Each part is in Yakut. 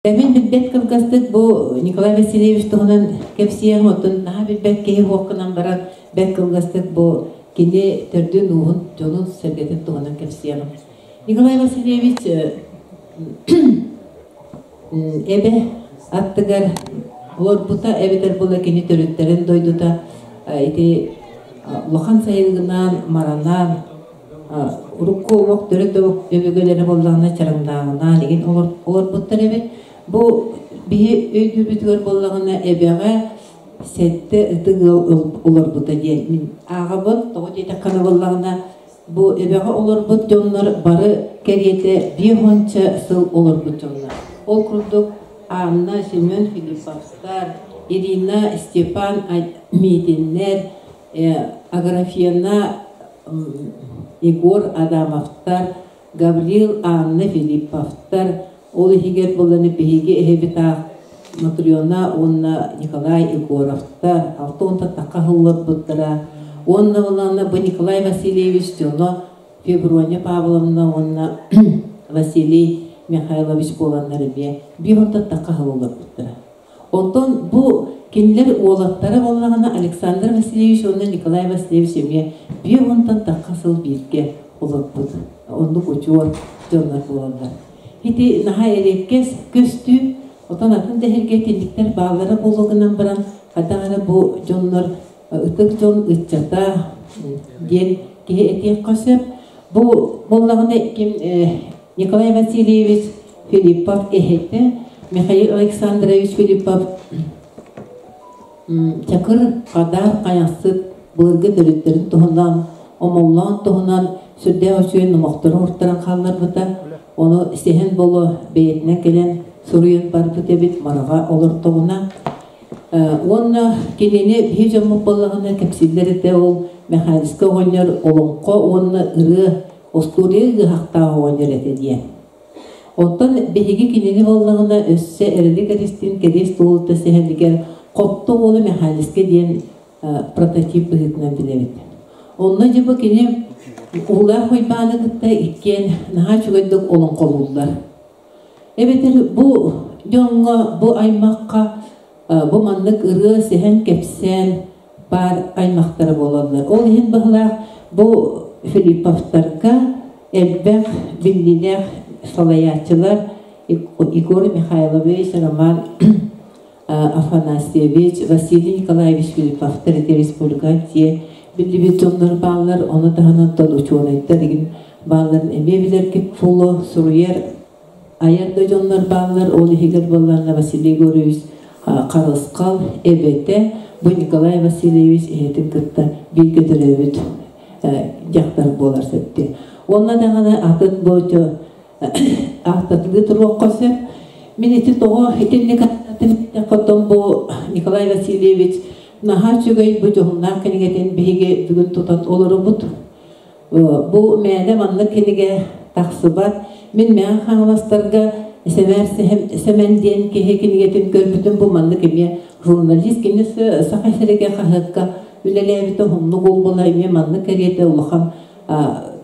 Мин билбэт кылгастык бу Николай Васильевич туһунан кэпсиэҕим, оттон наһаа билбэт киһи буолкунан баран бэрт кылгастык бу кини төрдүн-ууһун, дьонун-сэргэтин туһунан кэпсиэҕим. Николай Васильевич эбэ аттыгар олорбута эбэтэр була кини төрүттэрин дойдута ити улахан сайылыгынан, маранан урукку олох төрүт өбүгэлэрэ буоллаҕына чараҥнааҕынан игин олорбуттар эбит. Бу биһи өйдүүрбүтүгэр буоллаҕына эбэҕэ сэттэ ытык ыал олорбута диэн мин ааҕабын. Тоҕо диэтэххинэ буоллаҕына бу эбэҕэ олорбут дьоннор бары кэриэтэ биэс уонча сыл олорбут дьоннор. Ол курдук Анна, Семен Филипповтар, Ирина, Степан Митиннэр, Аграфена, Егор Адамовтар, Гаврил, Анна Филипповтар, ол иһигэр буолан биһиги эһэбит аах Матрена уонна Николай Егоровтар 60 тахха ылларбыттара. Уонна булана бу Николай Васильевич дьоно Феврония Павловна уонна Василий Михайлович буоланнар эмиэ биир тахха ылларбыттара. Онтон бу кинилэр уолаттара буоллаҕына Александр Васильевич уонна Николай Васильевич эмиэ биир уонтан тахха сыл бииргэ олорбут. Оннук учуор дьоннор буолаллар. Ити наһаа эриэккэс көстүү, отон атын дэһэргэ итинниктэр бааллара буолуо гынан баран, хайдах эрэ бу дьоннор ытык дьон ыччата диэн киһи этиэххэ сөп. Бу буоллаҕына ким Николай Васильевич Филиппов эһэтэ Михаил Александрович Филиппов Чакыр Хадаар Хайахсыт былыргы төрүттэрин туһунан, Омоллоон туһунан сүрдээх үчүгэй номохтору ууртаран хаалларбыта. Ону Сэһэн Боло бэйэтинэн кэлэн суруйан барбыт эбит Мараҕа олортоҕуна. Уонна кинини биһи дьоммут буоллаҕына кэпсииллэр этэ ол Михайловскай оҕонньор олоҥхо уонна ырыа остуоруйа ыаһахтаах оҕонньор этэ диэн. Оттон биһиги кинини буоллаҕына өссө Эрилик Эристиин кэриэс туолута сэһэнигэр Хопто уола Михайловскай диэн прототип быһыытынан билэбит. Онно дьэ бу кини Уулаах Уйбааны кытта иккиэн наһаа үчүгэйдик олоҥхолууллар. Эбэтэр бу дьоҥҥо, бу аймахха бу маннык ырыа, сэһэн, кэпсээн баар аймахтара буолаллар. Ол иһин быһылаах бу Филипповтарга элбэх биллиилээх салайааччылар Егор Михайлович, Роман Афанасьевич, Василий Николаевич Филипповтар ити республика тиэ биллибит дьоннор бааллар, ону таһынан тон учуонайдар игин баалларын эмиэ билэргит буолуо, суруйар айар да дьоннор бааллар, ол иһигэр буолларна Василий Егорович Харысхал эбэтэ бу Николай Васильевич эһэтин кытта бииргэ төрөөбүт дьахтар буолар сөптүү. Уонна даҕаны атын бу ааттатылыы туруохха сөп. Мин ити тоҕо итинник аттым бу Николай Васильевич наһаа үчүгэй бу дьоһуннаах кинигэтин биһиги бүгүн тутан олоробут. Бу мээнэ маннык кинигэ тахсыбат. Мин Мэҥэ Хаҥаластарга Сэмээр Сэмэн диэн киһи кинигэтин көрбүтүм бу маннык эмиэ журналист кини Саха сиригэр хаһыакка үлэлээбитэ уһуннук буолбула эмиэ маннык кэриэтэ улахан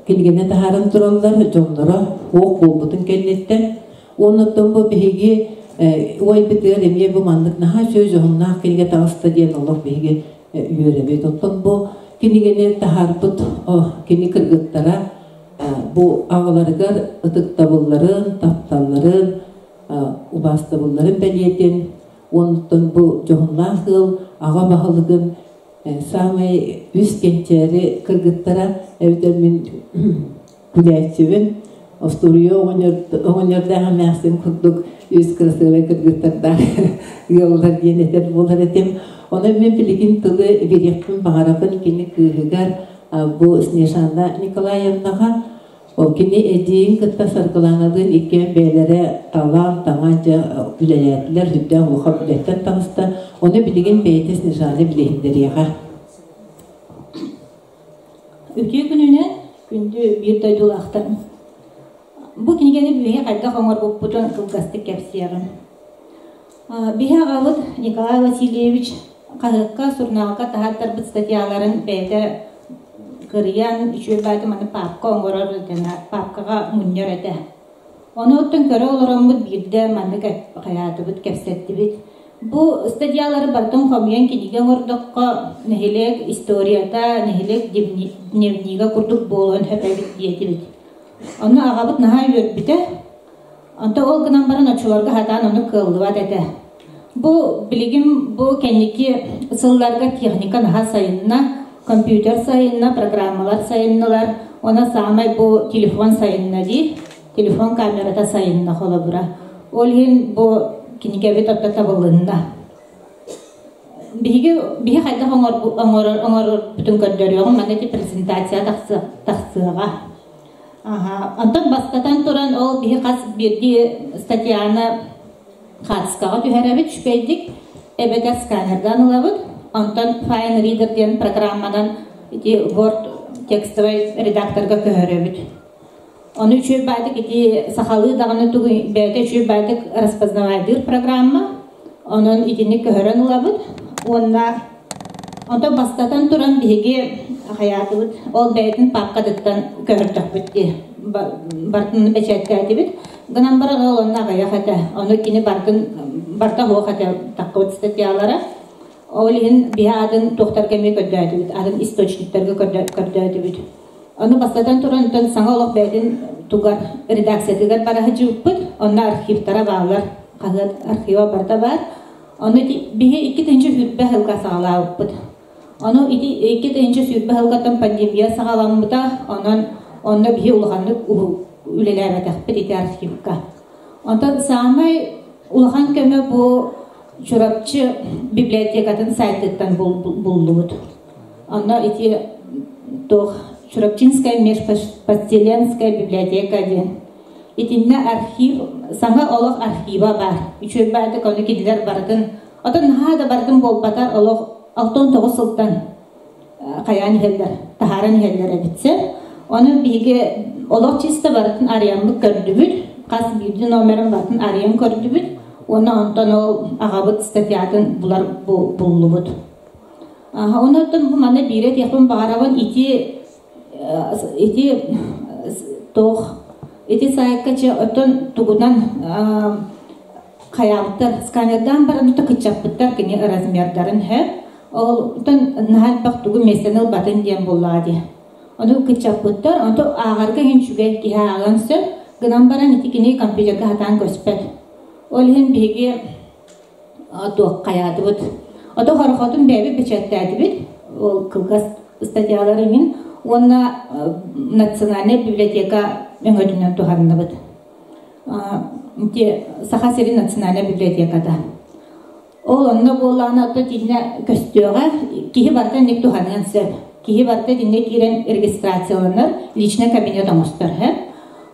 кинигэни таһааран тураллар дьонноро суох буолбутун кэнниттэн. Оннуттан бу биһиги уойбутугар эмиэ бу маннык наһаа үчүгэй дьоһуннаах кинигэ таҕыста диэн олох биһиги үөрэбит. Оттон бу кинигэни таһаарбыт кини кыргыттара бу аҕаларыгар ытыктабылларын, тапталларын, убаастабылларын бэлиэтин, оннуттан бу дьоһуннаах ыал аҕа баһылыгын саамай үс кэнчээри кыргыттара эбэтэр мин күлээччибин остуоруйа оҕонньордоох эмээхсин курдук үс кырасыабай кыргыттардаах ыаллар диэн этэр буолар этим. Онон мин билигин тылы биэриэхпин баҕарабын кини кыыһыгар бу Снежана Николаевнаҕа. Ол кини эдьиийин кытта Саргылааналыын иккиэн бэйэлэрэ талаан, таҥан дьэ үлэлээтилэр, сүрдээх улахан үлэттэн таҕыста. Ону билигин бэйэтэ Снежана билиһиннэриэҕэ. Үтүө күнүнэн, күндү биир дойдулаахтарым. Бу кинигэни биһиги хайдах оҥорбуппутун кылгастык кэпсиэҕим. Биһи аҕабыт Николай Васильевич хаһыакка, сурунаалга таһааттарбыт статьяларын бэйэтэ кырыйан, үчүгэй баайта маны паапка оҥорор, паапкаҕа мунньар этэ. Ону оттон көрө олороммут биирдэ маннык хайаатыбыт, кэпсэттибит. Бу стадиялары барытын хомуйан кинигэ оҥордоххо, нэһилиэк историята, нэһилиэк дневнигэ курдук буолуон сөп эбит диэтибит. Онно аҕабыт наһаа үөрбүтэ. Онто ол гынан баран оччолорго сатаан ону кыаллыбат этэ. Бу билигин бу кэнники сылларга техника наһаа сайынна, компьютер сайынна, программалар сайыннылар, уонна саамай бу телефон сайынна дии, телефон камерата сайынна холобура. Ол иһин бу кинигэбит отто табылынна. Биһиги биһи хайдах оҥорор оҥорорбутун көрдөрүөҕүм, манна ити презентация тахсыаҕа. Аха. Онтон бастатан туран ол биһи хас биирдии статьяны хаартыскаҕа түһэрэбит үчүгэйдик, эбэтэр сканердаан ылабыт. Онтон Fine Reader диэн программанан ити Word текстовай редакторга көһөрөбүт. Ону үчүгэй баайдык ити сахалыы даҕаны тугу бэйэтэ үчүгэй баайдык распознавайдыыр программа. Онон итини көһөрөн ылабыт. Уонна онтон бастатан туран биһиги хайаатыбыт, ол бэйэтин папкатыттан көһөрдөхпүт дии. Бартын бэчээттээтибит. Гынан баран ол онно аҕыйах этэ. Ону кини бартын барта суох этэ таххыбыт статьялара. Ол иһин биһи атын туохтарга эмиэ көрдөөтүбүт, атын источниктарга көрдөөтүбүт. Ону бастатан туран онтон саҥа олох бэйэтин тугар редакциятыгар бара сылдьыбыппыт. Онно архивтара бааллар, хаһыат архива барыта баар. Ону биһи 2020 сылга саҕалаабыппыт. Ону ити 2020 сылгаттан пандемия саҕаламмыта, онон онно биһи улаханнык үлэлээбэтэхпит ити архивка. Онтон саамай улахан көмө бу Чурапчы библиотекатын сайтыттан буллубут. Онно ити туох Чурапчинская межпоселенская библиотека диэн. Итиннэ архив, саҥа олох архива баар. Үчүгэй баайдык ону кинилэр барытын, отон наһаа да барытын буолбатар олох 69 сылтан хайаан иһэллэр, таһааран иһэллэр эбитсэ. Ону биһиги олох чисто барытын арыйаммыт көрдүбүт, хас биирдии номерын барытын арыйан көрдүбүт, уонна онтон ол аҕабыт статьятын булар буллубут. Онон бу манна биирэ этиэхпин баҕарабын ити ити туох ити саайка чэ оттон тугунан хайаабыттар сканердаан баран то кыччаппыттар кини размердарын һэ ол оттон наһаа элбэх тугу миэстэни ылбатын диэн буоллаҕа дии ону кыччаппыттар онто ааҕарга иһин үчүгэй киһи ааҕыан сөп гынан баран ити кини компьютерга сатаан көспөт ол иһин биһиги туох хайаатыбыт. Ото хорохотун бэйэбит бэчээттээтибит, ол кылгас статьялар иҥин уонна Национальнай библиотека өҥөтүнэн туһанныбыт. Ити Саха сирин национальнай библиотеката. Ол онно буоллаҕына ото тиннэ көстүөҕэ, киһи барыта инник туһаныан сөп. Киһи барыта итиннэ киирэн регистрацияланар, личный кабинет оҥостор һэ.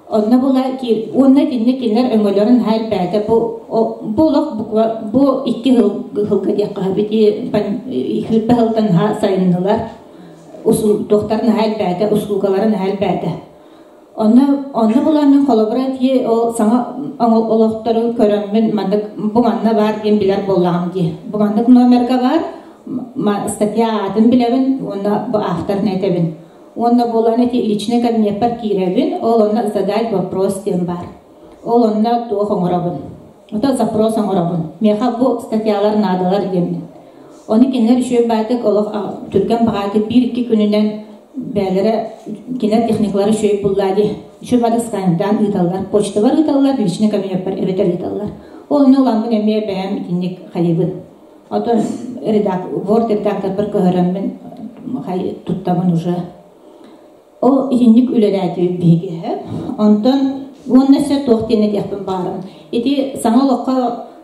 Онно була уонна итиннэ кинилэр өҥөлөрүн наһаа элбээтэ. Бу бу олох буква бу икки сылга диэххэ сөп. Ити сүүрбэ сылтан наһаа сайыннылар. Туохтар наһаа элбээтэ, услугалара наһаа элбээтэ. Онно онно була мин холобура ити ол саҥа олохтору көрөммүн маннык бу манна баар диэн билэр буоллаҕым дии. Бу маннык номерга баар статья аатын билэбин уонна бу авторын этэбин. Уонна буолан ити личный кабинеппар киирэбин, ол онно задать вопрос диэн баар. Ол онно туох оҥоробун? Ото запрос оҥоробун. Миэхэ бу статьялар наадалар диэммин. Ону кинилэр үчүгэй баайдык олох түргэн баҕайытык биир-икки күнүнэн бээлэрэ кинилэр техникалара үчүгэй буллаа дии. Үчүгэй баайдык сканердаан ыыталлар. Почтабар ыыталлар, личный кабинеппар эбэтэр ыыталлар. Ол онно ыламмын эмиэ бэйэм итинник хайыбын. Оттон Word редакторбар көһөрөммүн туттабын уже. Ол итинник үлэлээтибит биһиги. Онтон уонна өссө туох диэн этиэхпин баҕарабын. Ити саҥа олоххо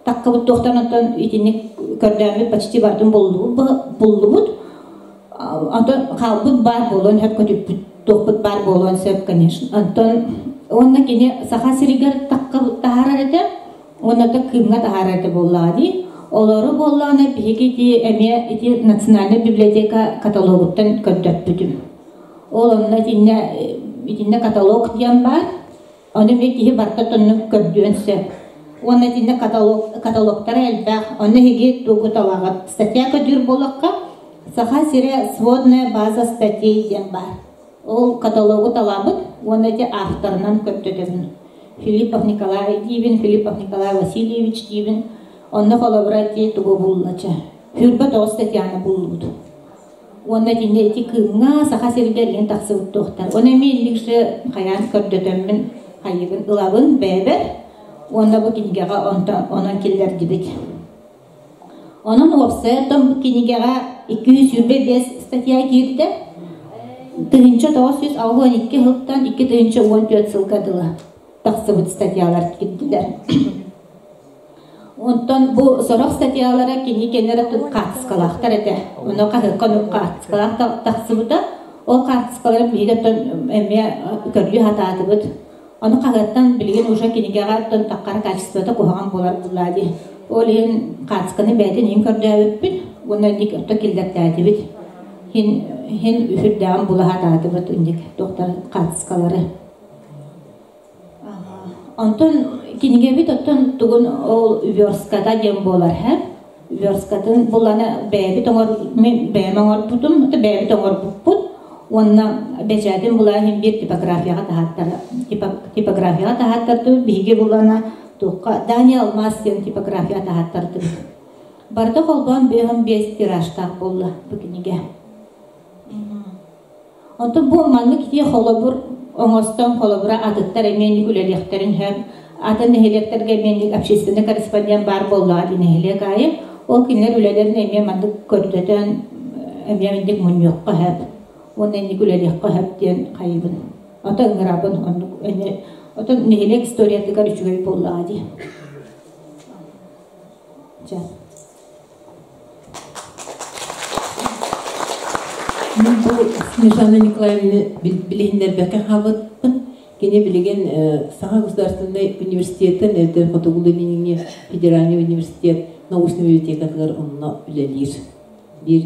таккабыт туохтан онтон итинник көрдөөммүт почти бардым буллубут. Онтон хаалбыт баар буолуон сөп көтүппүт туохпут баар буолуон сөп, конечно. Онтон уонна кини Саха сиригэр таккабыт таһаарар этэ. Уонна да Кыымҥа таһаарар этэ буоллаҕа дии. Олору буоллаҕына биһиги ити эмиэ ити Национальнай библиотека каталогуттан көрдөппүтүм. Ол онно итиннэ итиннэ каталог диэн баар. Ону эмиэ киһи барыта тоннук көрдүөн сөп. Уонна итиннэ каталог каталогтара элбэх. Онно эһиги тугу талаҕыт? Статья көрдүүр буоллахха, Саха сирэ сводная база статей диэн баар. Ол каталогу талабыт уонна ити авторынан көрдөтөбүн. Филиппов Николай диибин, Филиппов Николай Васильевич диибин. Онно холобура ити тугу буллача. 29 статьяны буллубут. Уонна итиннэ ити Кыымҥа, Саха сиригэр иһин тахсыбыт туохтар. Оны эмиэ инник хайаан көрдөтөммүн хайыбын ылабын бэйэбэр. Уонна бу кинигэҕэ онон киллэрдибит. Онон уопсайа бу кинигэҕэ 225 статья киирдэ. 1962 сылтан 2014 сылга дылы тахсыбыт статьялар киирдилэр. Онтон бу сорох статьялара кини кэннэрэ хаартыскалаахтар этэ. Ону хаһыакка хаартыскалаах тахсыбыта. Ол хаартыскалары биһиги эмиэ көрүү хатаатыбыт. Ону хаһыаттан билигин уже кинигэҕэ оттон таххар качествота куһаҕан буолар буллаа дии. Ол иһин хаартысканы бэйэтин иһин көрдөөбүппүт уонна инник отто киллэртээтибит. Хин хин үһүрдээҕин була хатаатыбыт инник доктор хаартыскалары. Онтон кинигэбит оттон тугун ол верстката диэн буолар һэ. Версткатын булана бэйэбит оҥор мин бэйэм оҥорбутум, бэйэбит оҥорбуппут. Уонна бэчээтин булан биир типографияҕа таһааттар типографияҕа таһааттардыбыт. Биһиги булана туохха Дания Алмаз диэн типография таһааттардыбыт. Барыта холбоон 55 тиражтаах буолла бу кинигэ. Онтон бу маннык ити холобур оҥостон холобура атыттар эмиэ үлэлиэхтэрин сөп. Атын нэһилиэктэргэ эмиэ общественный корреспондент баар буоллаҕа дии нэһилиэк аайы. Ол кинилэр үлэлэрин эмиэ маннык көрдөтөн эмиэ инник мунньуохха сөп. Уонна инник үлэлиэххэ сөп диэн хайыбын. Ото ыҥырабын оннук эмиэ отон нэһилиэк историятыгар үчүгэй буоллаҕа дии. Чэ. Мин бу Снежана Николаевна билиһиннэрбэккэ хаалбыппын. Кини билигин Саха государственнай университетын эбэтэр Хотугулуу-Илиҥҥи федеральный университет научнай библиотекатыгар онно үлэлиир. Биир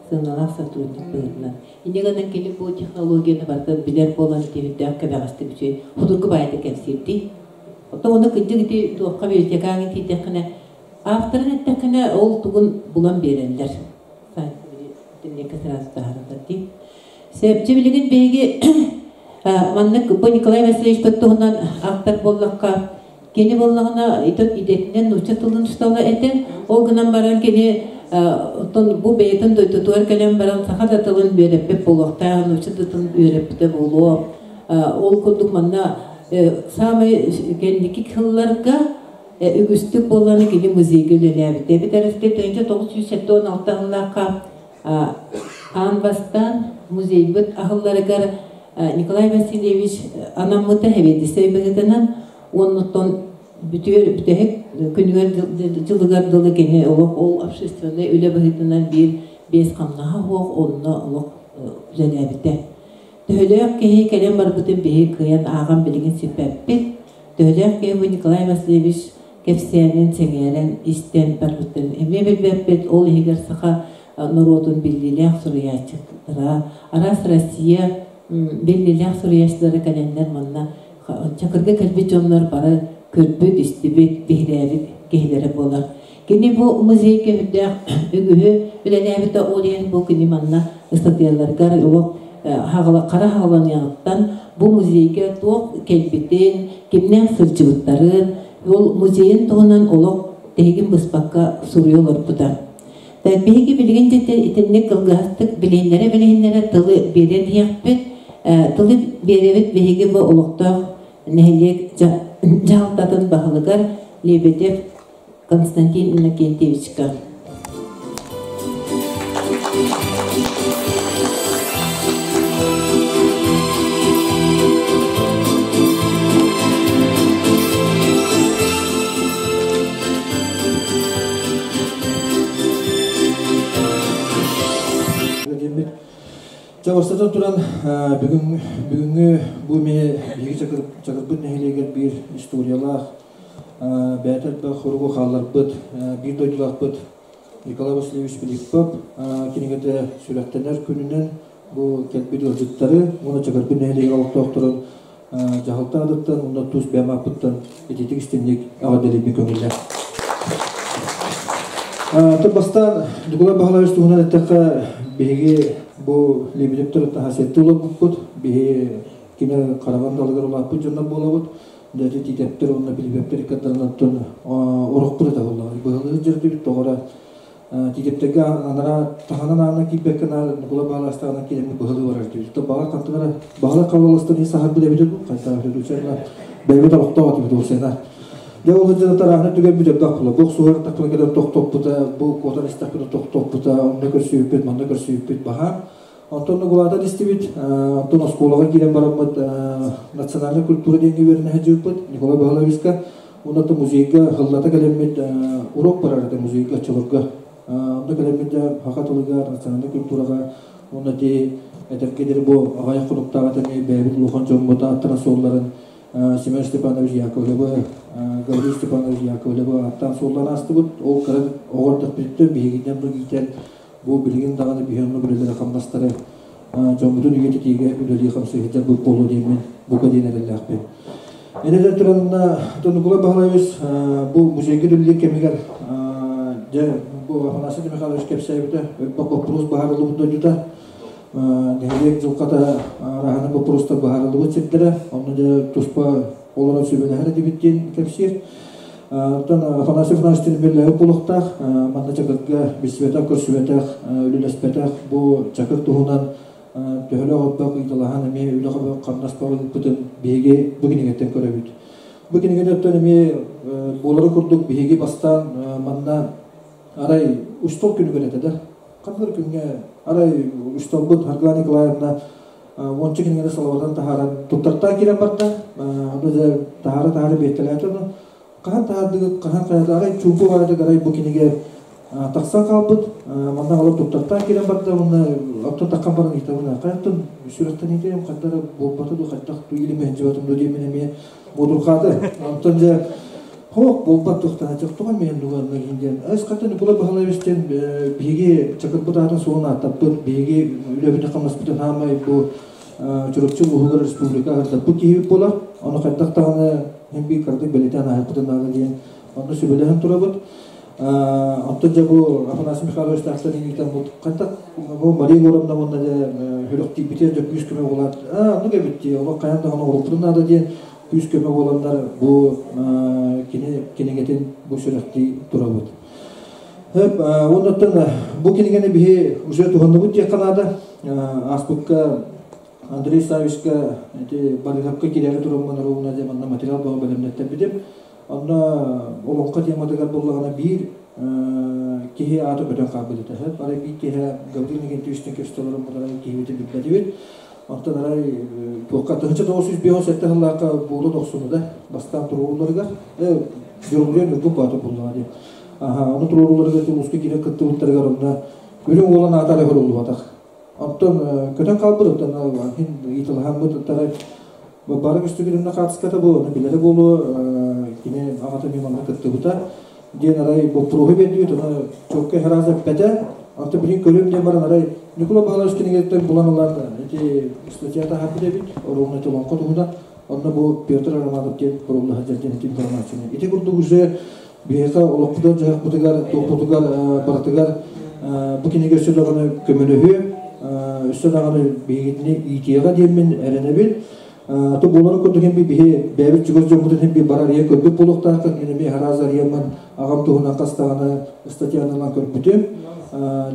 сыаналаах сотрудник быһыытынан. Инньэ гынан кини бу технологияны барытын билэр буолан итиһүрдээх кэбэҕэстик үчүгэй судургу баайда кэпсиирдии. Оттон уонна кырдьык ити туохха библиотекаҕа тиийдэххинэ авторын эттэххинэ ол тугун булан биэрэллэр. Интернеккэ сразу таһаараллар дии. Сэпчи билигин биһиги маннык бу Николай Васильевич туһунан автор буоллахха, кини буоллаҕына идэтинэн нуучча тылын учуутала этэ. Ол гынан баран кини оттон бу бэйэтин дойдутугар кэлэн баран саха да тылын үөрэппит буолуохтаах, нуучча да тылын үөрэппитэ буолуо. Ол курдук манна саамай кэнники сылларга үгүстүк буоллаҕына кини музейга үлэлээбитэ. Эбэтэр 1976 сыллаахха аан бастаан музейбыт аһылларыгар Николай Васильевич анаммыта сэбиэдиссэй быһыытынан уоннуттан бүтүөр бүтэһик күнүгэр дьылыгар дылы кини олох ол общественнай үлэ быһыытынан биир биэс хамнаһа суох онно олох үлэлээбитэ. Төһөлөөх киһи кэлэн барбытын биһи кыайан ааҕан билигин сиппэппит. Төһөлөөх киһи бу Николай Васильевич кэпсээнин сэҥээрэн истэн барбыттарын эмиэ билбэппит. Ол иһигэр саха норуотун биллиилээх суруйааччылара, араас Россия биллиилээх суруйааччылара кэлэннэр манна Чакырга кэлбит дьоннор бары көрбүт, истибит, биһирээбит киһилэрэ буолар. Кини бу музейга үрдээх үгүһү үлэлээбитэ ол иһин бу кини манна ыстатыйаларыгар олох хара хаҕаланыаҕыттан бу музейга туох кэлбитин, кимнээх сылдьыбыттарын, ол музейын туһунан олох тиһигин быспакка суруйа олорбута. Биһиги билигин итинник кылгастык билиһиннэрэ-билиһиннэрэ тылы биэрэн иһиэхпит. Тылы биэрэбит биһиги бу олохтоох нэһилиэк дьаһалтатын баһылыгар Лебедев Константин Иннокентьевичка. Чэ, бастатан туран, бүгүн, бүгүҥҥү бу эмиэ биһиги Чакырбыт нэһилиэгэр биир историялаах, бэйэтэ элбэх хоругу хаалларбыт биир дойдулаахпыт Николай Васильевич Филиппов кинигэтэ сүрэхтэнэр күнүнэн бу кэлбит ыалдьыттары уонна Чакырбыт нэһилиэгэр олохтоохторун дьаһалта аатыттан уонна тус бэйэм ааппыттан итиитик истиҥник эҕэрдэлиирбин көҥүллээ. Бастаан Николай Баһылаевич туһунан эттэххэ, биһиги бу Лебедевтэр хасиэтти олорбуппут, биһи кини хараҕын далыгар улааппыт дьоннор буолабыт. Дәти титэптер онна билбептер каддарнаттан орохпут это болла. Быһылы жерди тоҕора титептерге анара таханан аана кийбекке Нукула Бааластаана килеми быһылы барар дии. То баҕа кантыгара баҕала кабаластан и сахар билебите бу кайта хүлүчерна бэйбит олохтоох тибит олсена. Дэ ол хыджана тараахны түгэн бүтөбдөх була. Бу суһар тахпына кэлэн тохтоппута, бу куотан истэхпинэ тохтоппута, онно көрсүүппүт, манна көрсүүппүт баха. Онтон Нукулата дистибит, онтон оскуолаға киирэн бараммыт национальная культура диэн үөрэнэ сылдьыбыппыт Николай Баһылайевичка. Онно музейга хыллата кэлэммит урок барар этэ музейга оччолорго. Онно кэлэммит саха тылыгар, национальная культураҕа уонна ти этэргэ диэри бу аҕыйах хонуктааҕыта эмиэ бэйэбит улахан дьоммут ааттарын суолларын Семен Степанович Яковлевы, Гаврил Степанович Яковлевы ааттаан суоллаан аастыбыт. Ол кыра оҕо эрдэхпититтэн биһигинэн бу иитэн бу билигин даҕаны биһи онно үлэлэрэ хамнастары дьоммутун үйэтитиигэ үлэлии хамсыы сылдьар буолуо диэммин бука диэн эрэллээхпин. Энэлэр туранна Нукулай Баһылайевич бу музейга үлэлиир кэмигэр дьэ бу Афанасий Михайлович кэпсээбитэ өлбөх боппуруос быһаарыллыбыт дойдута нэһилиэк дьылҕата араһаны боппуруостар быһаарыллыбыт сирдэрэ онно дьэ туспа олорон сүбэлэһэр этибит диэн кэпсиир. Оттон Афанасий Афанасьевич бэллээбит буолуохтаах манна Чакырга билсибэтэх, көрсүбэтэх, үлэлэспэтэх бу Чакыр туһунан төһөлөөх элбэх ыйыталаһан эмиэ үлэ хамнас ыыппытын биһиги бу кинигэттэн көрөбүт. Бу кинигэни оттон эмиэ буолары курдук биһиги бастаан манна арай устол күнүгэр этэ да. Ханнык күҥҥэ арай устолбут Харгылана Николаевна уонча кинигэни салабатан таһааран туттартаан киирэн барда. Ону дьэ таһаара-таһаара биэртэлээтэ ону. Хаһан таһаардыгыт, хаһан хайата арай чуумпу баайдык арай бу кинигэ тахсан хаалбыт. Манна олор туттартаан киирэн барда уонна оттон таххан баран ыйытабын хайаттан сүрэхтэниитэ хантара буолбата ду хайдах ту илим иһинжибатым ду диэмин эмиэ муодурхааты. Онтон дьэ хоок буолбат тухтана чохтуган мен дуганна диэн. Ас хаттан Николай Баһылайевичтен биһиги Чакырбыт аатын суолун ааттаппыт, биһиги үлэбитин хамнаспытын хаамай бу Чурапчы улууһугар республика аһардаппыт киһибит буолар. Ону хайдах даҕаны һин биир кыратык бэлиэтээн ааһыахпытын наада диэн онно сүбэлэһэн турабыт. Онтон дьэ бу Афанасий Михайлович тахсан иҥиитэн бу хайдах бу Мария Егоровна уонна дьэ сүрэхтиирбитигэр дьэ күүс көмө буолаат аа оннук эбит дии олох хайаан даҕаны оҥоруохпутун наада диэн күүс көмө буоланнар бу кини кинигэтин бу сүрэхтии турабыт. Уоннаттан бу кинигэни биһи уже туһанныбыт диэххэ наада. Ааспыкка Андрей Савичка ити Барыһапка киирээри тураммын оруобуна дьэ манна материал бөҕө бэлэмнэттэрбитим. Онно олоҥхо тематыгар буоллаҕына биир киһи аата көтөн хаалбыт этэ. Арай биир киһи Гаврил Никитичтэн көстө олорон арай киһибитин билбэтибит. Онтон арай туохха 1957 сыллаахха буолан охсунуда бастаан туруоруларыгар Дьурулуйан Ньургун Боотур буллаҕа дии. Аха, ону туруоруларыгар улууска киирэн кыттыбыттарыгар онно үрүҥ уолан аата эрэ көрүллубатах. Онтон көтөн хаалбыт, оттон иһин ыйыталаһаммыт арай бары көстүгүнүнэ хаатыската бу, ону билэрэ буолуо, кини аҕата эмиэ манна кыттыбыта диэн арай боппуруоһу биэрдибит, ону чуолкай сразу эппэтэ. Онтон билигин көрүөм диэн баран арай Ньукула Павлович кинигэтиттэн булан ылан ити статья таһаарбыт эбит, оруобуна ити олоҥхо туһунан. Онно бу Петр Романов диэн курулла сылдьар диэн ити информацияны. Ити курдук уже биһиэхэ олохпутугар, дьаһахпытыгар, туохпутугар барытыгар бу кинигэ өссө даҕаны көмөлөһүө, өссө даҕаны биһигитини иитиэҕэ диэммин эрэнэбин. То буоларын курдук хин биһи бэйэбит чугас дьоммутун хин би бар арыйан көрбүт буолуохтаахпыт. Мин эмиэ араас арыйаммын аҕам туһунан хас даҕаны статьяны ылан көрбүтүм.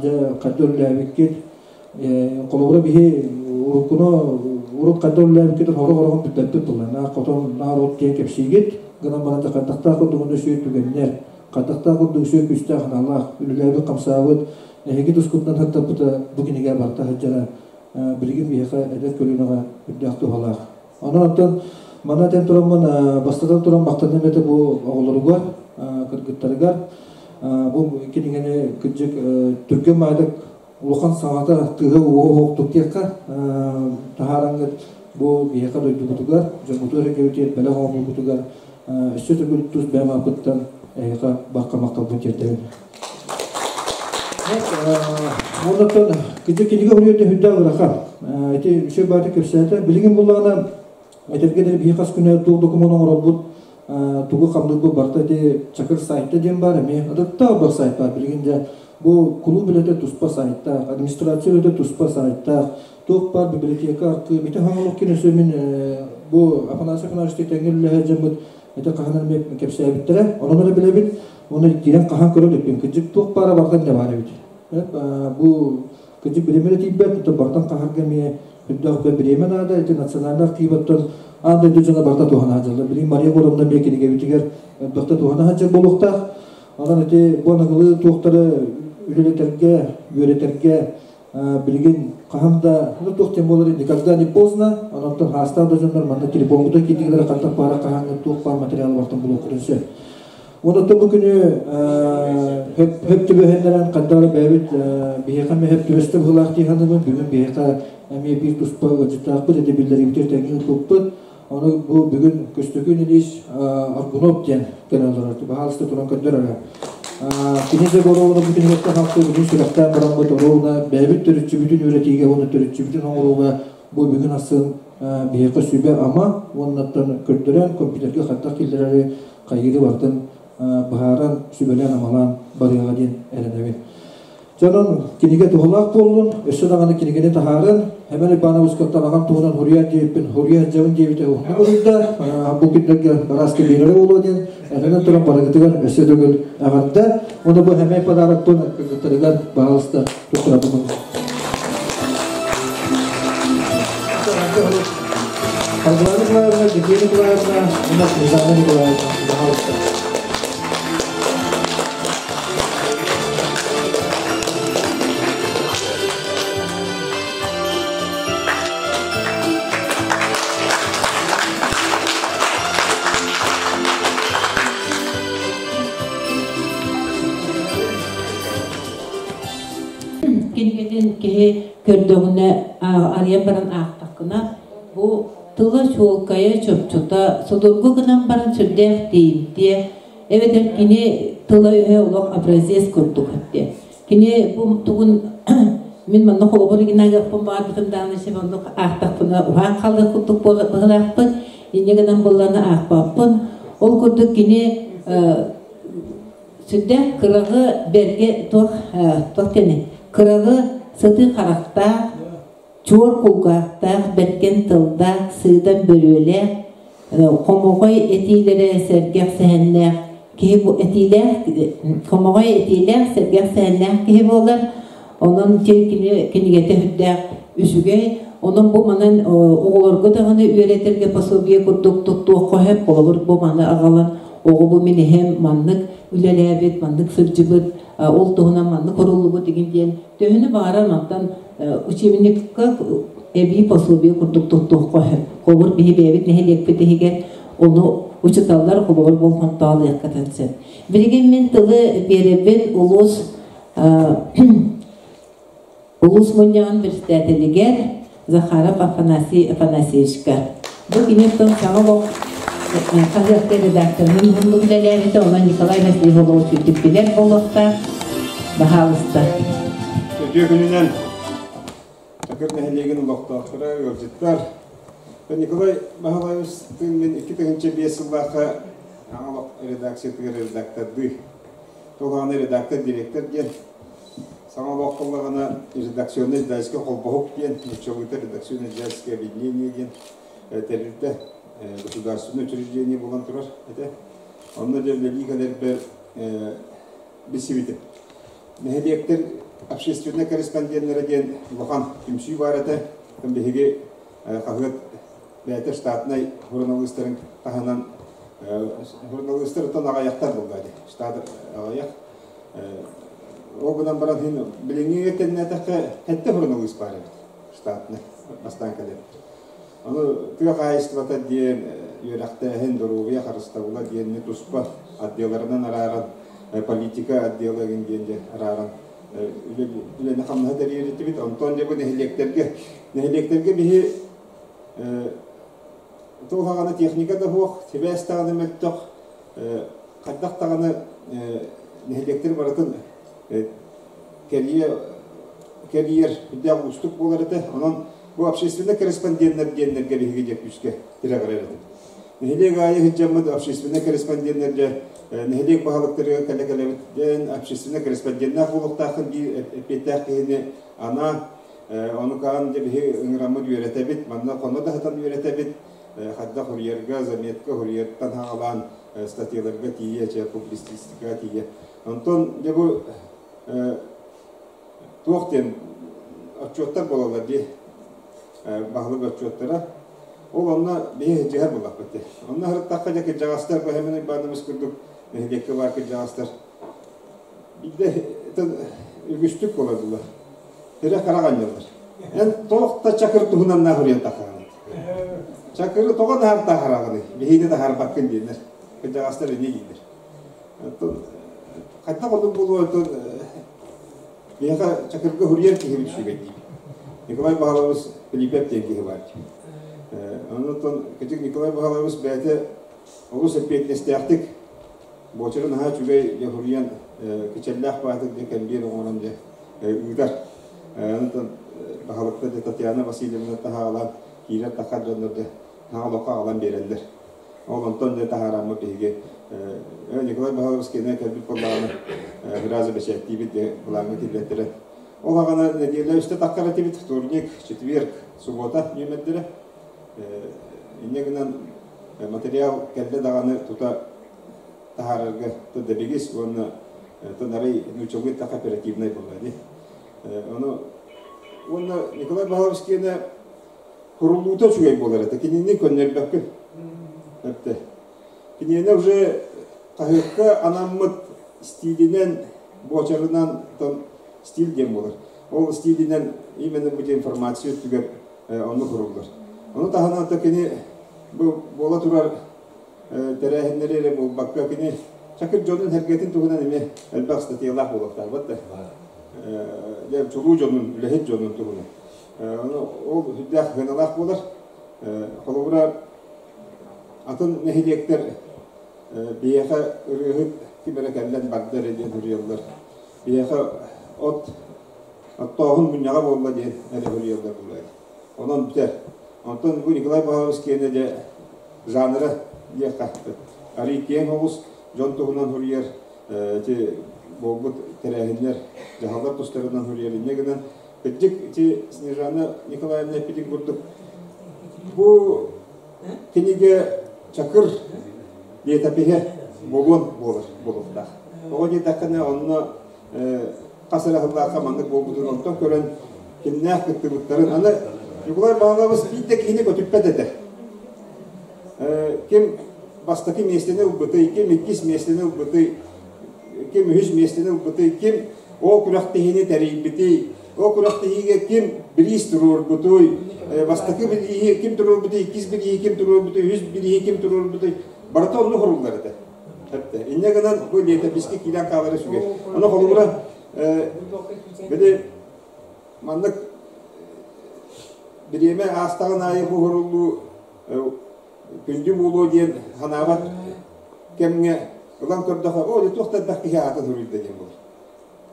Дьэ хайда үлэлээбиккит. Холобура биһи уруккуну урут хайда үлэлээбиккитин хорох-ороҕун билбэппит буолла. Наар хотон, наар от диэн кэпсиигит. Гынан баран да хайдахтаах курдук онно үчүгэй түгэннэр, хайдахтаах курдук үчүгэй күүстээх аналлаах үлэлээбит хамсаабыт эһиги тускутунан сырдаппыта бу кинигэ барыта сылдьара билигин биһиэхэ эдэр көлүөнэҕэ үрдээх туһалаах. Онон оттон манна этэн тураммын бастатан туран махтаныам этэ бу оҕолоругар, кыргыттарыгар. Бу кинигэни кырдьык түргэн маайдык улахан саҥата тыаһа-уоһа суохтук диэххэ таһаараҥҥыт бу биһиэхэ дойдубутугар, дьоммутугар эргэбитигэр бэлэх оҥорбутугар өссө төгүл тус бэйэм ааппыттан эһиэхэ барҕа махталбын тиэрдэбин. Оннуттан кырдьык кинигэ суруйар үрдээх ыарахан. Ити үчүгэй баайдык кэпсээтэ. Билигин буллаҕына этэргэ дылы биһи хас күнэ туох докумуон оҥорорбут, тугу хамныырбыт барыта ити Чакыр сайта диэн баар эмиэ. Ытыктаах бөх сайт баар билигин дьэ. Бу кулууп үлэтэ туспа сайтаах, администрация үлэтэ туспа сайтаах, туох баар библиотека аркы, ити хаҥалык кинөсө мин Бу Афанасий Афанасьевич тэҥҥэ үлэлэһэр дьоммут ити хаһан эмиэ кэпсээбиттэрэ. Онон эрэ билэбин. Оны киирэн хаһан көрө иликпин. Кырдьык туох баара барытын да баар эбит. Бу кырдьык бириэмэ тиийбэт, барытын хаһарга эмиэ үрдээх бириэмэ наада. Ити национальнай архиваттан аан дойду дьоно барыта туһана сылдьаллар. Билигин Мария Егоровна эмиэ кинигэбитигэр элбэхтэ туһана сылдьар буолуохтаах. Онон ити бу аныгылыы туохтары үлэлэтэргэ, үөрэтэргэ билигин хаһан да, ну туох диэн буолар, никогда не поздно. Онон хаастаах да дьоннор манна телефоҥҥутун киирдигилэр хантан паара хаһааҥҥы туох баар материалы бартан булуоххутун сөп. Онон бу күнү хөп түбэһиннэрэн ханна бэйэбит биһиэхэ эмиэ хөп түбэстэ быһыылаах дии саныыбын. Бүгүн биһиэхэ эмиэ биир туспа ыалдьыттаахпыт, ити биллэрибитир тэҥҥэ ыыппыппыт. Ону бу бүгүн Көстөкүүн Ильич Аргунов диэн кэлэн олорор. Баһаалыста туран көрдөр эрэ. Кини де боруобуна бу кинигэттэн халты бүгүн сүрэхтээн бараммыт оруобуна бэйэбит төрүччүбүтүн үөрэтиигэ уонна төрүччүбүтүн оҥорууга бу бүгүн асын биһиэхэ сүбэ-ама уоннаттан көрдөрөн компьютерга хайдах киллэрэри хайыыры барытын быһааран сүбэлээн-амалаан барыаҕа диэн эрэнэбин. Дьонун кинигэ туһалаах буоллун, өссө даҕаны кинигэни таһааран, Эмэн Ивановичкаттан аҕам туһунан хуруйар диэбиппин, хуруйа сылдьабын диэбитэ уһуннук уруйда, бу күннэргэ барааска биэрэрэ буолуо диэн, эрэнэн туран барыгытыгар өссө төгүл эҕэрдэ. Уонна бу Эмэй подарокпын кыргыттарыгар баҕалыста туттарабын. Саргылана Николаевна, Екатерина Николаевна, уонна Светлана Николаевна, баҕалыста. Кинигэтин киһи көрдөҕүнэ, арыйан баран аахтаххына, бу тыла чуолкайа, чопчута, судургу гынан баран сүрдээх тиийимтиэ, эбэтэр кини тыла-өһө олох образец курдук диэн. Кини бу тугун мин манна холобур геннадьевпын баҕарбытым даҕаны син оннук аахтахпына уһаан хаалыах курдук быһылаахпын, инньэ гынан буоллаҕына аахпаппын. Ол курдук кини сүрдээх кыраҕы бэргэ туох туох диэний кыраҕы сытыы харахтаах, чуор кулгаахтаах, бэргэн тыллаах, сыыдам бөрүөлээх, хомоҕой этиилэрэ сэргэх сэһэннээх киһи этиилээх хомоҕой этиилээх сэргэх сэһэннээх киһи буолар. Онон кини кинигэтэ сүрдээх үчүгэй. Онон бу манан оҕолорго даҕаны үөрэтэргэ пособие курдук туттуохха сөп. Холобур, бу маны аҕалан оҕо бу мин эһэм маннык үлэлээбит, маннык сылдьыбыт, ол туһунан маннык оруллубут игин диэн төһөнү баҕарар мантан учебникка эбии пособие курдук туттуохха сөп. Холобур, биһи бэйэбит нэһилиэкпит иһигэр ону учууталлар холобур болҕомтоолуоххатын сөп. Билигин мин тылы биэрэбин улуус улуус мунньаҕын председателигэр Захаров Афанасий Афанасьевичка. Бу киниттэн саҥа олох хаһыакка редакторынан уһуннук үлэлээбитэ, онон Николай Васильевич үрдүк билэр буолуохтаах. Баһаалыста. Үтүө күнүнэн Чакыр нэһилиэгин олохтоохторо, ыалдьыттар. Николай Баһылаевичтыын мин 2005 сыллаахха Аҥал редакциятыгар редактордыы Туох редактор, директор диэн саҥа олохтоллоҕуна редакционнай издательскай холбоһук диэн, нууччалыыта редакционное издательское объединение диэн тэрилтэ государственное учреждение буолан турар этэ. Онно дьэ үлэлии кэлэрбэр билсибитим. Нэһилиэктэр общественнай корреспонденнара диэн улахан түмсүү баар этэ. Биһиги хаһыат бэйэтэ штатнай суруналыыстарын таһынан суруналыыстар оттон аҕыйахтар буолла дии штат аҕыйах ол гынан баран иһин билиҥҥигэ тэннээтэххэ сэттэ суруналыыс баар эбит штатнай бастаан кэлэр ону тыа хаһаайыстыбата диэн үөрэхтээһин доруобуйа харыстабыла диэнни туспа отделларынан арааран политика отдела диэн диэн арааран үлэни хамнаһы тэрийэр этибит онтон дьэ бу нэһилиэктэргэ нэһилиэктэргэ биһи Туох техника да суох, сибээс даҕаны мөлтөх, хайдах даҕаны нэһилиэктэри барытын кэрийэр үрдээх уустук буолар этэ. Онон бу общественнай корреспонденнар диэннэргэ биһиги дьэ күүскэ тирэҕирэр этибит. Нэһилиэк аайы сылдьаммыт общественнай корреспонденнарга нэһилиэк баһылыктарыгар кэлэ-кэлэбит диэн общественнай корреспонденнаах буолуохтааххын диир эппиэттээх киһини анаа Ону каан дьэ биһи ыҥыраммыт үөрэтэбит, манна хоно да сытан үөрэтэбит. Хайдах хуруйарга, заметка хуруйартан хаҕалаан статьяларга тиийэ, чэ, публицистикаҕа тиийэ. Онтон дьэ бу туох диэн отчуоттар буолаллар дии, баһылык отчуоттара. Ол онно биһи сылдьыһар буоллахпыт дии. Онно сырыттахха дьэ кырдьаҕастар бу Хэмин Уйбаанабыс курдук нэһилиэккэ баар кырдьаҕастар биирдэ үгүстүк буолар. Тирэх харах анньаллар. Эн туох да чакыр туһунан наһуруйан тахаҕын. Чакыры тоҕо наһар таһараҕыный? Биһиги таһаарбаккын диэннэр. Кырдьаҕастар инньэ дииллэр. Хайдах оннук буолуо оттон биһиэхэ чакырга хуруйар киһибит үчүгэй диибит. Николай Баһылабыс Филиппев диэн киһи баар дии. Онон кырдьык Николай Баһылабыс бэйэтэ олус эппиэтинэстээхтик буочары наһаа үчүгэй дьэ хуруйан кичэллээх баатыр дьэ кэмбиэр оҥорон дьэ ыытар. Онтон баһылыкта дьэ Татьяна Васильевна таһаалаан киирэр тахар дьоннор дьэ наһаа олоххо аҕалан биэрэллэр. Ол онтон дьэ таһаараммыт биһиги Николай Михайлович кэнэ кэлбит буоллаҕына сразу бэчээттиибит дьэ былааҥҥа киллэртэрэ. Ол аҕана нэдиэлэ үстэ таххар этибит вторник, четверг, суббота нүөмэрдэрэ. Инньэ гынан материал кэллэ даҕаны тута таһаарарга дэбигис уонна тонарый нууччалыы так оперативнай буолла дии. Ону уонна Николай Павлович киэнэ куруллуута үчүгэй буолар этэ. Кинини көннөрбөккүн. Эпте. Киниэнэ уже хаһыакка анаммыт стилинэн, буочарынан тон стиль диэн буолар. Ол стилинэн именно бу информация өттүгэр онну куруллар. Ону таһынан та кини бу буола турар тэрээһиннэри эрэ буолбакка, кини чакыр дьонун сэргэтин туһунан эмиэ элбэх статьялаах буолуохтаабат да. Дьэ, чулуу дьонун, үлэһит дьонун туһунан. Ону ол сүрдээх сыаналаах буолар. Холобура, атын нэһилиэктэр биһиэхэ ырыаһыт ким эрэ кэллэн барда эрэ диэн суруйаллар. Биһиэхэ от оттооһун мунньаҕа буолла диэн эрэ суруйаллар буолар. Онон бүтэр. Онтон бу Николай Павлович киэнэ дьэ жанра диэххэ арый киэҥ оҕус дьон туһунан суруйар ити буолбут тэрээһиннэр, дьаһаллар тустарынан суруйар инньэ гынан кырдьык ити Снежана Николаевна эппитин курдук бу кинигэ чакыр летопиһэ буолуон буолар буолуохтаах. Тоҕо диэтэххинэ онно хас эрэ сыллаахха маннык буолбутун онтон көрөн кимнээх кыттыбыттарын аны Ньукулай Павлович биир да киһини көтүппэт этэ. Ким бастакы миэстэни ылбытый, ким иккис миэстэни ылбытый, ким үһүс миэстэни ылбытый, ким ол күрэхтэһиини тэрийбитий, ол күрэхтэһиигэ ким бириис туруорбутуй, бастакы бирииһи ким туруорбутуй, иккис бирииһи ким туруорбутуй, үһүс бирииһи ким туруорбутуй, барыта онно суруллар этэ. Инньэ гынан бу летописки киирэн хаалара үчүгэй. Ону холобура били маннык бириэмэ аастаҕын аайы бу уһуруллуу күндү буолуо диэн санаабат кэмҥэ ылан көрдөхө, оо, дьэ туох да элбэх киһи аатын суруйда диэн буолар.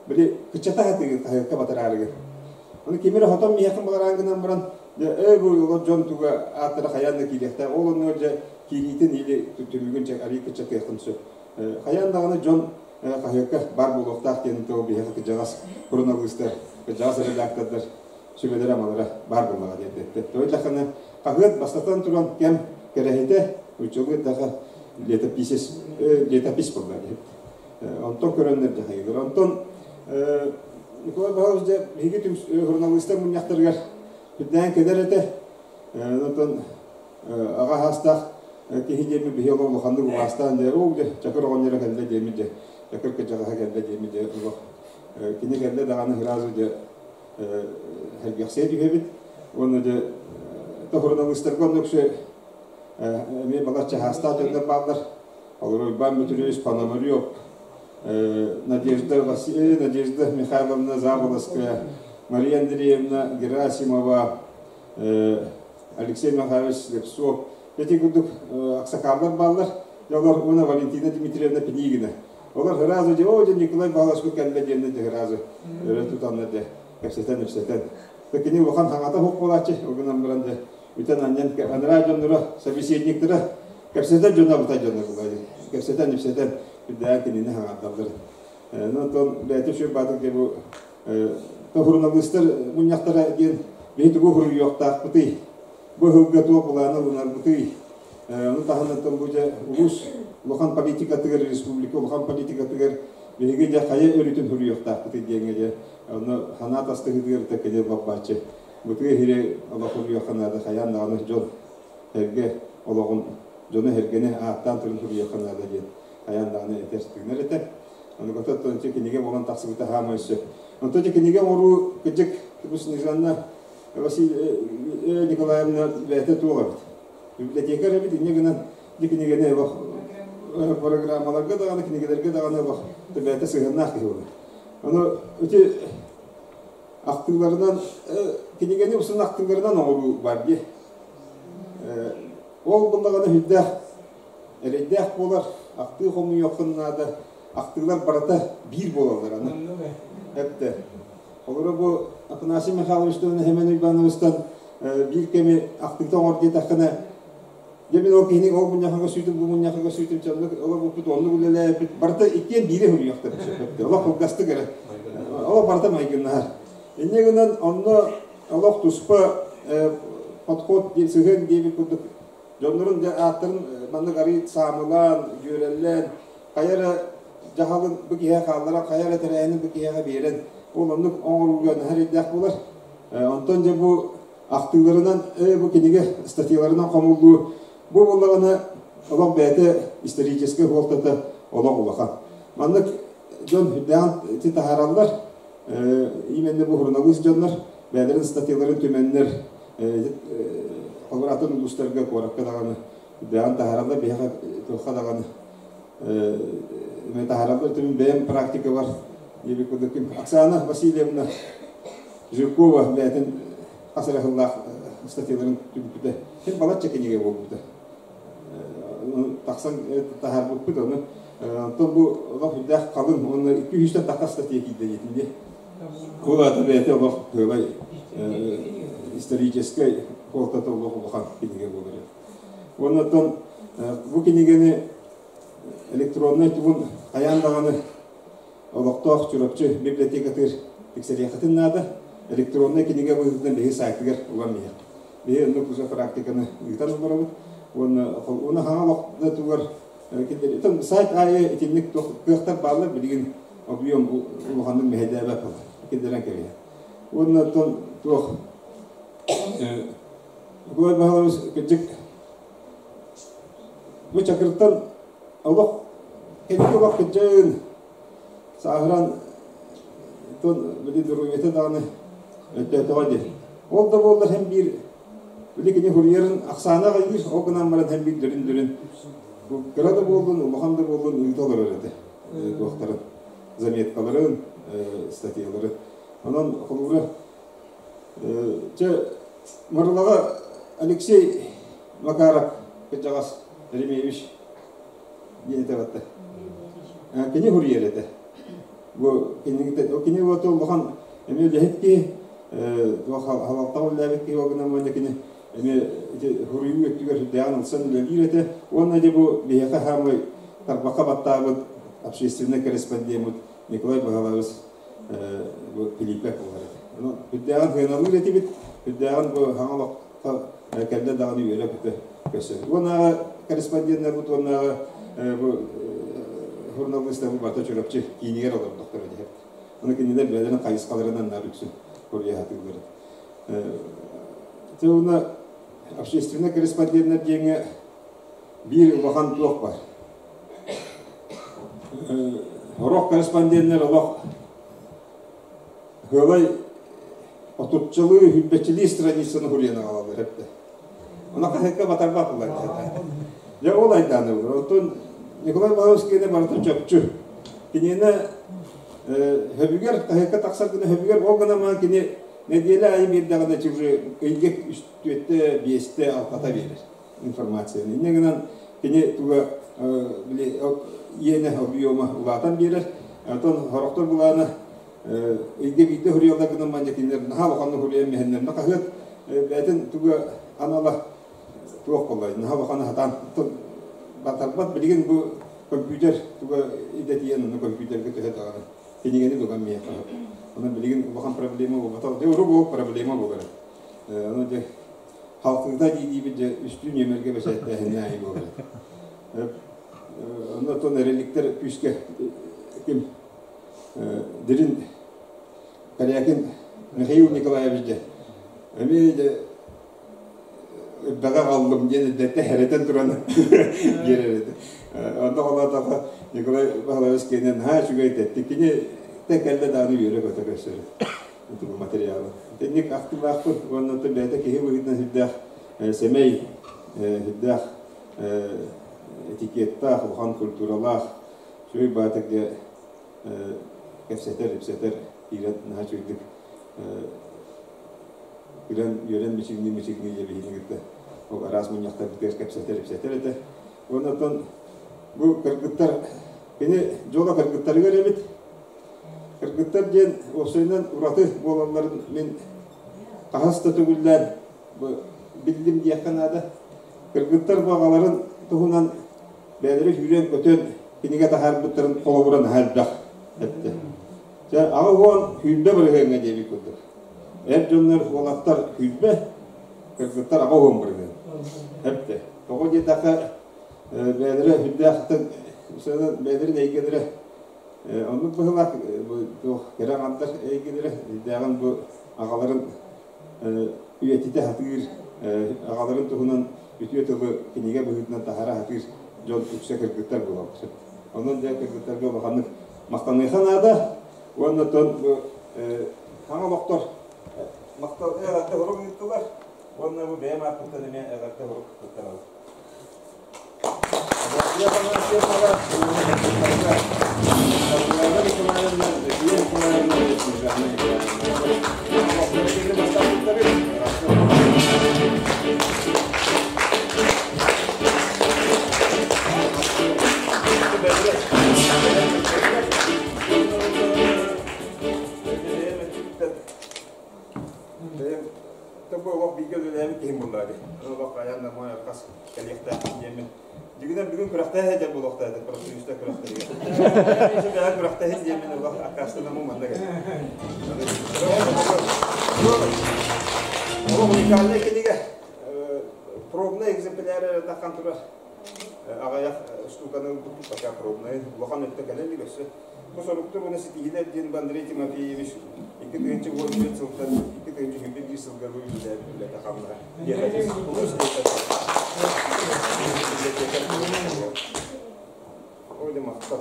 Били кыччата сатыыр хаһыакка батараарыгар. Ону ким эрэ хотон миэхэ балараан гынан баран, дьэ, ээ бу олор дьон туга ааттара хайаан да киириэхтээх, ол оннугар дьэ киириитин или түмүгүн дьэ арыый кыччатыаххын сөп. Хайаан даҕаны дьон хаһыакка баар буолуохтаах диэн тыл биһиэхэ кырдьаҕас суруналыыстар, кырдьаҕас редактордар сүбэлэрэ-амалара баар буоллаҕа диэн эттэ. Тоҕо диэтэххинэ, хаһыат бастатан туран кэм кэрэһитэ, учуолу эттэхэ летописец, летопись буолла диэбит. Онтон көрөннөр дьаһайылар. Онтон Николай Павлович дьэ биһиги суруналыыстар мунньахтарыгар үрдээн кэлэр этэ. Онтон аҕа саастаах киһи диэми биһи олох улаханнык убаастаан дьэ оо дьэ Чакыр оҕонньоро кэллэ диэми дьэ Чакыр кырдьаҕаһа кэллэ диэми дьэ олох кини кэллэ даҕаны сразу дьэ сэргэхсийэ түһэбит уонна дьэ суруналыыстарга онно үксэ эмиэ балачча саастаах дьоннор бааллар. Олору Иван Дмитриевич Пономарев, Надежда, Василий, Надежда Михайловна Заболоцкая, Мария Андреевна Герасимова, Алексей Михайлович Слепцов. Эти курдук аксакаллар бааллар. Олор уонна Валентина Дмитриевна Пинигина. Олор сразу де, о, Николай Павловичка кэллэ диэннэ де сразу өрө тутанна де кэпсэтэн өпсэтэн. Кини улахан хаҥата хук буолааччы, ол гынан баран де бүтэн анньан анараа дьонноро собеседниктара кэпсэтэр дьоно бута дьоно буолар кэпсэтэн ипсэтэн үрдээн кинини хаҥардаллар. Ну оттон бэйэтэ үчүгэй баатыр диэн бу суруналыыстар мунньахтара диэн биһи тугу суруйуохтаахпытый? Бу ыһылга туох былааны ылынарбытый? Ону таһынан бу дьэ улуус улахан политикатыгар, республика улахан политикатыгар биһиги дьэ хайа өрүтүн суруйуохтаахпытый диэҥҥэ дьэ онно санаа тастыһыытыгар да кини баппааччы бытыга иһири олох суруйуохха наада, хайаан даҕаны дьон сэргэ олоҕун дьону сэргэни ааттаан туран суруйуохха наада диэн хайаан даҕаны этэр тыынар этэ. Ону оттон кинигэ буолан тахсыбыта хаамай сөп. Онтон кинигэ оҥоруу кыдьык Снежанна Василий Николаевна бэйэтэ туох эбит. Библиотекарь эбит, инньэ гынан ди кинигэни олох программаларга даҕаны, кинигэлэргэ даҕаны олох бэйэтэ сыһыаннаах киһи буолар. Ону ити ахтыыларынан кинигэни усын ахтыыларынан оҥоруу бар дии. Ол буллаҕына сүрдээх эрэйдээх буолар, ахтыы хомуйуоххун наада, ахтыылар барыта биир буолаллар аны. Эптэ. Холобура бу Афанасий Михайловичтан Хемен Ивановичтан биир кэми ахтыыта оҥор диэтэххинэ, дьэ мин ол киһини ол мунньахаҕа сүүтүм, бу мунньахаҕа сүүтүм, чаннык олорбуппут, оннук үлэлээбиппит, барыта иккиэн биири суруйуохтара сөп. Олох кылгастык эрэ. Олох барыта майгыннаһар. Инньэ гынан онно олох туспа подход диэн сыһыан диэбит курдук дьоннорун дьэ ааттарын маннык арыы саамылаан, дьүөрэллээн, хайа эрэ дьаһалын бу киһиэхэ хаалларан, хайа эрэ тэрээһинин бу киһиэхэ биэрэн, ол оннук оҥорууга наһаа эрэйдээх буолар. Онтон дьэ бу ахтыыларынан, бу кинигэ статьяларынан хомуллуу бу буоллаҕына олох бэйэтэ историческай суолтата олох улахан. Маннык дьон үрдээҕин ити таһаараллар, именно бу суруналыыс дьоннор бэйэлэрин статьяларын түмэннэр холобур атын улуустарга куоракка даҕаны үрдээҕин таһаараллар, биһиэхэ туохха даҕаны таһаараллар. Түмүн бэйэм практикабар диэбит курдук Оксана Васильевна Жиркова бэйэтин хас эрэ сыллаах статьяларын түмпүтэ. Син балачча кинигэ буолбута. Тахсан таһаарбыппыт ону. Онтон бу олох үрдээх халыҥ уонна 200-тэн тахса статья киирдэ диэтим дии. Ол аата бэйэтэ олох тыалай историческай суолтата олох улахан кинигэ буолар. Уонна оттон бу кинигэни электроннай тугун хайаан даҕаны олохтоох Чурапчы библиотекатыгар тиксэриэххитин наада. Электроннай кинигэ быһыытынан биһиги сайтыгар улам иһэр. Биһиги оннук уже практиканы ыытан олоробут. Уонна уонна хаҥа олохтугар сайт аайы итинник кыахтар бааллар билигин объем улаханнык мэһэйдээбэт буолар. Киллэрэн кэбиһэр. Уонна оттон туох Николай Михайлович кырдьык бу Чакыртан олох кэнники олох кырдьан сааһыран тон били доруобуйата даҕаны өттөөтөҕө диэн. Ол да буоллар һэн биир били кини суруйарын ахсаана аҕыйыыр, ол гынан баран һэн биир дөрүн-дөрүн кыра да буоллун, улахан да буоллун ыыта олорор этэ туохтарын, заметкаларын, статьяларын. Онон холобура Чэ, Мырылаҕа Алексей Макаров кырдьаҕас Еремеевич диэн этэ батта. Кини суруйар этэ. Бу кини вот улахан эмиэ үлэһит киһи, халалтаҕа үлэлээбит киһи ол гынан уонна кини эмиэ ити суруйуу өттүгэр сүрдээҕин ылсан үлэлиир этэ. Уонна дьэ бу биһиэхэ хаамай тарбахха баттаабыт общественный корреспондеммыт Николай Баһылайевич бу Филиппев буолар этэ. Ону үрдээҕин сыаналыыр этибит, үрдээҕин бу саҥа олоххо кэллэ даҕаны үөрэ-көтө көрсөбүт. Уоннааҕы корреспонденнарбыт уоннааҕы бу журналистар барыта Чурапчы киинигэр олордохторо диһэбит. Ону кинилэр бэйэлэрин хайысхаларынан наар үксүн хоруйа сатыыллар. Те уонна общественный корреспонденнар диэҥҥэ биир улахан туох бар. Сорох корреспонденнар олох Хыалай отуччалыы, хүлбэччилии страницаны суруйан аҕалаллар эптэ. Ону хаһыакка батарбат булар. Дьэ ол айдааны булар. Оттон Николай Павлович барыта чопчу. Киниэнэ хөбүгэр, хаһыакка тахсар гына хөбүгэр ол гына маан кини нэдиэлэ аайы биэрдэҕинэ уже ыйга үстүөттэ, биэстэ, алтата биэрэр информацияны. Инньэ гынан кини туга били иэнэ объема улаатан биэрэр. Оттон сорохтор былаана ыйга биирдэ суруйаллар гынан манньа кинилэр наһаа улаханнык суруйан мэһэннэринэ хаһыат бэйэтин туга анала туох буоллай наһаа улаханы сатаан батарбат билигин бу компьютер туга идэтийэн ону компьютерга төһө даҕаны кинигэни туган миэхэ онон билигин улахан проблема буолбатах дьэ уру проблема буолар ону дьэ. Халкыыта дии-диибит дьэ үстүү нүөмэргэ бэчээттээһиннэ айы буолар. Оннотон эрэликтэр күүскэ ким Дирин Корякин Михаил Николаевич дьэ эмиэ дьэ бэҕэ аҕаллым диэн эрдэттэн хэрэтэн туран биэрэр этэ. Онно холоотохо Николай Павлович киэнэ наһаа үчүгэй тэттик. Кини тэ кэллэ даҕаны үөрэ-көтө көрсөр итини материалы. Итинник ахтыылаахпын уонна бэйэтэ киһи быһыытынан сүрдээх сэмэй, сүрдээх этикеттаах, улахан культуралаах, үчүгэй баатык дьэ кэпсэтэр, ипсэтэр киирэн наһаа үчүгэйдик күлэн, үөрэн мичиҥнии-мичиҥнии дьэ биһигини кытта ол араас мунньахтарбытыгар кэпсэтэр, ипсэтэр этэ. Уонна оттон бу кыргыттар кини дьоло кыргыттарыгар эбит. Кыргыттар диэн уопсайынан ураты буолалларын мин хаһыс да төгүллээн бу биллим диэххэ наада. Кыргыттар бу аҕаларын туһунан бэйэлэрэ сүүрэн-көтөн кинигэ таһаарбыттарын холобура наһаа элбэх эттэ. Чэ, 80 бырыһыаҥҥа диэбит курдук. Эр дьоннор, уолаттар 20, кыргыттар 80%. Эптэ. Тоҕо диэтэххэ, бэйэлэрэ сүрдээх бэйэлэрин эйгэлэрэ оннук быһыылаах туох кэрэ аҥардар эйгэлэрэ сүрдээҕин бу аҕаларын үйэтитэ сатыыр, аҕаларын туһунан үтүө тылы кинигэ быһыытынан таһара сатыыр дьон үксэ кыргыттар буолаллар. Онон дьэ кыргыттарга улаханнык махтаныахха наада. Уонна оттон бу хаҥа олохтор махтал эҕэрдэ урук ыыттылар. Уонна бу бэйэм ааппыттан эмиэ эҕэрдэ урук туттарабын. Тобу олох бииргэ үлэлээбит киһим буоллаа дии. Олох хайаан да мой хас кэлиэхтээхпин диэммин. Дьигинэн бүгүн күрэхтэһэ сылдьар буолуохтаах профсоюзтар күрэхтэригэр. Бэҕэ күрэхтэһин диэммин олох аккаастанаммын манна кэллим. Олох уникальнай кинигэ. Пробный экземпляр эрэ таххан турар. Аҕыйах штуканы ылбыппыт пока пробный. Улахан өттө кэлэ илик өссө. Бу соруктар уонна ситиһиилэр диэн Андрей Тимофеевич 2014 сылтан 2021 сылга бу үлэлээбит үлэтэ хамнаһа. Ой, махтал.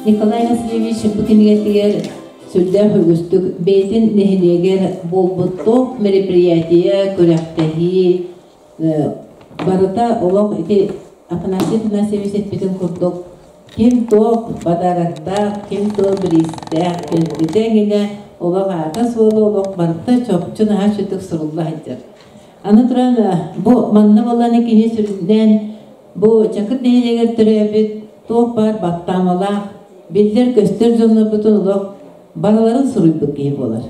Николай Васильевич бу кинигэтигэр сүрдээх үгүстүк бэйэтин нэһилиэгэр буолбут топ мероприятие, күрэхтэһии, Барыта олох ити Афанасий Афанасьевич эппитин курдук ким туох подароктаах, ким туох бириистээх кэлбитэ эҥинэ олох аата-суола олох барыта чопчу наһаа сүтүк сурулла сылдьар. Аны туран бу манна буоллаҕына киһи сүрүннээн бу Чакыр нэһилиэгэр төрөөбүт туох баар баттаамалаах биллэр-көстөр дьоннорбутун олох барыларын суруйбут киһи буолар.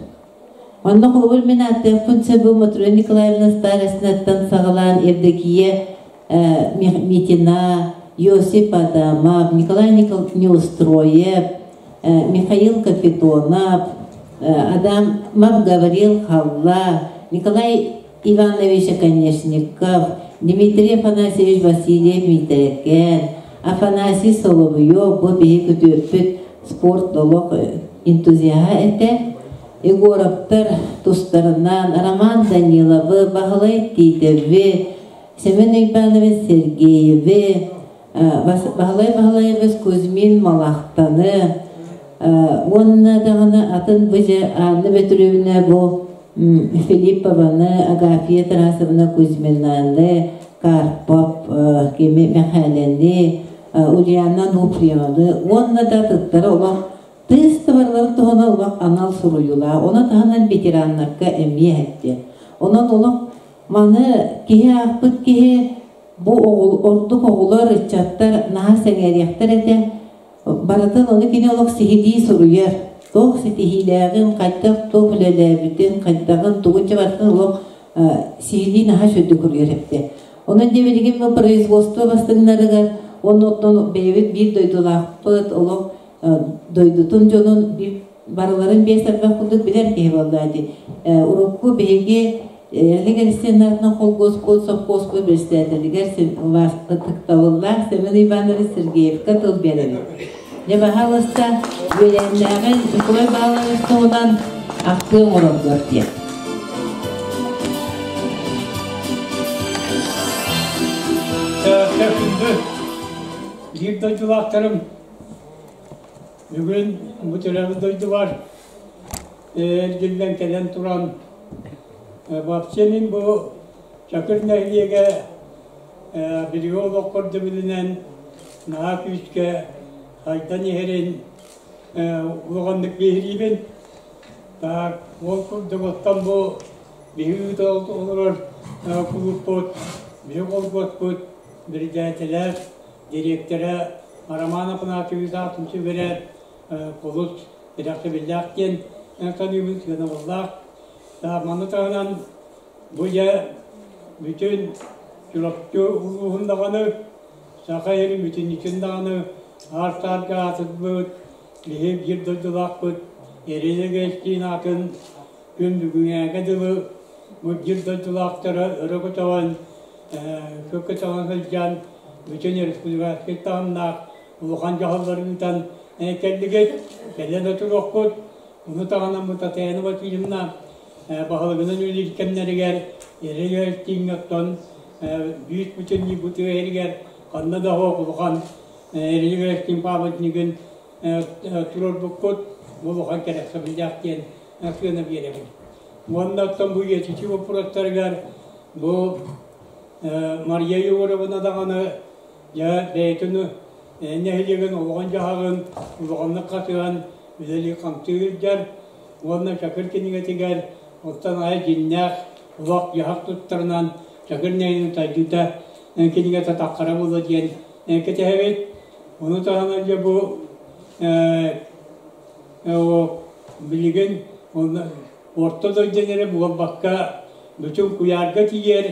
Онно холобур мин ааттыахпын сөп бу Матрена Николаевна Старостинаттан саҕалаан Евдокия Митина, Иосиф Адамов, Николай Неустроев, Михаил Капитонов, Адамов Гаврил Халла, Николай Иванович Оконешников, Дмитрий Афанасьевич Васильев Митэрэкээн, Афанасий Соловьев бу биһи күтүөппүт спорт олох энтузиаһа этэ. Егоровтар тустарынан Роман Даниловы, Баһылай Титеви, Семен Иванович Сергееви, Баһылай Баһылаевич Кузьмин Малахтаны уонна даҕаны атын бу дьэ Анна Бөтүрүөбүнэ бу Филиппованы, Агафья Тарасовна Кузьминаны, Карпов Кими Мэхээлэни, Ульяна Нуприеваны уонна да атыттары олох тыыс табарларын туһунан олох анал суруйуулаах. Ону таһынан ветераннарга эмиэ эттэ. Онон олох маны киһи аахпыт киһи бу ордук оҕолор, ыччаттар наһаа сэҥээриэхтэр этэ. Барытын ону кини олох сиһилии суруйар. Туох ситиһиилээҕин, хайдах туох үлэлээбитин, хайдаҕын, тугун дьэ барытын олох сиһилии наһаа үчүгэйдик суруйар эбитэ. Онон дьэ билигин бу производство бастыҥнарыгар уонна оттон бэйэбит биир дойдулаахпыт олох дойдутун дьонун биир Барыларын биэс элбэх курдук билэр киһи буолла дии. Урукку биһиги Эрилик Эристиэннэринэн холкуоспут, сопхуоспут председателигэр ытыктабыллаах Семен Иванович Сергеевка тыл биэрэбит. Дьэ, баһаалыста, үөлээннээҕин Ньукулай Баалович туһунан ахтыы оҥороргор диэн. Күндү биир дойдулаахтарым, бүгүн бу төрөөбүт дойдубар эргиллэн кэлэн туран, вообще мин бу Чакыр нэһилиэгэ билиги олох көрдөбүлүнэн наһаа күүскэ хайдан иһэрин улаханнык биһириибин. Так, ол курдук оттон бу биһиги ыыта олорор кулууппут, биһиги холбуоспут биригээдэлэр дириэктэрэ Роман Афанасьевич аатын сүгэрэ олус кэрэхсэбиллээх диэн саныыбын, сыанабыллаах. Маны таһынан бу дьэ бүтүн Чурапчы улууһун даҕаны, Саха сирин бүтүннүүтүн даҕаны аар-саарга аатырбыт биһи биир дойдулаахпыт Ирина Гестин аатын күн бүгүҥҥээҥҥэ дылы бу биир дойдулаахтара өрө көтөҕөн, көтөҕөн сылдьан бүтүн республиканскай таһымнаах улахан дьаһаллары ыытан кэллигит, кэлэн отуруохпут. Ону таһынан бу Татьяна Васильевна баһылыгынан үлэлиир кэмнэригэр Ирина Гестиҥҥэ оттон бүүс бүтүннүү бу тыа иһигэр ханна да оһох улахан Ирина Гестин памятнигын туруорбуккут бу улахан кэрэхсэбиллээх диэн сыана биэрэбин. Уонна оттон бу үйэтитии боппуруостарыгар бу Мария Егоровна даҕаны дьэ бэйэтин нэһилиэгин олоҕун-дьаһаҕын улаханнык хасыһан үлэлии-хамсыы сылдьар уонна Чакыр кинигэтигэр оттон аайы дьиҥнээх олох-дьаһах туттарынан Чакыр нэһилиэгин сайдыыта кинигэтэ таххара буолуо диэн кэтэһэбит. Ону таһынан дьэ бу билигин орто дойду эрэ буолбакка бүтүн куйаарга тиийэр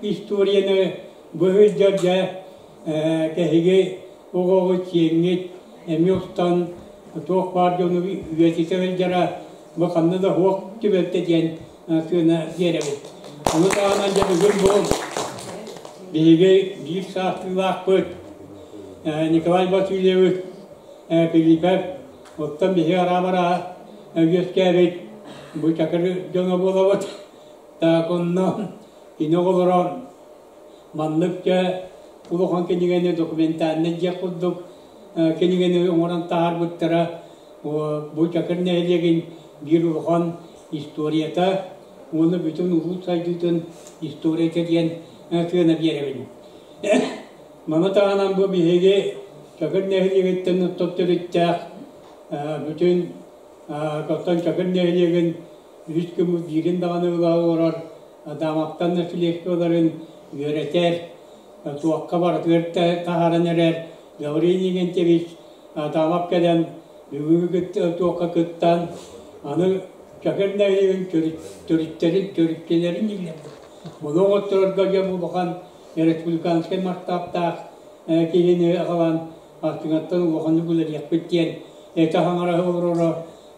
историяны бу сылдьар дьэ кэһиги оҕоҕут сиэҥҥит эмиэ устан туох баар дьону үйэтитэ сылдьара бу ханна да суох түбэлтэ диэн сыана биэрэбит. Ону таһынан дьэ бүгүн бу биһиги биир саастыылаахпыт Николай Васильевич Филиппов оттон биһиги араабара үөскээбит бу Чакыр дьоно буолабыт. Так онно кини оҕолоро маннык дьэ улахан кинигэни документальнай дьиэ курдук кинигэни оҥорон таһаарбыттара бу Чакыр нэһилиэгин биир улахан историята уонна бүтүн улуус сайдыытын историята диэн сыана биэрэбин. Маны таһынан бу биһиги Чакыр нэһилиэгиттэн оттон төрүттээх бүтүн оттон Чакыр нэһилиэгин үс күн биирин даҕаны ыла олорор Адамовтан наследстволарын үөрэтэр, туохха барытыгар таһааран эрэр Гаврил Иннокентьевич Адамов кэлэн бүгүҥҥү туохха кыттан аны Чакыр нэһилиэгин төрүттэрин төрүччүлэрин иилэрбит. Ону оҥотторорго дьэ улахан республиканскай масштабтаах киһини аҕалан астыҥаттан улаханнык үлэлиэхпит диэн этэ хаҥара олороро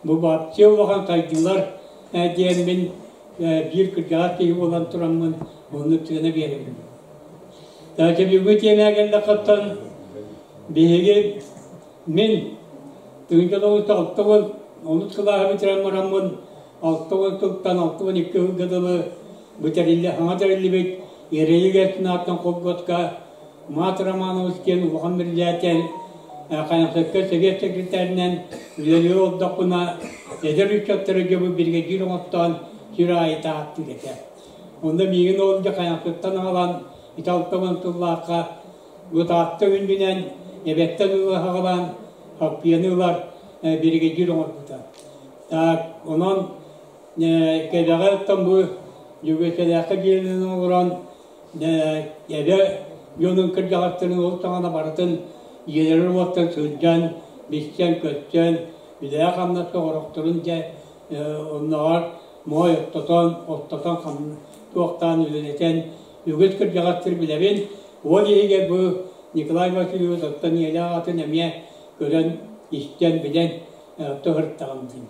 бу вообще улахан сайдыылар диэн мин биир кырдьаҕас киһи буолан тураммын оннук сыана биэрэбин. Бүгүҥҥү тиэмэҕэ кэллэххиттэн биһиги мин 1960 онус кылааһы бүтэрэн бараммын 60 сылтан 62 сылга дылы бүтэриллэ саҥа тэриллибит Эрэлигэр ааттан холкуоска Мат Романович диэн улахан бирилээтэл Хайахсыкка сэбиэт секретарынан үлэлии олордохпуна эдэр ыччаттары дьэ бу биригэдьиир оҥоттоон сир аайы таһааттыыр этэ. Онно миигин ол дьэ Хайахсыттан аҕалан ити 60 сыллаахха бу Таатта үрдүнэн эбэттэн ыла аҕалан хаппыйаны ылар биригэдьиир оҥорбута. Так, онон кэбэҕэ оттон бу Дьөгүөссэлээххэ дьиэлэнэн олорон эбэ дьонун кырдьаҕастарын ол саҕана барытын дьиэлэрин уоттан сылдьан, билсэн-көстөн, үлэҕэ-хамнаска орохторун дьэ оннооҕор моой оттотон, оттотон туохтаан үлэлэтэн үгүс кырдьаҕастары билэбин. Ол иһигэр бу Николай Васильевич оттон ийэлээх аҕатын эмиэ көрөн, истэн, билэн. Тоһыртаҕым дии.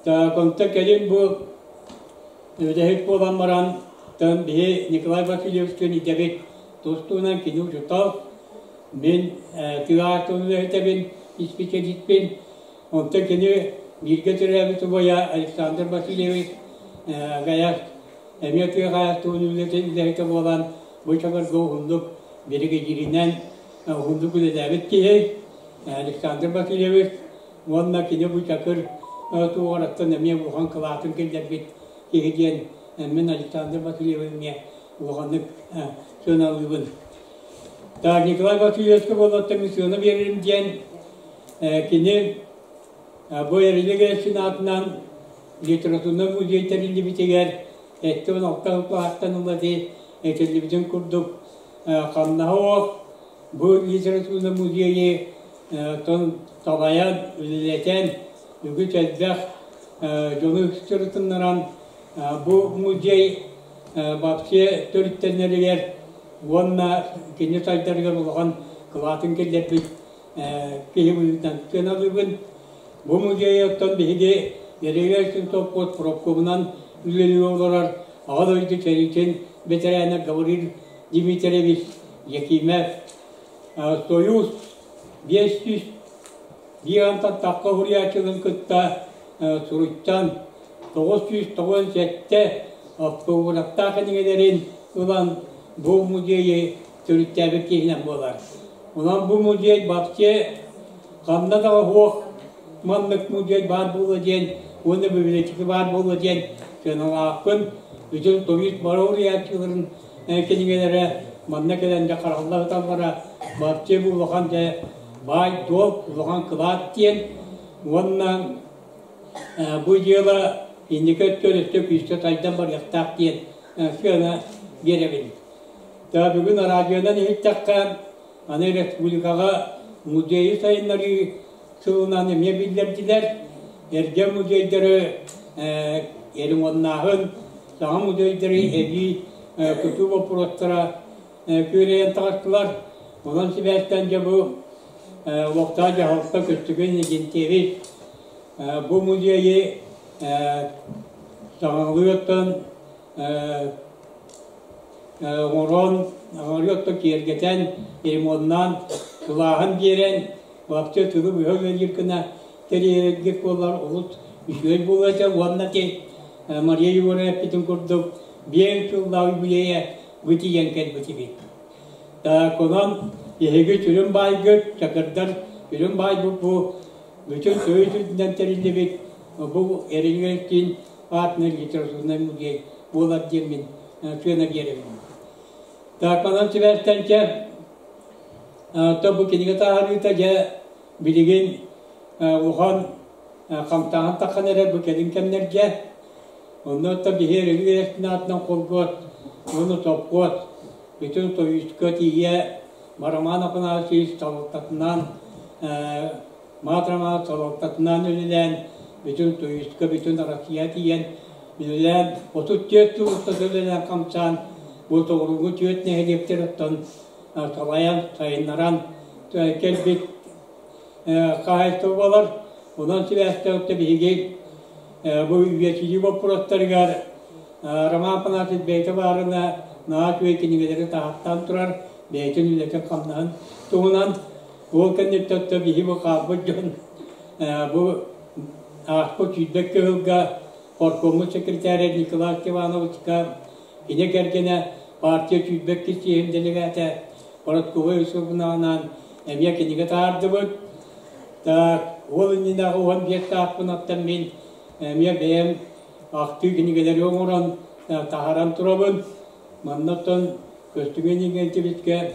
Так, онто кэлин бу үлэһит буолан баран, тан биһи Николай Васильевичтыын идэбит тустуунан кини учутал, мин тыа үлэһитэбин, исписэлииспин. Онтон кини бииргэ төрөөбүт убайа Александр Васильевич Гаяс эмиэ тыа хаһаайыстыбатын үлэһитэ буолан, бу чабарга уһуннук биригэдьииринэн уһуннук үлэлээбит киһи Александр Васильевич уонна кини бу Чакыр туоҕараттан эмиэ улахан кылаатын киллэрбит киһи диэн мин Александр Васильевы эмиэ улаханнык сыаналыыбын. Так, Николай Васильевичка буоллаттан мин сыана биэрэрим диэн кини бу Эрилик Эристин аатынан литературнай музей тэриллибитигэр 76 кылаастан ыла этиллибитин курдук хамнаһа суох бу литературнай музейы тон салайан, үлэлэтэн, үгүс элбэх дьону сырытыннаран бу музей вообще төрүттэнэригэр уонна кини сайдарыгар улахан кылаатын киллэрбит киһи быһыытынан сыаналыыбын. Бу музейы оттон биһиги Ерегер сопхуос профкомунан үлэлии олорор Аҕа дойду сэриитин бэтэрээнэ Гаврил Дмитриевич Якимов Союз 500 антан тахха уһуйааччыларын кытта суруйтан 997 автографтаах кинигэлэрин ылан бу музейы төрүттээбит киһинэн буолар. Онон бу музей вообще ханна да суох маннык музей баар буолуо диэн уонна библиотека баар буолуо диэн сыаналаахпын. Бүтүн Союз бары уһуйааччыларын кинигэлэрэ манна кэлэн дьэ харалла сыталлара вообще бу улахан дьэ баай-дуол улахан кылаат диэн уонна бу дьыала инники өттүгэр өссө күүскэ сайдан барыахтаах диэн сыана биэрэбин. Бүгүн араадьыйанан иһиттэххэ, аны республикаҕа музейы сайыннарыы сылынан эмиэ биллэрдилэр. Эргэ музейдары ремоннааһын, саҥа музейдары эбии тутуу боппуруостара күөрэйэн таҕыстылар. Онон сибээстээн дьэ бу олохтоох дьаһалта Көстөкүүн Иннокентьевич бу музейы саҥалыы оттон оҥорон, оҥоруу оттон киэргэтэн, ремоннаан, сылааһын биэрэн, вообще тылы быһа үлэлиир гына тэрийэргит буоллар олус үчүгэй буолуо этэ уонна ти Мария Егоровна эппитин курдук биэс сыллаах юбилейа бу тиийэн кэлбит эбит. Так, онон эһиги сүрүн баайгыт, чакырдар сүрүн баайбыт бу бүтүн сөйүс үрдүнэн тэриллибит бу Эрилик аатынан литературнай музей буолар диэммин сыана биэрэбин. Так, онон сибээстэнчэ то бу кинигэ таһаарыыта дьэ билигин улахан хамсааһын таххан эрэр бу кэлин кэмнэргэ. Онно оттон биһи Эрилик аатынан холбуот уонна сопхуос бүтүн Союзка тиийэ Роман Афанасьевич салалтатынан Маат Романов салалтатынан үлэлээн бүтүн Союзка, бүтүн Россия тиийэн үлэлээн 34 сыл устата үлэлээн хамсаан бу соҕурууҥҥу түөрт нэһилиэктэр оттон салайан, сайыннаран кэлбит хаһаайыстыба буолар. Онон сибээстээх биһиги бу үйэтитии боппуруостарыгар Роман Афанасьевич бэйэтэ баарына наһаа үчүгэй кинигэлэри таһааттаан турар, бэйэтин үлэтин-хамнаһын туһунан. Ол кэнниттэн биһи бу хаалбыт дьон бу ааспыт сүүрбэккэ сылга хоркоммут секретаря Николай Ивановичка кини кэргэнэ партия сүүрбэкки съеһин делегата Поротковой Юсуповнаҕынаан эмиэ кинигэ таһаардыбыт. Так, ол иннинээҕи 15 сааспын мин эмиэ бэйэм ахтыы кинигэлэри оҥорон таһааран турабын. Манна оттон Көстүгэн Иннокентьевичкэ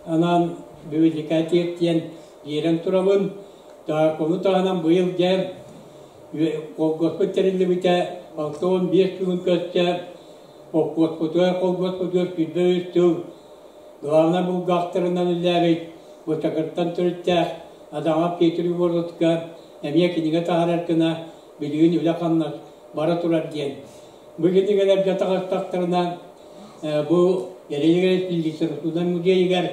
анаан бибиликэтиэт диэн биэрэн турабын. Так, ону таһынан быйыл дьэ холкуоспут тэриллибитэ 65 сылын көрсө холкуоспутугар холкуоспутугар 23 сыл главнай булгаахтарынан үлэлээбит Бытакыртан төрүттээх Адаҥа Петр Егоровичка эмиэ кинигэ таһаарар гына билигин үлэ-хамнас бара турар диэн. Бу кинигэлэргэ таҕыстахтарына бу Эрилик литературнай музейыгар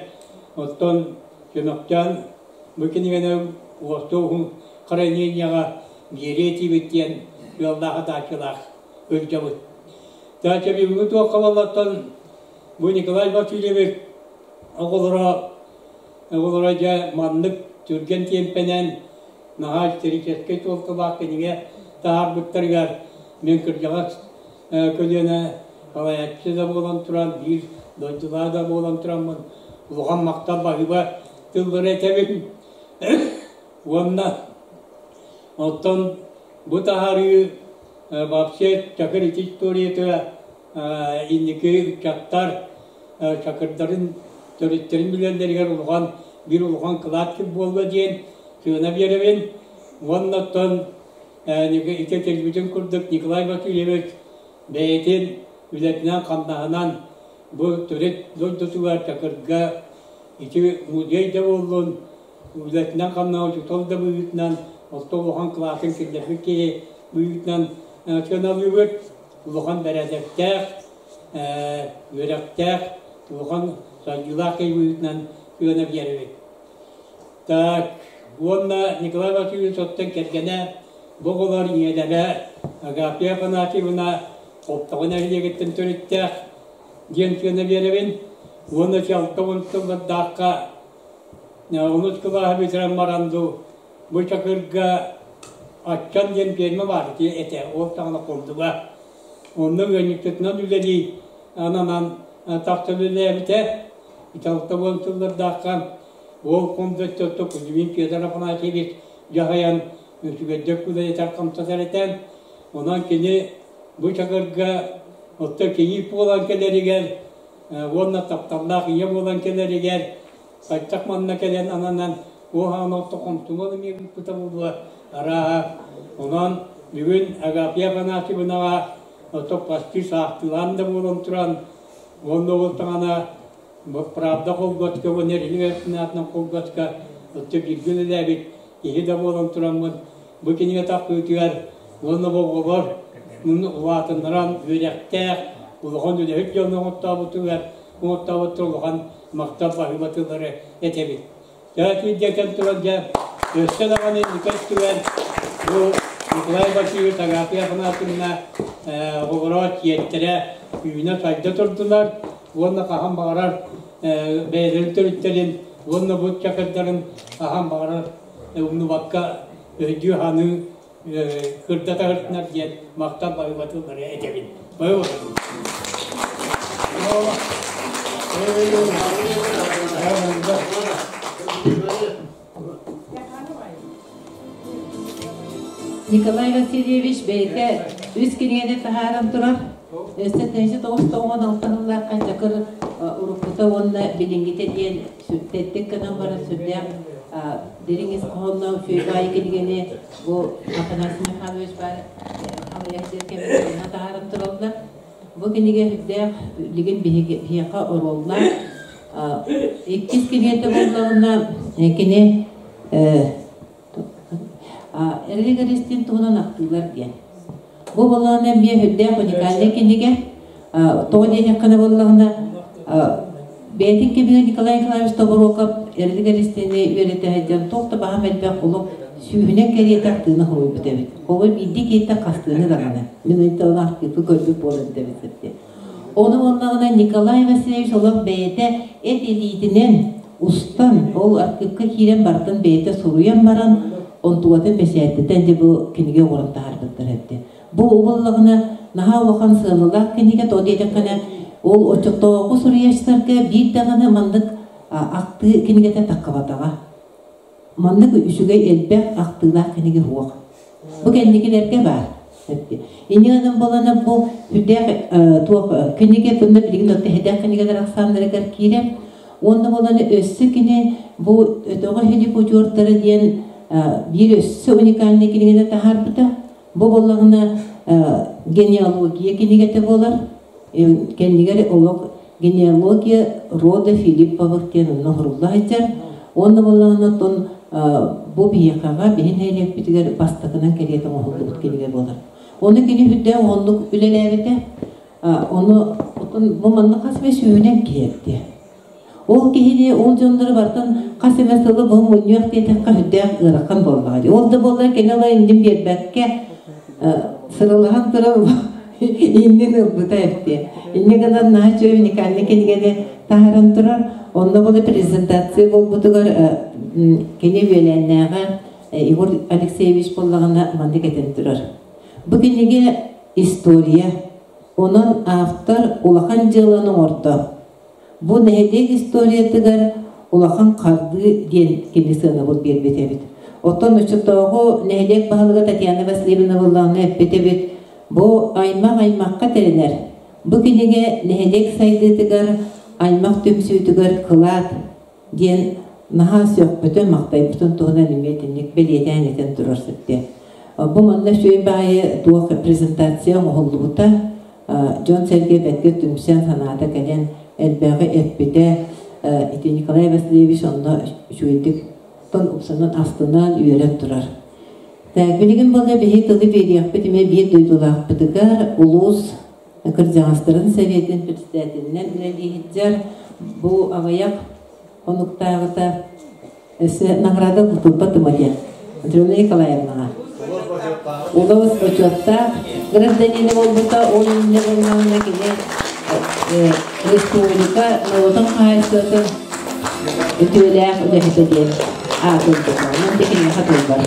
оттон Чөмөхтөөн бу кинигэни уостуу уһун храненияҕа биэриэ этибит диэн ыаллаах даачалаах ылдьабыт. Даача бүгүҥҥү туохха буоллаттан бу Николай Васильевич оҕолоро оҕолоро дьэ маннык түргэн тиэмпэнэн наһаа историческай суолталаах кинигэ таһаарбыттарыгар мин кырдьаҕас көлүөнэ салайааччы да буолан туран, биир дойдулаах да буолан тураммын улахан махтал баһыыба тыллары этэбин. Уонна оттон бу таһаарыы вообще Чакыр ити историята инники ыччаттар чакырдарын төрүттэрин билэллэригэр улахан биир улахан кылаат буолла диэн сыана биэрэбин. Уонна оттон ити этиллибитин курдук Николай Васильевич бэйэтин үлэтинэн-хамнаһынан бу төрүт дойдутугар Чакырга ити музей да буоллун, үлэтинэн-хамнаһынан учуутал да быһыытынан, орто улахан кылаасын киллэрбит киһи быһыытынан сыаналыыбыт. Улахан бэрээдэктээх, үөрэхтээх, улахан сайдыылаах киһи быһыытынан сыана биэрэбит. Так, уонна Николай Васильевич оттон кэргэнэ бу оҕолор ийэлэрэ Агафья Афанасьевна Хоптоҕо нэһилиэгиттэн төрүттээх диэн сыана биэрэбин. Уонна 60 сыллардаахха онус кылааһы бүтэрэн баран дуу, бу Чакырга Аччан диэн пиэрмэ баар этэ, ол саҕана курдуга. Онно ыанньыксытынан үлэлии ананан тахсан үлэлээбитэ. Ити 60 сыллардаахха Ол комдоччотто Кузьмин Федор Афанасьевич дьаһайан үчүгэйдик үлэлэтэр хамсатар этэ. Онон кини бу Чакырга оттон кийиит буолан кэлэригэр уонна тапталлаах ийэ буолан кэлэригэр хайдах манна кэлэн ананан уоһаан орто хомсомол эмиэ ыыппыта буолуо арааһа. Онон бүгүн Агафья Афанасьевнаҕа ото почти саахтыылаан да буолан туран уонна ол саҕана Правда холкуоска уонна Эрилик Эристин холкуоска өттө бииргэ үлэлээбит киһи да буолан тураммын бу кинигэ тахсыытыгар уонна оҕолор улаатыннаран үөрэхтээх улахан үлэһит дьону оҥортообутугар оҥортообуттар улахан махтал баһыыба тыллары этэбит. Дьэ туран дьэ өссө даҕаны инники өттүгэр бу Николай Васильевич Агафья Афанасьевна оҕолоро сиэттэрэ үүнэ-сайда турдулар уонна хаһан баҕарар бэйэлэрин төрүттэрин уонна бу чакырдарын хаһан баҕарар умнубакка өйдүү-саныы кырдата сырытынар диэн махтал баһыыба тыллары этэбин. Николай Васильевич бэйэтэ үс кинигэни таһааран турар. Өссө тыһыынча тоҕус тоҕуон алта сыллаахха Чакыр уруккута уонна билиҥҥитэ диэн сүрдэттик гынан баран сүрдээх дириҥ ис хоһоонноох үчүгэй кинигэни бу Афанасий Михайлович баар халыйар кэмигэр таһааран тураллар. Бу кинигэ сүрдээх билигин биһиэхэ оруоллаах. Иккис кинигэтэ буоллаҕына кини Эрилик Эристиин туһунан ахтыылар диэн. Бу буоллаҕына эмиэ сүрдээх уникальнай кинигэ. Тоҕо диэтэххинэ буоллаҕына бэйэтин кэмигэр Николай Николаевич Тобуруокап Эрилик Эристиини үөрэтэ сылдьан туох да баһаам элбэх олох сүүһүнэн кэриэтэ ахтыыны хоруйбут эбит. Ол биирдии киһиттэн хастыыны даҕаны. Мин ыйталан ахтыыппы көрбүт буолан эбит. Ону буоллаҕына Николай Васильевич олох бэйэтэ эт илиитинэн устан, ол архыыпка киирэн барытын бэйэтэ суруйан баран, онтугатын бэчээттэтэн дьэ бу кинигэ оҥорон таһаарбыттар эбит. Бу буоллаҕына наһаа улахан сыаналаах кинигэ, тоҕо диэтэххинэ, ол оччотооҕу суруйааччыларга биир даҕаны маннык ахтыы кинигэтэ таххыбатаҕа. Маннык үчүгэй элбэх ахтыылаах кинигэ суох. Бу кэнникилэргэ баар. Инньэ гынан буолана бу сүрдээх туох кинигэ бунна билигин тэһэдээх кинигэлэр ахсааннарыгар киирэр. Уонна буолана өссө кини бу өтөҕө хилип удьуордара диэн биир өссө уникальный кинигэни таһаарбыта. Бу буоллаҕына генеалогия кинигэтэ буолар. Кэннигэр олох генеалогия рода Филипповых диэн онно оһорулла сылдьар. Уонна буоллаҕына тон бу биһиэхэҕэ биһин нэһилиэкпитигэр бастакынан кэриэтэ оҥоһуллубут кинигэ буолар. Ону кини үрдээх уһуннук үлэлээбитэ. Ону бу манна хас эмэ сүүһүнэн киһи этти. Ол киһини, ол дьоннору бартан хас эмэ сылы бу мунньуох диэтэххэ сүрдээх ыарахан буоллаҕа дии. Ол да буоллар кини ыла иннин биэрбэккэ сыралаһан туран иннин ылбыта эбит. Инньэ гынан наһаа үчүгэй уникальный кинигэни таһааран турар. Онно була презентация буолбутугар кини үөлээннээҕэ Егор Алексеевич буоллаҕына маннык этэн турар. Бу кинигэ история. Онон автор улахан дьыаланы оҥордо. Бу нэһилиэк историятыгар улахан хардыы диэн кини сыанабыл биэрбит эбит. Оттон оччотооҕу нэһилиэк баһылыга Татьяна Васильевна Валлаана эппит эбит, бу аймах аймахха тэринэр. Бу кинигэ нэһилиэк сайдыытыгар, аймах түмсүүтүгэр кылаат диэн наһаа сөхпүтүн, махтайбытын туһунан эмиэ итинник бэлиэтээн этэн турар сөптөөх. Бу манна үчүгэй баайы туох презентация оҥоһуллубута, дьон-сэргэ бэркэ түмсэн санаата кэлэн элбэҕи эппитэ. Ити Николай Васильевич онно үчүгэйдик тон упсанан астынан үөрэн турар. Так, билигин буолла биһи тылы биэриэхпит эмиэ биир дойдулаахпытыгар улуус кырдьаҕастарын советын председателинэн үлэлииһиттэр бу аҕыйах хонуктааҕыта өссө награда тутулба диэн Матрена Николаевнаҕа улуус бочуоттаах гражданина буолбута ол иннинэ буоллаҕына кини республика норуотун хаһаайыстыбатын үтүөлээх үлэһитэ диэн аатырбыта. Онон киниэхэ тылбар.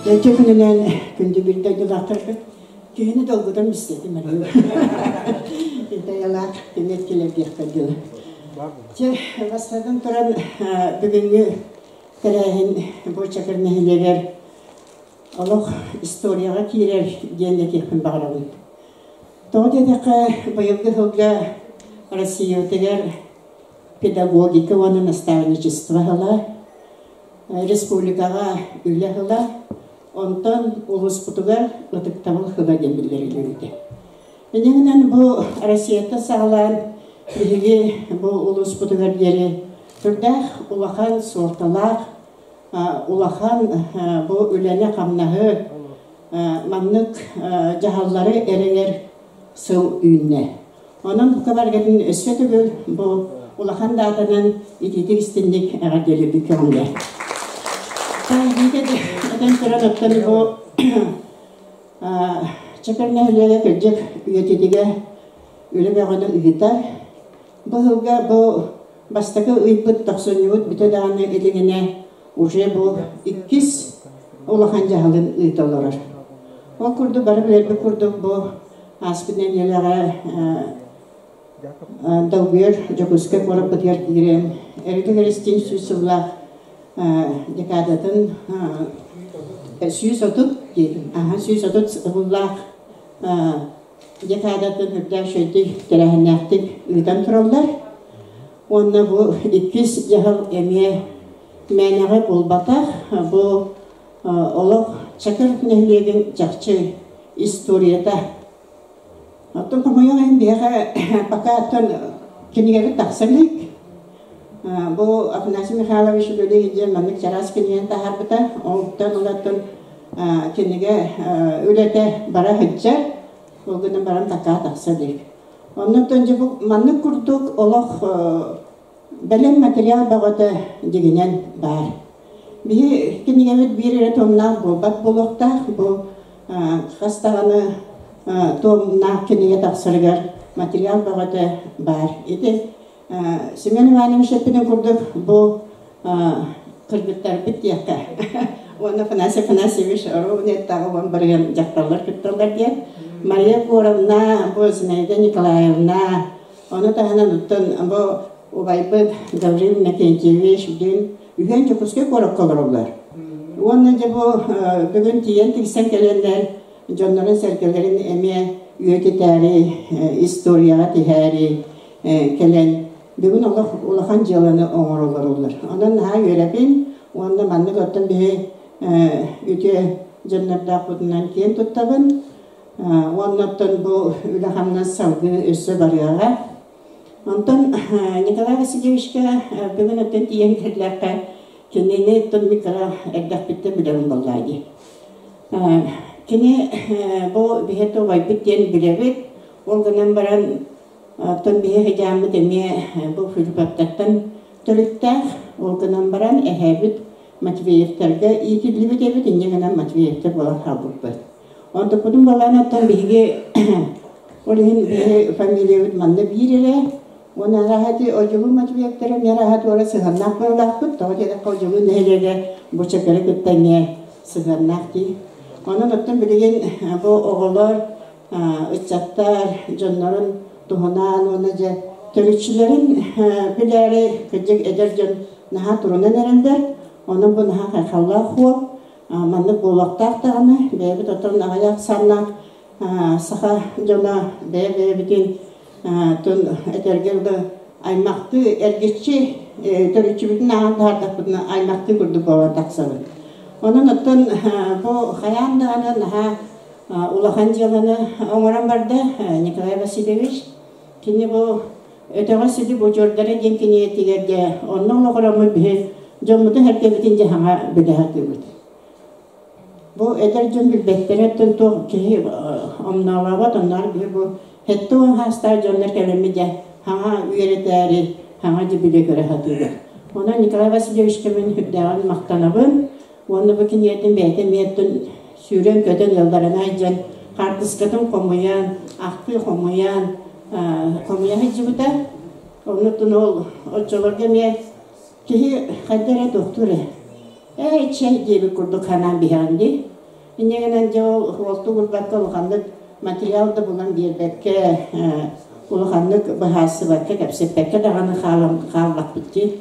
Дьэ күнүнэн күндү бир дойдулаахтарбыт киһини долгутан бистэтим эрэ. Итаялаах кини килэрдиэххэ дылы. Чэ, бастатан туран бүгүҥҥү тэрээһин бу Чакыр нэһилиэгэр олох историяҕа киирэр диэн этиэхпин баҕарабын. Тоҕо диэтэххэ, быйылгы сылга Россиябытыгар педагогика уонна наставничество сыла, республикаҕа үлэ сыла, онтон улууспутугар ытыктабыл сыла диэн биллэриллибитэ. Иннинэн бу Россияттан саҕалаан биһиги бу улууспутугар диэри сүрдээх улахан суолталаах улахан бу үлэни-хамнаһы маннык дьаһаллары эрэйэр сыл үүннэ. Онон бука баргатын өссө төгүл бу улахан даатанан итиитик истинник эҕэрдэлиирбит көҥүлэ. Этэн туран оттон бу Чакыр нэһилиэгэ кырдьык үйэтитигэ үлэ бөҕөнү ыытар. Бу сылга бу бастакы ыйбыт тохсунньубут бүтэ даҕаны илигинэ уже бу иккис улахан дьаһалын ыыта олорор. Ол курдук бары билэрбит курдук бу ааспыт нэдиэлэҕэ Долгуйар Дьокуускай куораппытыгар киирэн Эрилик Эристиин сүүс сыллаах декадатын 130 130 сыллаах декадатын үрдээх үчүгэйдик тэрээһиннээхтик ыытан тураллар. Уонна бу иккис дьаһал эмиэ мээнэҕэ буолбатах. Бу олох Чакыр нэһилиэгин чахчы историята. Оттон хомойуох иһин биһиэхэ пока оттон кинигэбит тахса илик. Бу Афанасий Михайлович үлэлии диэн маннык чараас кинигэни таһаарбыта. Онтон ылаттан кинигэ үлэтэ бара сылдьар. Ол гынан баран такаа тахса илик. Оннуттан дьэ бу маннык курдук олох бэлэм материал бөҕөтө дьигинэн баар. Биһи кинигэбит биир эрэ томнаах буолбат буолуохтаах. Бу хас даҕаны томнаах кинигэ тахсарыгар материал бөҕөтө баар. Ити Семен Иванович эппитин курдук бу кыргыттарбыт диэххэ уонна Афанасий Афанасьевич ровно эттэҕэ уон барыан дьахталлар кытталлар диэн Мария Егоровна, бу Зинаида Николаевна, ону таһынан оттон бу убайбыт Гаврил Иннокентьевич диэн үһүөн Дьокуускай куоракка олороллор. Уонна дьэ бу бүгүн тиийэн тиксэн кэлэннэр дьоннорун-сэргэлэрин эмиэ үйэтитээри, историяҕа тиһээри кэлэн бүгүн олох улахан дьыаланы оҥоролоруллар. Онон наһаа үөрэбин уонна маннык оттон биһи үтүө дьоннордоохпутунан киэн туттабын. Уонна оттон бу үлэ-хамнас салгыы өссө барыаҕа. Онтон Николай Васильевичка бүгүн оттон тиийэн кэллэххэ кинини оттон микро эрдэхпиттэн билэбин буоллаа дии. Кини бу биһи убайбыт диэн билэбит. Ол гынан баран оттон биһи хыдьааммыт эмиэ бу Филипповтартан төрүттээх. Ол гынан баран эһээбит Матвеевтарга иитиллибит эбит, инньэ гынан Матвеевтар буолан хаалбыппыт. Онтукпутун балаан оттон биһиги ол иһин биһи фамилиябыт манна биир эрэ. Уонна арааһа Одьулуун Матвеевтара эмиэ арааһа туора сыһыаннаах буоллаахпыт. Тоҕо диэтэххэ Одьулуун нэһилиэгэ бу Чакыры кытта эмиэ сыһыаннаах дии. Онон оттон билигин бу оҕолор, ыччаттар дьоннорун туһунаан уонна дьэ төрүччүлэрин билээри кырдьык эдэр дьон наһаа турунан эрэллэр. Онон бу наһаа хайхаллаах уол. Маннык буолуохтаах даҕаны бэйэбит оттон аҕыйах саннаах саха дьоно бэйэ-бэйэбитин тун этэргэ дылы аймахтыы эргиччи төрүччүбүтүн ааһан таһаардахпытына аймахтыы курдук буолан тахсабыт. Онон оттон бу хайаан даҕаны наһаа улахан дьыаланы оҥорон барда Николай Васильевич. Кини бу Өтөҕө сиди будьуордара диэн кинигэтигэр дьэ онно олоҕураммыт биһи дьоммутун сэргэбитин дьэ хаҥа билэ сатыыбыт. Бу эдэр дьон билбэттэрэ оттон туох киһи омноолообот онноор биһи бу 70 саастаах дьоннор кэлэммит дьэ хаҥа үөрэтээри хаҥа дьэ билэ көрө сатыыбыт. Онон Николай Васильевичка мин үрдээҕин махтанабын уонна бу кинигэтин бэйэтэ эмиэ оттон сүүрэн-көтөн ыалларына сылдьан хаартыскатын хомуйан, ахтыы хомуйан хомуйа сылдьыбыта. Оннуттан ол оччолорго эмиэ киһи хайда эрэ туохтуур ээ. Ээ, чэй диэбит курдук санаан биһэҕин дии. Инньэ гынан дьэ ол уолту булбакка улаханнык материал да булан биэрбэккэ, улаханнык быһаарсыбакка, кэпсэппэккэ даҕаны хааллахпыт дии.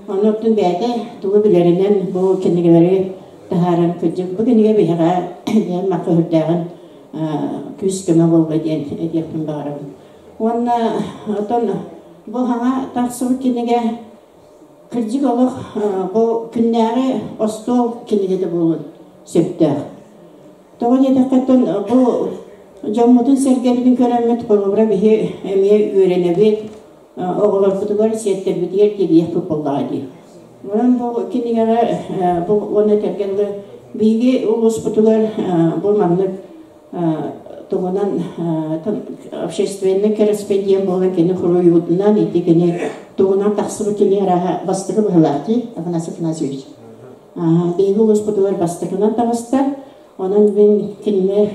Оннуттан бэйэтэ тугу билэринэн бу кинигэлэри таһааран кырдьык бу кинигэ биһиэхэ бэйэм макка үрдээҕин күүс-көмө буолла диэн этиэхпин баҕарабын. Уонна оттон бу хаҥа тахсыбыт кинигэ кырдьык олох бу күннээҕи остуол кинигэтэ буолуон сөптөөх. Тоҕо диэтэххэ оттон бу дьоммутун-сэргэбитин көрөммүт холобура биһи эмиэ үөрэнэбит, оҕолорбутугар, сиэттэрбитигэр тириэхпит буоллаҕа дии. Онон бу кинигэҕэ бу уонна этэргэ биһиги улууспутугар бу маннык тугунан общественный корреспондент буолан кини хоруйуутунан ити кини тугунан тахсыбыт кини арааһа бастакы быһылаах дии Афанасий Афанасьевич. Биһиги улууспутугар бастакынан таҕыста. Онон мин кинилэр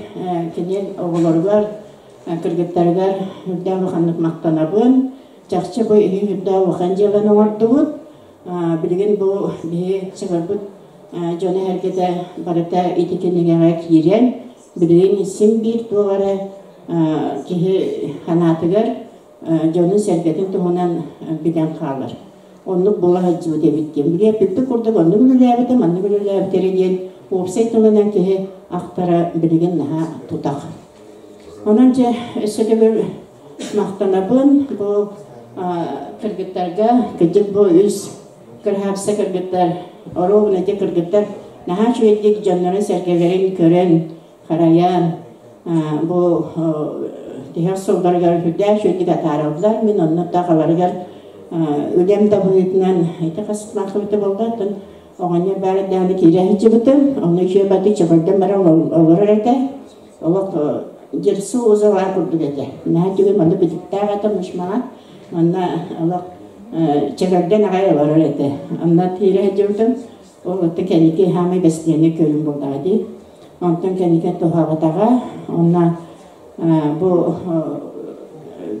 кини оҕолоругар, кыргыттарыгар үрдээх улаханнык махтанабын. Чахчы бу иһин үрдээх улахан дьыаланы оҥордубут. Билигин бу биһи чыгырбыт дьоно эргэтэ барыта ити кинигэҕэ киирэн, билигин син биир туох эрэ киһи санаатыгар дьонун-сэргэтин туһунан билэн хаалар. Оннук буола сылдьыбыт эбит диэн. Били эппиппит курдук оннук үлэлээбитэ, маннык үлэлээбитэрэ диэн уопсай тылынан киһи ахтара билигин наһаа тутах. Онон дьэ өссө төгүл махтанабын бу кыргыттарга, кырдьык бу үс кырһаапса кыргыттар, оруобуна ити кыргыттар наһаа үчүгэйдик дьоннорун-сэргэлэрин көрөн, харайан бу тиһэх сылларыгар үрдээх үчүгэйдик атаараллар. Мин онно тахаларыгар үлэм да быһыытынан ити хас сыллаахыбыта буолла, оттон оҕонньор баар эрдэҕинэ киирэ сылдьыбытым. Онно үчүгэй баты чөкөрдөн баран олорор этэ. Олох дерсу узала курдук этэ. Наһаа түгэн манна битиктээх этэ мушмаҕа. Манна олох чөкөрдөн аҕай олорор этэ. Онно киирэ сылдьыбытым. Ол отто кэнники хаамай бэстиэнэ көрүн буоллаҕа дии. Онтон кэнники туһаабатаҕа. Онно бу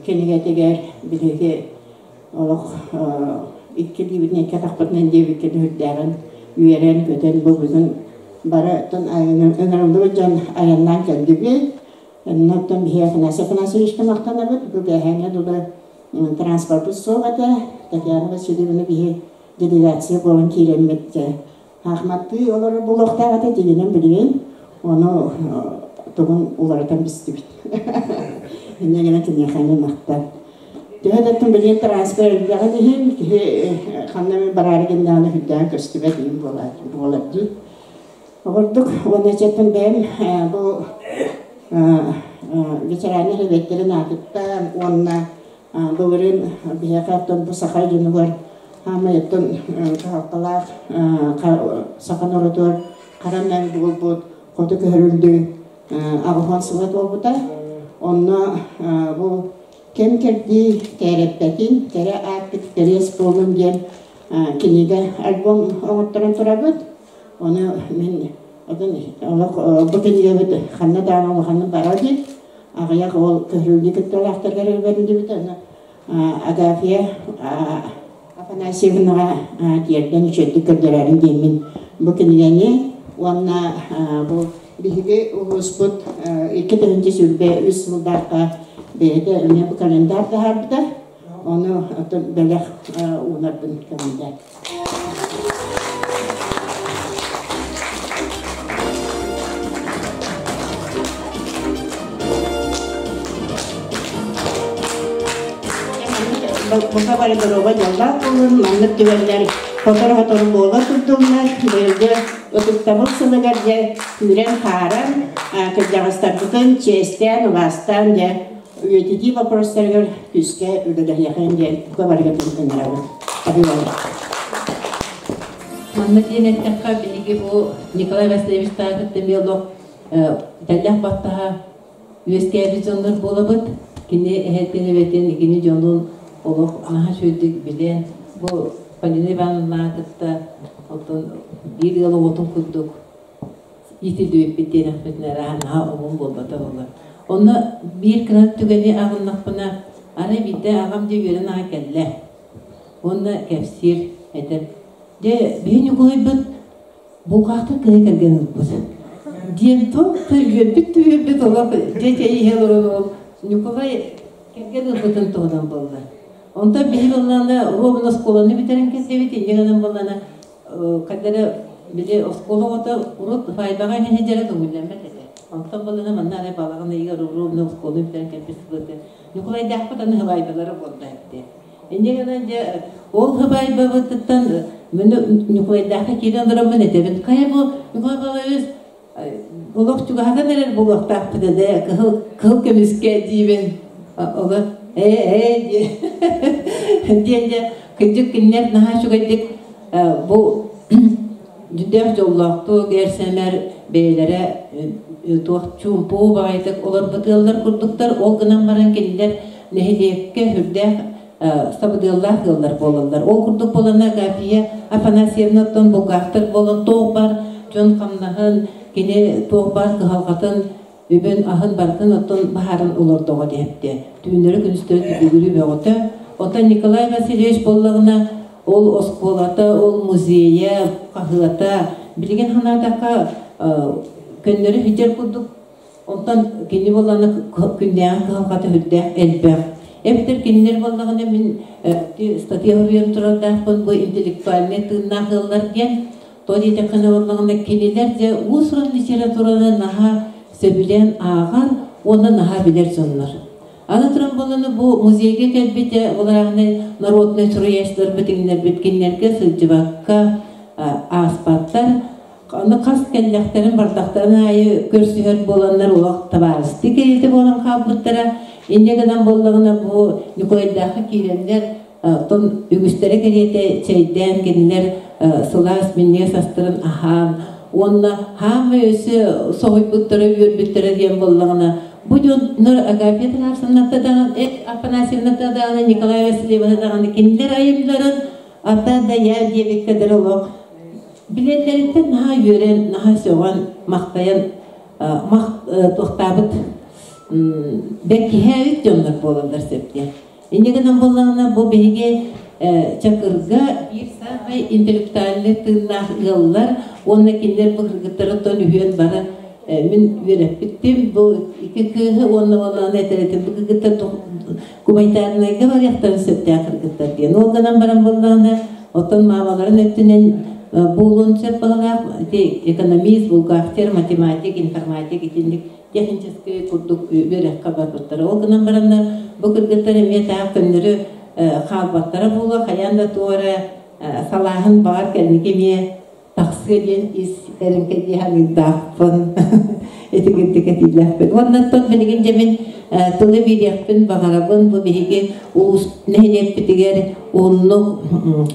кинигэтигэр биһиги олох икки илиибитин икки атахпытынан диэбиккэ үрдээҕин үөрэн-көтөн бу бүгүн бары ыҥырыллыбыт дьон айаннаан кэллибит. Оннуттан биһиги Афанасий Афанасьевичка махтанабыт. Бу бээһээҥҥэ дылы транспорпут суох этэ. Татьяна Васильевна биһи делегация буолан киирэммит Ахматтыы олорор буолуохтаах этэ дьиҥинэн билигин ону тугун уларытан бистибит. Инньэ гынан киниэхэ эмиэ махтал. Төһө да оттон билигин транспорт элбэҕин иһин киһи ханна эмэ бараары гыннаҕына үрдээн көстүбэт иһин буолар дии. Оҕурдук уонна дьэттэн бэйэм бу ветераны сэбиэттэрин аатыттан уонна Былырыын биһиэхэ оттон бу саха дьонугар хаамай оттон кыһалҕалаах саха норуотугар хара мэҥ буолбут хоту көһөрүллүү 80 сыла туолбута. Онно бу кэм кэрдии кээрэппэтин, кэрэ ааттык кэриэс буоллун диэн кинигэ альбом оҥотторон турабыт. Ону мин олох бу кинигэбит ханна даҕаны улаханнык бара дии. Аҕыйах ол көһөрүүнү кыттыылаахтарыгар бэриллибит. Аны Агафья Афанасьевнаҕа тиэрдэн үчүгэйдик көрдөрөөрүн диэммин бу кинигэни уонна бу биһиги улууспут 2023 сыллаахха бэйэтэ эмиэ бу календарь таһаарбыта. Ону бэлэх уунарбын көҥүллээн. Бука бары доруобай дьоллоох буолун, маннык түгэннэр сотору-сотору буола турдуннар, быйылгы ытыктабыл сылыгар дьэ күүрэн-хааран, кырдьаҕастарбытын чиэстээн, убаастаан дьэ үйэтитии вопростарыгар күүскэ үлэлэһиэхин диэн бука барыга ыҥырабыт. Манна диэн эттэххэ, биһиги бу Николай Васильевич Таакытта эмиэ олох тэллэх баттаһа үөскээбит дьоннор буолабыт. Кини эһэтин эбэтин, кини дьонун олох наһаа үчүгэйдик билэн, бу Полина Ивановна кытта оттон биир ыал оҕотун курдук иитиллибиппит диэтэхпитинэ наһаа омун буолбата буолар. Онно биир кыра түгэни аҕыннахпына, арай биирдэ аҕам дьэ үөрэн аҕай кэллэ. Уонна кэпсиир этэр. Дьэ, биһи Ньукулайбыт булгаахтар кыһы кэргэн ылбыт. Диэн туох да үөрбүт да үөрбүт олох дьэ чэй иһэ олорон ол Ньукулай кэргэн ылбытын туһунан буолла. Онтон биһи буоллаҕына Ровно оскуоланы бүтэрэн кэллибит, инньэ гынан буоллаҕына Ханна били оскуола оҕото урут Файбаҕа иһэн сылдьара көҥүллэммэт этэ. Онтон балана манна арай балаҕан ыйыгар ровно оскуоланы бүтэрэн кэлбит сылыты Ньукулайдаахпыт аны хыбаайбалара буолла эбитэ. Инньэ гынан дьэ ол хыбаайбабытыттан мин Ньукулайдаахха киирэн олороммун этэбин. Хайа бу Ньукулай Павлович олох чугаһатан эрэр буолуохтаахпыт этэ кыһыл кыһыл көмүскэ диибин. Оҕо ээ ээ диэн дьэ кырдьык кинилэр наһаа үчүгэйдик Бу дьүдээх дьоллоохтук эр-сэмэр бэйэлэрэ туох чуумпу баҕайытык олорбут ыаллар курдуктар. Ол гынан баран кинилэр нэһилиэккэ сүрдээх сабыдыаллаах ыаллар буолаллар. Ол курдук буолана Агафья Афанасьевна оттон булгаахтар буолан туох бар дьон хамнаһын, кини туох бар кыһалҕатын үбүн-аһын барытын оттон баһарын олордоҕо диэбитэ. Түүннэри-күнүстэри түбүгүрүү бөҕөтө. Оттон Николай Васильевич буоллаҕына, ол оскуолата, ол музейа, хаһыата, билигин санаатахха, көннөрү сылдьар курдук. Онтон кини буоллаҕына күннээҕи кыһалҕата сүрдээх элбэх. Эбэтэр кинилэр буоллаҕына мин статья суруйан турардаахпын бу интеллектуальнай тыыннаах ыаллар диэн. Тоҕо диэтэххинэ буоллаҕына кинилэр дьэ уус-уран литератураны наһаа сөбүлээн ааҕар уонна наһаа билэр дьоннор. Аны туран буоллаҕына бу музейга кэлбит булааһынай народнай суруйааччыларбыт иҥнэрбит кинилэргэ сылдьыбакка ааспаттар. Аны хас кэллэхтэрин бардахтарын аайы көрсүһэр буоланнар олох табаарыстыы кэриэтэ буолан хаалбыттара. Инньэ гынан буоллаҕына бу Ньукулайдаахха киирэннэр Оттон үгүстэрэ кэриэтэ чэйдээн кинилэр сылаас минньигэс астарын аһаан уонна хаамай өссө соһуйбуттара үөрбүттэрэ диэн буоллаҕына бу дьоннор Агафья Тарасовната даҕаны Афанасьевната даҕаны Николай Васильевна даҕаны кинилэр айымньыларын ата да я диэбиккэ дылы олох билэллэриттэн наһаа үөрэн наһаа сөҕөн махтайан мах туохтаабыт бэркиһээбит дьоннор буолаллар сөп диэн. Инньэ гынан буоллаҕына, бу биһиги Чакырга биир саамай интеллектуальнай тыыннаах ыаллар уонна кинилэр бу кыргыттарыттан үһүөн бары мин үөрэппиттим. Бу икки кыыһы уонна буоллаҕына этэр бу кыргыттар гуманитарнайга барыахтарын сөптөөх кыргыттар диэн. Ол гынан баран буоллаҕына, оттон маамаларын өттүнэн буолуон сөп баҕалаах экономист, бухгалтер, математик, информатик итинник техническэй курдук үөрэххэ барбыттара. Ол гынан бараннар бу кыргыттар эмиэ таах көннөрү хаалбаттара буолуо, хайаан да туох эрэ салааһын баҕар кэнники эмиэ тахсыа диэн ис эрэҥкэдии саныырдаахпын. Ити кырдык этиилээхпин. Уоннаттан билигин дьэ мин тылы биэриэхпин баҕарабын. Бу биһиги улуус нэһилиэкпитигэр уһуннук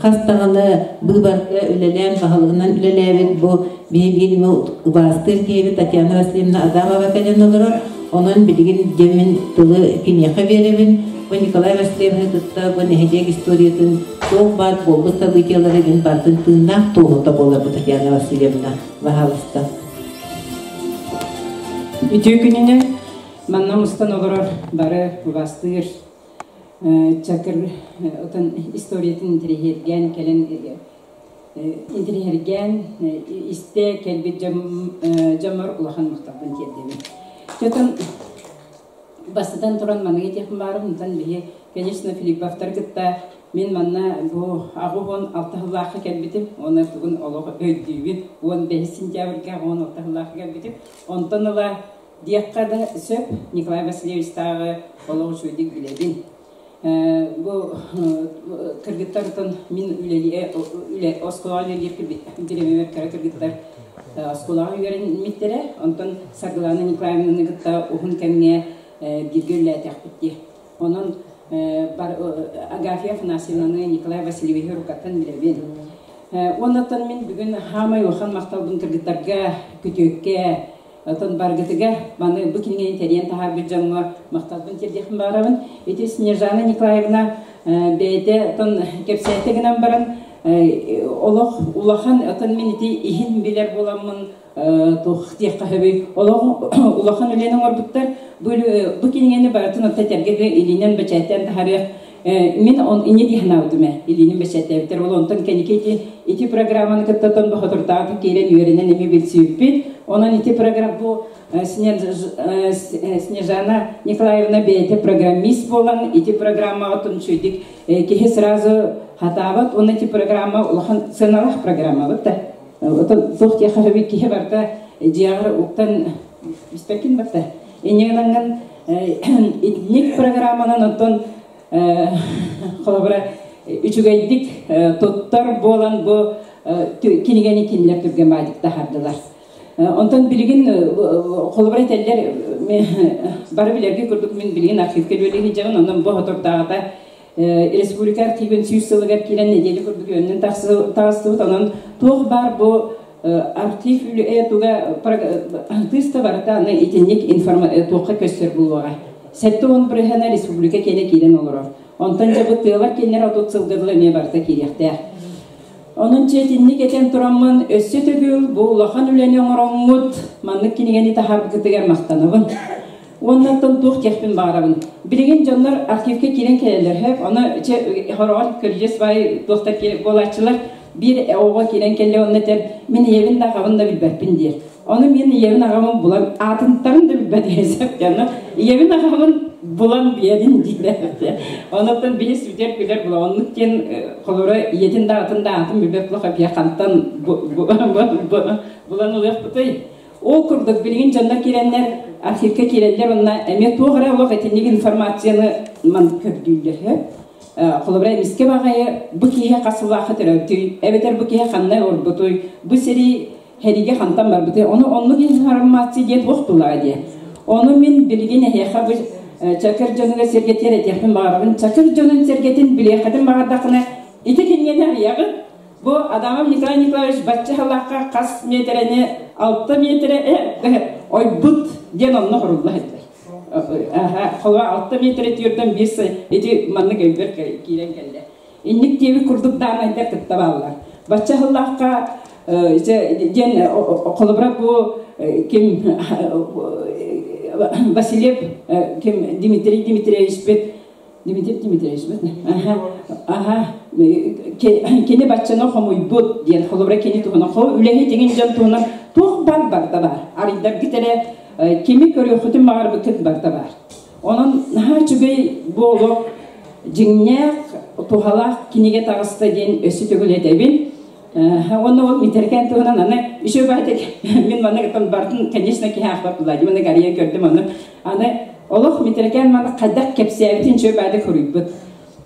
хас даҕаны быыбарга үлэлээн, баһылыгынан үлэлээбит бу биһиги убаастыыр киһибит Татьяна Васильевна Адамова кэлэн олорор. Онон билигин дьэ мин тылы киниэхэ биэрэбин. Бу Николай Васильевны кытта бу нэһилиэк историятын туох баар буолбут событиелары мин барытын тыыннаах туоһута буолар бу Татьяна Васильевна. Баһаалыста. Үтүө күнүнэн манна мустан олорор бары убастыыр Чакыр отон историятын интэриэһиргээн кэлэн интэриэһиргээн истэ кэлбит дьоммор улахан махталбын тиэрдэбин. Отон бастатан туран маннык этиэхпин баарым, онтон биһи, конечно, Филипповтар кытта мин манна бу 86 сыллаахха кэлбитим, уонна тугун олох өйдүүбүн, 15 сентябрьга 86 сыллаахха кэлбитим. Онтон ыла диэххэ да сөп, Николай Васильевичтааҕы олох үчүгэйдик билэбин. Бу кыргыттартан мин үлэ оскуолаҕа үлэлиир бириэмэбэр кыра кыргыттар оскуолаҕа үөрэммиттэрэ. Онтон Саргылана Николаевнаны кытта уһун кэмҥэ бииргэ үлэлээтэхпит дии. Онон Агафья Афанасьевнаны Николай Васильевиһы рукаттан билэбин. Оннуттан мин бүгүн хаамай улахан махталбын кыргыттарга, күтүөккэ, Оттон баргытыгар маны бу кинигэни тэрийэн таһаарбыт дьоҥҥо махталбын тиэрдиэхпин баҕарабын. Ити Снежана Николаевна бэйэтэ оттон кэпсээтэ гынан баран олох улахан оттон мин ити иһин билэр буоламмын туох диэххэ сөбүй олох улахан үлэни оҥорбуттар. Бу кинигэни барытын оттон этэргэ илиинэн бэчээттээн таһаарыах Мин он инньэ дии санаабытым ээ, илиинин бэчээттээбиттэр. Ол онтон кэнники ити, ити программаны кытта тон бохотурдааты киирэн үөрэнэн эмиэ билсибиппит. Онон ити программа бу Снежана Николаевна бэйэтэ программист буолан ити программаҕа тунчуйдик киһи сразу хатаабат. Уонна ити программа улахан сыаналаах программа да. Отон туох диэхэ сөбүй киһи барыта дьиэҕэр уктан испэккин барта. Инньэ гынан итинник программанан оттон холобура үчүгэйдик туттар буолан бу кинигэни кинилэр түргэн баайдык таһардылар. Онтон билигин холобура этэллэр бары билэргэ курдук мин билигин архивка үлэлии сылдьабын, онон бу соторутааҕыта республика архивын 100 сылыгар киирэн нэдиэлэ курдук үөннэн таҕыстыбыт. Онон туох баар бу архив үлэ туга тыыста барыта аны итинник туохха көстөр буолуоҕа. 70 бырыһыана республика киэнэ киирэн олорор. Онтон дьэ бу тыалар киэннэр 30 сылга дылы эмиэ барыта киириэхтээх. Онон чэ итинник этэн тураммын өссө төгүл бу улахан үлэни оҥороҥҥут маннык кинигэни таһаарбыкытыгар махтанабын. Уоннаттан туох диэхпин баҕарабын. Билигин дьоннор архивка киирэн кэлэллэр сөп. Ону чэ хороҕор көрдьүөс баай туохтар буолааччылар биир оҕо киирэн кэллэ онно этэр мин ийэбин да аҕабын да билбэппин диир. Ону мин ийэбин аҕабын булан аатынтарын да билбэт сөп дьоно ийэбин аҕабын булан биэрин диир. Онуттан биһи сүтэр күлэр була оннук диэн холобура ийэтин да аҕатын да аатын билбэт була хапия хантан булан ылыахпытый. Ол курдук билигин дьоннор киирэннэр архивка киирэллэр уонна эмиэ туох эрэ олох итинник информацияны ман көрдүүллэр. Холобура эмискэ баҕайы бу киһи хас сыллаахха төрөөбүтүй, эбэтэр бу киһи ханна олорбутуй, бу сири хэригэ хантан барбытый, ону оннук информация диэн туох тулаҕа диye. Ону мин билигин эһиэхэ бу Чакыр дьонугар сэргэтиэр этиэхпин баҕарабын. Чакыр дьонун сэргэтин билиэххитин баҕардаххына ити кинигэни арыйаҕыт. Бу Адамов Николай Николаевич бачча сыллаахха хас миэтэрэни 6 миэтэрэ ойбут диэн онно хорулла сылдьар. Холуба 6 миэтэрэ түөртэн биир ити маннык өйбөр киирэн кэллэ. Инник диэбит курдук даанайдар кытта бааллар. Бачча сыллаахха диэн холобура бу ким Васильев ким Дмитрий Дмитриевич бит Дмитрий Дмитриевич аха кини баччаны хомуйбут диэн холобура кини туһунан хо үлэһит иҥин дьон туһунан туох бар барда бар арыйдаргыт эрэ кими көрүөххүтүн баҕарбыккыт барда бар. Онон наһаа үчүгэй бу олох дьиҥнээх туһалаах кинигэ таҕыста диэн өссө төгүл этэбин. Уонна ол Митэркэн туһунан аны үчүгэй баатык мин манна кытта бартын конечно киһи аахпат Владимир Гария көрдүм ону аны олох Митэркэн маны хайдах кэпсээбитин үчүгэй баатык суруйбут.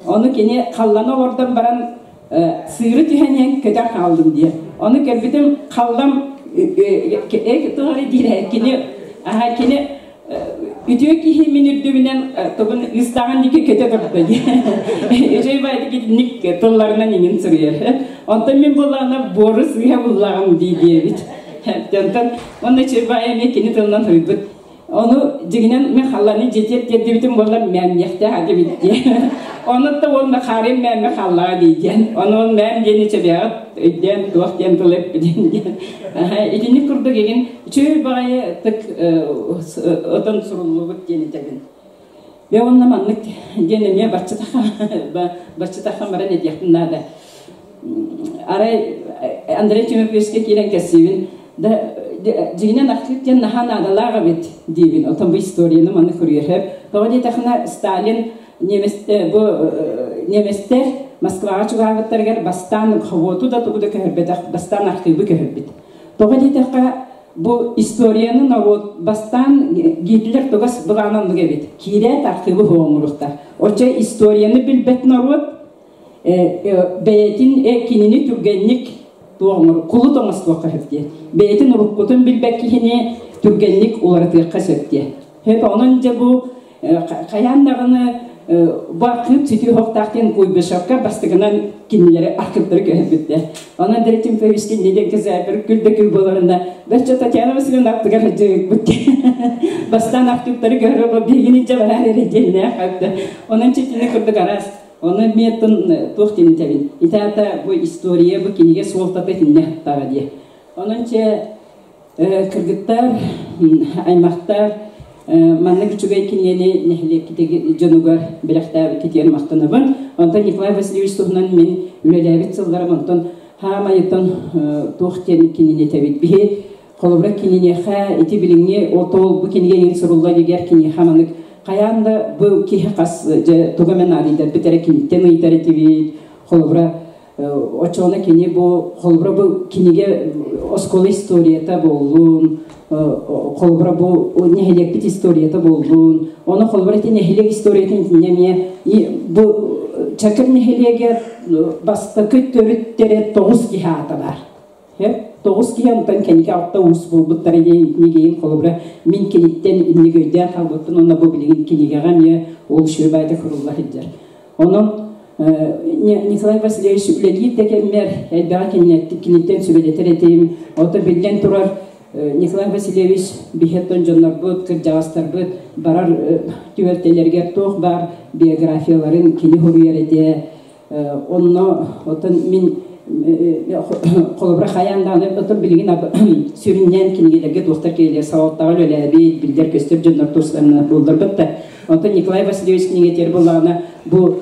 Ону кини халлана олордон баран сыыры түһэн иһэн көтөр хааллым диye. Ону көрбүтүм халлам туох эрэ диирэ кини Аха кини үтүө киһи мин үрдүбүнэн тугун ыыстаҕын диэки көтө турда дии. Үчүгэй баайдык итинник тылларынан иҥин суруйар. Онтон мин буоллаҕына буору сыыһа буллаҕым дии диэбит. Онтон онно үчүгэй баайа эмиэ кини тылынан суруйбут. Ону дьиҥинэн мен халланы дьиэтиэр тиэрдибитим буоллар мээмниэхтээх этибит диэн. Ону да уонна хаарыан мээммэ хааллаҕа дии диэн. Ону ол мэм диэни чэбиэҕит өйдөөн туох диэн тыл эппитин диэн. Итинник курдук игин үчүгэй баҕайы тык отон суруллубут диэн этэбин. Бе онно маннык диэн эмиэ баччытахан баран этиэхпин наада. Арай Андрей Тимофеевичка киирэн кэссиибин да дьиҥинэн архив диэн наһаа наадалаах эбит диибин. Отон бу историяны маны суруйар. Тоҕо диэтэххинэ Сталин бу немецтэр Москваҕа чугаһаабыттарыгар бастаан хобуоту да тугу да көһөрбөтөх, бастаан архивы көһөрбүт. Тоҕо диэтэххэ бу историяны норуот бастаан Гитлер тугас былаана оннук эбит. Киирээт архивы оҥоруохтаах. Оччо историяны билбэт норуот бэйэтин кинини түргэнник туох кулут оҥостуохха сөп диэн. Бэйэтин уруккутун билбэт киһини түргэнник уларытыахха сөп диэн. Хөп онон дьэ бу хайаан даҕаны бу архыып сүтүү хоктаах диэн Куйбышевка бастакынан кинилэри архыыптары көһөрбүттэр. Онон Андрей Тимофеевич кинини кэсээпир күл да күл буоларына бачча Татьяна Васильевна аттыгар сылдьыбыт бастаан архыыптары көһөрө биһигини дьэ бараар эрэ диэннээх Онон читини курдук араас Ону эмиэ туох диэн этэбин? Ити аата бу история, бу кинигэ суолтата итиннэ аттаҕа диэ. Онон чэ кыргыттар, аймахтар маннык үчүгэй кинигэни нэһилиэккит дьонугар бэлэхтээбиккитигэр махтанабын. Онтон Николай Васильевич туһунан мин үлэлээбит сылларым онтон хаамайыттан туох диэн кинини этэбит. Биһи Холобура, киниэхэ ити билиҥҥи отол бу кинигэ иҥин сурулла илигэр киниэхэ маннык хайаан да бу киһи хас дьэ туга эмэ наадыйдарбыт эрэ киниттэн ыйытар этибит. Холобура, оччоҕуна кини бу холобура бу кинигэ оскуола историята буоллун, холобура бу нэһилиэкпит историята буоллун. Ону холобура ити нэһилиэк историятын итиннэ эмиэ бу Чакыр нэһилиэгэр бастакы төрүттэрэ 9 киһи аата баар. 9 киһи онтон кэнники алта уус буолбуттара диэн итини холобура мин киниттэн инник өйдөөн хаалбыппын уонна бу билигин кинигэҕэ эмиэ ол үчүгэй баайда курулла сылдьар. Онон Николай Васильевич үлэлиир да кэммэр элбэҕи киниттэн сүбэлэтэр этим. Ото биллэн турар Николай Васильевич биһиэттэн дьоннорбут, кырдьаҕастарбыт барар түбэлтэлэригэр туох баар биографияларын кини суруйар этэ. Онно оттон мин холобура хайаан даҕаны оттон билигин сүрүннээн кинигэлэргэ туохтар киирэлэр салалтаҕа үлэлээбит биллэр көстөр дьоннор тустарынан буолларбыт да онтон Николай Васильевич кинигэтигэр буоллаҕына бу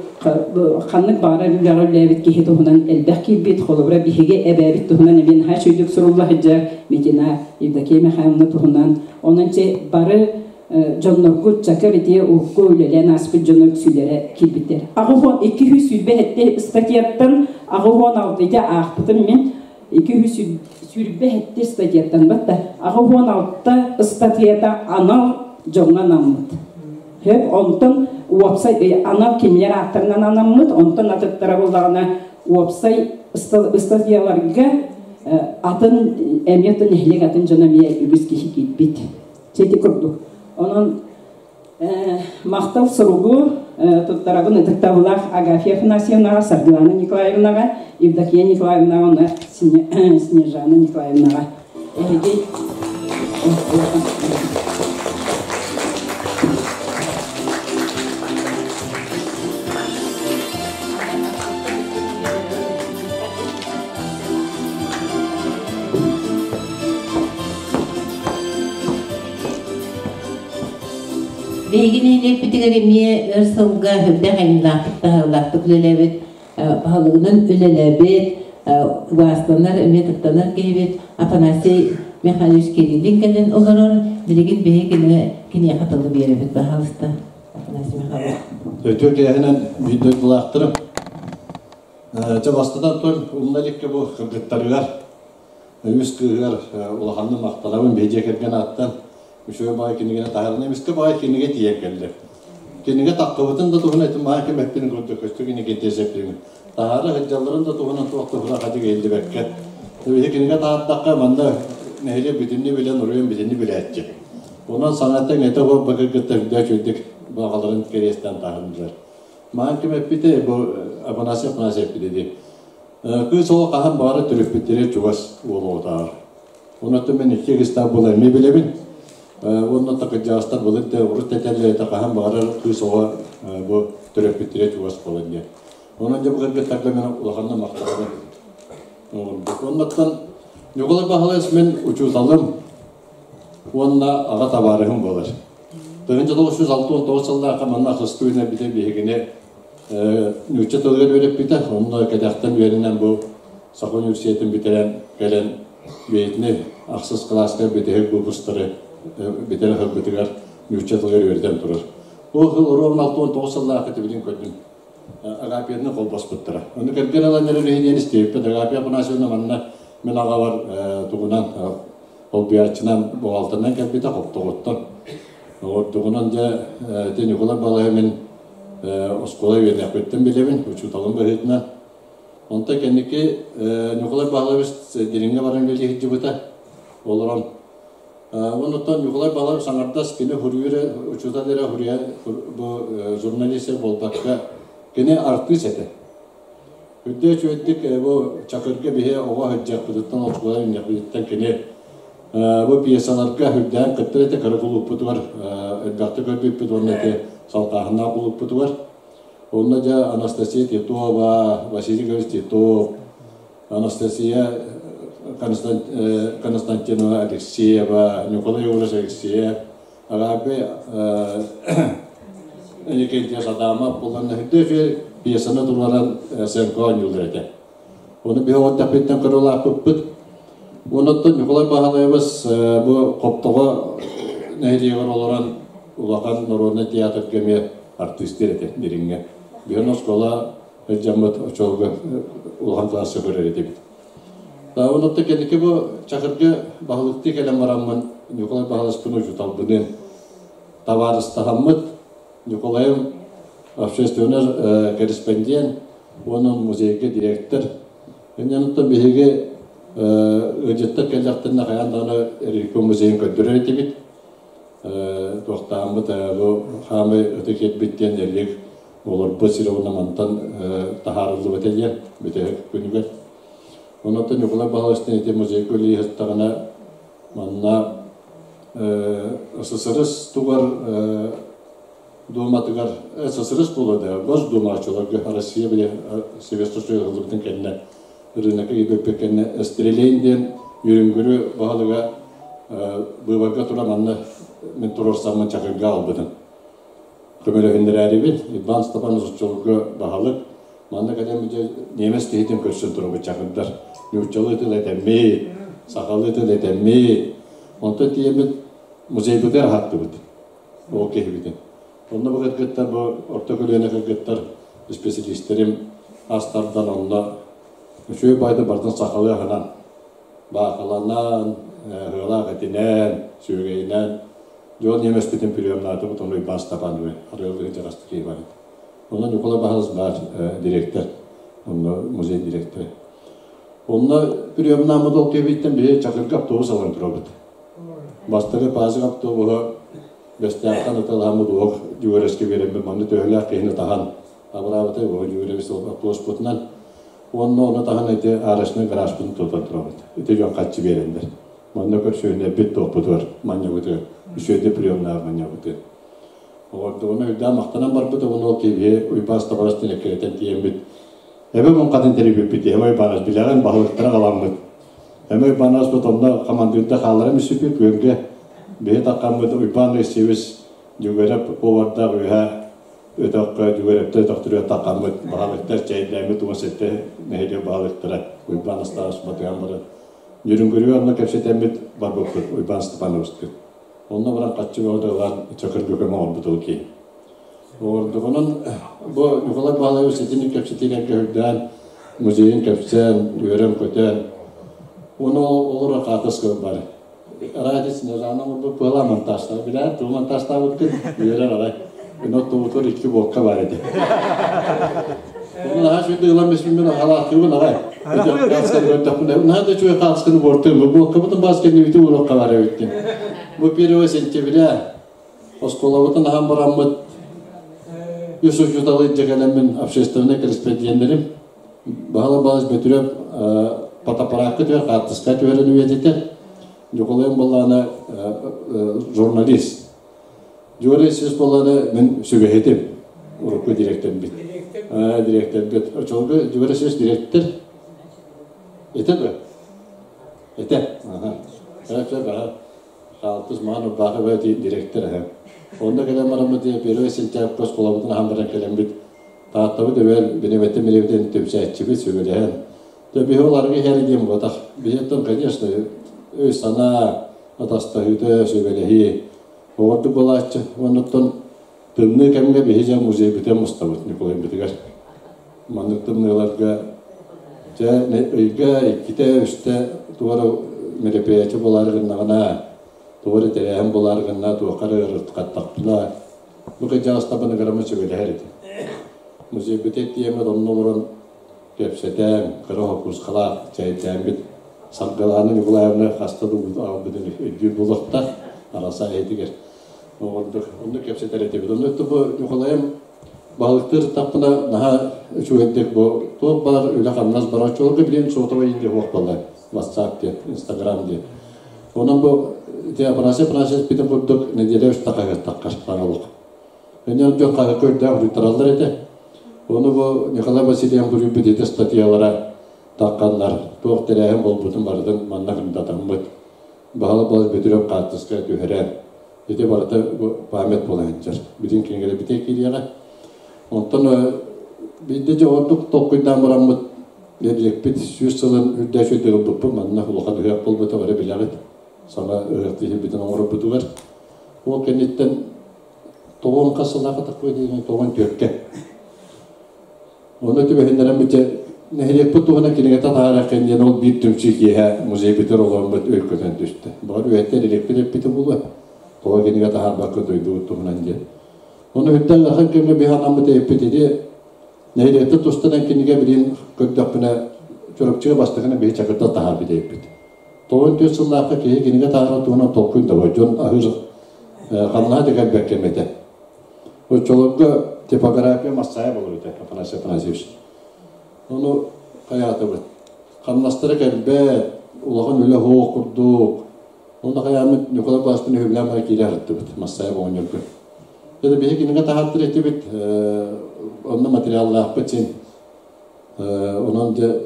ханнык баҕарар үлэҕэ үлэлээбит киһи туһунан элбэх киирбит холобура биһиги эбээбит туһунан эмиэ наһаа үчүгэйдик сурулла сылдьар Митина Евдокия Михайловна туһунан онон че бары дьонноргут чакыр ити урукку үлэлээн ааспыт дьоно үксүлэрэ киирбиттэр. 227 статьяттан 86 ити аахпытым мин 227 статьяттан батта 86 ыстатыйата анал дьоҥҥо анаммыт. Хөп онтон уопсай анал кинилэр ааттарынан анаммыт, онтон атыттара буоллаҕына уопсай ыстатыйаларга атын эмиэ нэһилиэк атын дьоно эмиэ үгүс киһи киирбит. Ити курдук. Онон махтал суругу туттарабын ытыктабылаах Агафья Афанасьевнаҕа, Саргылана Николаевнаҕа, Евдокия Николаевнаҕа уонна Снежана Николаевнаҕа. Эһиги Биһиги нэһилиэкпитигэр эмиэ өр сылга үрдэх айымньылаахтык таһаарыылаахтык үлэлээбит, баһылыгынан үлэлээбит, убаастанар, эмиэ ытыктанар киһибит Афанасий Михайлович Кириллин кэлэн олорор. Билигин биһиги киниэхэ тылы биэрэбит, баһаалыста, Афанасий Михайлович. Өтө кээһинэн биир дойдулаахтарым. Дьэ бастатан туран умна иликкэ бу кыргыттарыгар Үс кыыһыгар улаханнык махтанабын биһи дьиэ кэргэн ааттан үчүгэй баҕайы кинигэни таһааран эмискэ баҕайы кинигэ тиийэн кэллэ. Кинигэ таххыбытын да туһунан этим баҕайы ким эппин курдук көстө кинигэ тиэсэппин. Таһаара сылдьалларын да туһунан туох туһунан хадьык иһиллибэккэ. Биһи кинигэ таһаардахха манна нэһилиэк бүтүннүү билэн, уруйан бүтүннүү билээччи. Онон саҥаттан этэ буолбакка кытта үрдээх үчүгэйдик баҕаларын кэриэстээн таһыннылар. Маан ким эппитэ, бу Афанасий Афанасьев эппитэ дии. Кыыс оҕо хаһан баҕара төрөппүттэрэ чугас уол оҕотооҕор. Онон мен икки кыстаах буолан эмиэ билэбин. Уонна такырдьаҕастар былыр да урут этэллэр этэ хаһан баҕарар кыыс оҕо бу төрөппүттэрэ чугас буолан диэн. Онон дьэ бу кыргыттарга мен улаханна махтанабын. Оннуттан Ньукулай Баһылайыс мин учууталым уонна аҕа табаарыһым буолар. 1969 сыллаахха манна ахсыс үүнэрбитэ биһигини нуучча тылыгар үөрэппитэ. Онно кэтэхтэн үөрэнэн бу Саха университетын бүтэрэн кэлэн бэйэтини ахсыс кылааска бүтэһик выпустары бүтэрэ сылбытыгар нуучча тылыгар үөрэтэн турар. Бу сыл ровно 69 сыллаахха тибилин көрдүм. Агапияны холбоспуттара. Ону кэргэн ылан эрэр иһин истибиппит. Агапия Афанасьевна манна мин аҕабар тугунан холбуйааччынан буҕалтанан кэлбитэ хоптоҕуттан. Ордугунан дьэ ити Ньукулай Балайа мин оскуола үөрэнэхпиттэн билэбин, учууталым быһыытынан. Онтон кэнники Ньукулай Павлович дириҥҥэ баран үлэлии сылдьыбыта. Олорон Оннуттан Ньукулай Павлович саҥардас кини хуруйа учуутал эрэ хуруйа бу журналист буолбакка кини артыыс этэ. Үрдэ үчүгэйдик бу Чакырга биһи оҕо сылдьыахпытыттан оскуола үүннэхпититтэн кини бу пьесаларга үрдээн кыттар этэ кыра кулууппутугар элбэхтик көрбүппүт уонна ити салҕааһыннаах кулууппутугар. Онно дьэ Анастасия Титова, Василий Григорьевич Титов, Анастасия Константинова Алексеева, Николай Егорович Алексеев, Араби Никития Садамов булан үрдэ пьесаны туруоран сценка оонньуулар этэ. Ону биһи оҕо көрөлааппыппыт. Онуттан Николай Баһылаевыс бу Хоптоҕо нэһилиэгэр олорон улахан народнай театрга эмиэ артыыстыыр этэ дириҥҥэ. Биһин оскуола дьаммыт очолго улахан класска көрөр этибит. Онуттан кэнники бу Чакырга баһылыктыы кэлэн бараммын Николай Баһыласпын учууталбыныын табаарыстаһаммыт Николаев общественный корреспондент уонна музейга директор. Инньэнуттан биһиги ыалдьыттар кэллэхтэринэ хайаан даҕаны Рюрико музейын көрдөрөр этибит. Туохтааммыт бу хаамай ытык ирбит диэн эргик олорбут сирэ уонна мантан таһаарыллыбыта диэн бүтэһик күнүгэр. Онон Ньукулай Баһылайыстан ити музейга үлэлии сыттаҕына манна СССР тугар Дууматыгар СССР буолуо да Госдумааччыларга Россия били Советский Союз ыллыбытын кэннэ рынокка киирбиппит кэннэ Стрелейн диэн Үрүҥгүрү баһылыга быыбарга тура манна мин туруорсаммын Чакырга албытым. Көмөлөһүннэрээрибит Иван Степанович оччолорго баһылык манна кэлэн немец киһитин көрсөн турабыт Чакырдар. Нууччалыы тыл этэммит, сахалыы тыл этэммит. Онтон тиийэммит музейбытыгар аһаттыбыт. Ол киһибитин. Онно бу кыргыттар, бу орто көлүөнэ кыргыттар исписэлиистэрим астардан онно үчүгэй байды бартын сахалыы аһынан баахыланан, ыһыалаах этинэн, сүөгэйинэн дьон немеспитин приемнаатыбыт, ону Иван Степанович арыаллыы дьаҕастык киһи бар. Онно Ньукула Баһылыс баар директор, онно музей директора. Онно приемнааммыт ол киһибиттэн биһи Чакырга автобус алан турабыт. Бастакы паасык автобуһа Бэстээхтэн ыталаһаммыт уох дьүөрэскэ биэрэммит манна төһөлөөх киһини таһан абыраабытай уох дьүөрэбис автобуспутунан уонна ону таһан ити арочнай гаражпытын тутан турабыт. Ити дьон хаччы биэрэллэр. Манна көрсүһүнэрбит туохпутугар манньабытыгар үчүгэйдик приемнаах манньабытыгар. Оҕордугуна үрдээн махтанан барбыт уонна ол киһи Уйбаас табарас тинэккэритэн тиийэммит эбэ муҥхатын тэрийбиппит эбэ Уйбаас билэҕин баһылыктара халаммыт Эмэ Уйбаан ааспыт онно хамандыырда хаалларан үсүпүт күөлгэ биһи таххаммыт Уйбаан Алексеевич Дьүгэрэп повардаах үөһэ өтөххө Дьүгэрэптэр өтөхтөрүгэр таххаммыт баһылыктар чэйдээммит 17 нэһилиэк баһылыктара Уйбаан Астаабыс батыһан баран Ньүрүҥгүрүгэр онно кэпсэтэммит барбыппыт Уйбаан Степановичтыын. Онно баран хаччы бөҕөтө ылан Чакырга көмө оҥорбут ол киһи. Оҕордоҕунан бу Николай Павлович итинник кэпсэтиилэргэ үрдээн, музейын кэпсээн, үөрэн-көтөн, уонна олоро хаатыска бар. Ради Снежана оҥорбут пыала монтажтаа билээр, тугу монтажтаабыккын үөрэр арай. Күн оттубутугар икки буокка бар этэ. Оны наһаа үчүгэй ылан бэспин халаахтыыбын арай. Наһаа да үчүгэй хаалысканы буортуйм. Буоккабытын бас кэннибити уруокка бар эбиттин. Бу 1 сентября оскуолабытын аһан бараммыт үс учууталы илдьэ кэлэммин общественнай корреспонденнэрим Баһылай Балыс Бөтүрүөп фотоаппараакка түһэр, хаартыска түһэрин үйэтитэр. Ньукулайым буоллаҕына журналист. Юрий Сис буоллаҕына мин сүбэһитим, урукку директорбит. Директорбит. Очолго Юрий Сис директор. Этэ да? Этэ. Ага. Хаалтыс маан урбаахы бэти директор эһэ. Онно кэлэн бараммыт 1 сентябрь оскуолабытын аһан баран кэлэммит Тааттабыт эбэр бинэбэтин билэбитин түмсээччибит сүбэлэһэн. Дьэ биһи ол арыгы иһэр диэн буотах. Биһиттэн, конечно, өй-санаа атастаһыыта, сүбэлэһии оҕордук буолааччы. Оннуттан тымныы кэмҥэ биһи дьэ музейбытын мустабыт Ньукулайбытыгар. Маннык тымныыларга дьэ ыйга иккитэ, үстэ туора мероприятие буолаары гыннаҕына, тугу эрэ тэрээһин буолаары гынна, туохха эрэ ыарырҕаттахпына, Бу кырдьаҕастарбын ыҥыраммын сүбэлэһэр этим. Музейбытыгар тиийэммит онно олорон кэпсэтэн, кыра хоппуускалаах чэйдээммит Саргылаана Николаевна хаста да аҕалбытын өйдүүр буолуохтаах араса эһитигэр. Оҕордук онно кэпсэтэр этибит. Онно бу Ньукулайым баһылыктыыр таппына наһаа үчүгэйдик бу туох баар үлэ-хамнас барар чуолга билин сотовай инде суох буолла WhatsApp диэн, Instagram диэн. Онон бу ити Афанасий Афанасьевич бүтүн курдук нэдиэлэ үстэ хаһыаттахха саҥалык. Өнөр дьон хаһыакка үрдээх утуйтараллар этэ. Ону бу Николай Васильев буруйбут ити статьялара тахханнар, туох тэрээһин буолбутун барытын манна кымдатаммыт. Баһылык Балыс Бөтүрүөп хаартыска түһэрэн, ити барыта бу память буола сылдьар. Бүтүн кинигэлэрбитигэр киириэҕэ. Онтон биирдэ дьэ ордук толкуйдаан бараммыт нэһилиэкпит 100 сылын үрдээччи ылбыппыт манна улахан ыһыах буолбута бары билэҕит. Саҥа ыһыах тиһирбитин оҥорорбутугар. Ол кэнниттэн тоҕон хас сыллаахха такой 94-кэ. Онно түбэһиннэрэн бүтэ нэһилиэкпит туһунан кинигэтэ таһаарар диэн ол биир түмсүү киэһэ музейбытыгар олороммут өй көтөн түстэ. Баҕар үөһэттэн илиэкпит эппитэ буолуо. Тоҕо кинигэ таһаарбакка дойдубут туһунан диэн. Ону үрдэл улахан кэмҥэ биһи анаммыт эппит ити нэһилиэктэр тустарынан кинигэ билин көрдөхпүнэ Чурапчыга бастакынан биһи Чакырда таһаарбыт эппит. 94 сыллаахха киһи кинигэ таһаарар туһунан толкуй да дьон аһыыр хамнаһа да кэлбэт кэм этэ. Оччолорго типография массайа болор этэ Афанасий Афанасьевич. Ону хайаатыбыт. Хамнастара кэлбэт, улахан үлэ суох курдук. Онно хайааммыт Ньукулай Бааспын үһүбүлээн бара киирэ сырыттыбыт Массайа оҕонньорго. Дьэ биһи кинигэ таһааттар этибит, онно материаллаахпыт син. Онон дьэ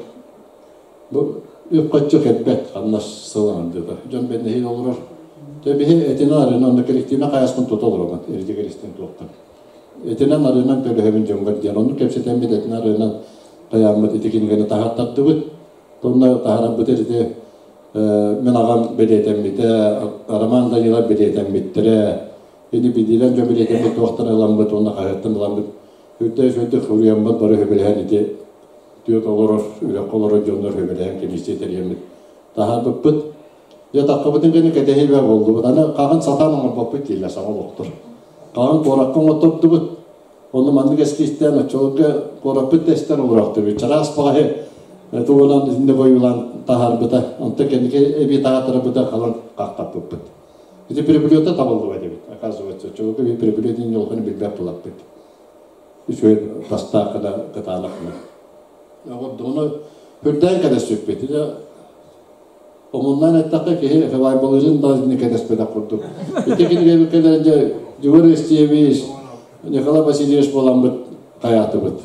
бу үп-харчы кэлбэт, хамнас сыл аҥардыыта. Дьон бэннэһиил олорор. Дьэ биһи этинэн арыынан онно коллективнай хайаспын тута олоробун, эрдигэр истэн туохтан. Этинэн арыынан төлөһөбүн дьоҥҥор диэн, оннук кэпсэтэммит этинэн арыынан хайааммыт ити кинигэни таһааттардыбыт. Тонна таһаарарбыт ити мин аҕам бэлиэтэммитэ, Роман Данилов бэлиэтэммиттэрэ, ини бидилэн дьон бэлиэтэммит туохтан ыламмыт уонна хаһыаттан ыламмыт үрдэ үчүгэйдик суруйаммыт бары сөбүлэһэн ити түөрт олорор үрэххэ олорор дьоннор сөбүлэһэн комиссия тэрийэммит таһаарбыппыт. Дьэ таххабытын кэннэ кэтэһиибэ буоллубут. Аны хаҕын сатаан оҥорбоппут дииллэр саҥа олохтор. Хаҕын куоракка оҥоттордубут. Онно маннык эскизтээн оччолорго куораппыт да истэн олороохтубут. Чараас баҕайы тугунан итинник ойуулаан таһаарбыта. Онтон кэнники эбии таһааттарбыта халан хахтаппыппыт. Ити переплета табыллыбат эбит, оказывается. Оччолорго би переплет улаханы билбэт булаппыт. Үчүгэй тастаах гына кытаанах гына. Ону үрдээн кэдэспиппит. Омуннаан эттэххэ киһи хабайбалыырын да кэтэспэтэх курдук. Ити кинигэбит кэлэн дьэ Егор Естиевич, Николай Васильевич буоламмыт хайаатыбыт.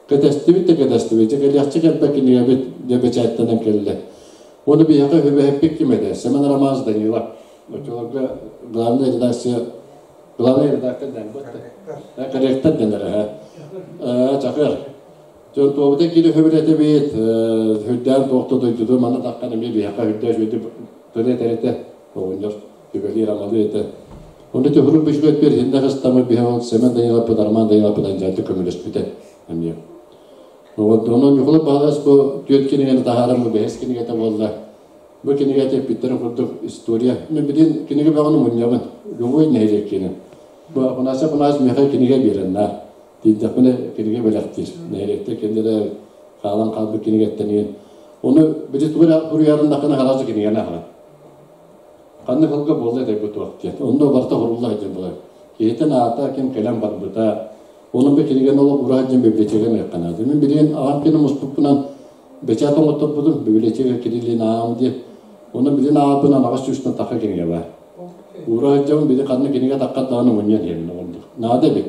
Кэтэстибит да кэтэстибит. Дьэ кэлиэхчэ кэлбэт кинигэбит дьэ бэчээттэнэн кэллэ. Оны биһиэхэ үбэһэппит ким этэ? Семен Романович Данилов. Оччолорго главная редакция главный редактор дэн корректор дэнэр Чакыр. Дьон туобута кири хөбүлэтэбит, хүрдээн туохта дойдуту манна таххан эмиэ биһиэхэ хүрдээ үчүгэйдик тыл этэр этэ, оҕонньор түбэлиир амалыы этэ. Онно түһүрүк бүчүгэт бир хиннэ хыстамы биһэ ол Семен Даниловпыт, Роман Даниловпыт анжааты көмөлөспүтэ эмиэ. Онон Ньукулай Баһылас бу түөрт кинигэни таһааран бу бэһис кинигэтэ буолла. Бу кинигэ эппиттэрин курдук история. Мен билин кинигэ бөҕөнү мунньабын. Любой нэһилиэк киэнэ. Бу Афанасий Афанасьевич миэхэ кинигэ биэрэн Тиийдэхпинэ кинигэ бэлэхтиир. Нэһилиэктэр кинилэрэ хаалан хаалбыт кинигэттэн иһин. Ону били тугу эрэ суруйарын дахына хараачы кинигэни аһара. Ханнык сылга буолла этэй бу туох диэн. Онно барыта сурулла сылдьар буолар. Киһитин аата, ким кэлэн барбыта. Онон бу кинигэни олох ура сылдьан библиотекаҕа ыҥырыахха наада. Мин билигин аҕам кини муспуппунан бэчээт оҥотторбутум, библиотека кириллин ааҕым диэн. Онон билин ааҕарбынан аҕыс сүүстэн тахха кинигэ баар. Уура сылдьабын, били ханна кинигэ таххар даҕаны мунньан иһэбин оҕолордук. Наада эбит.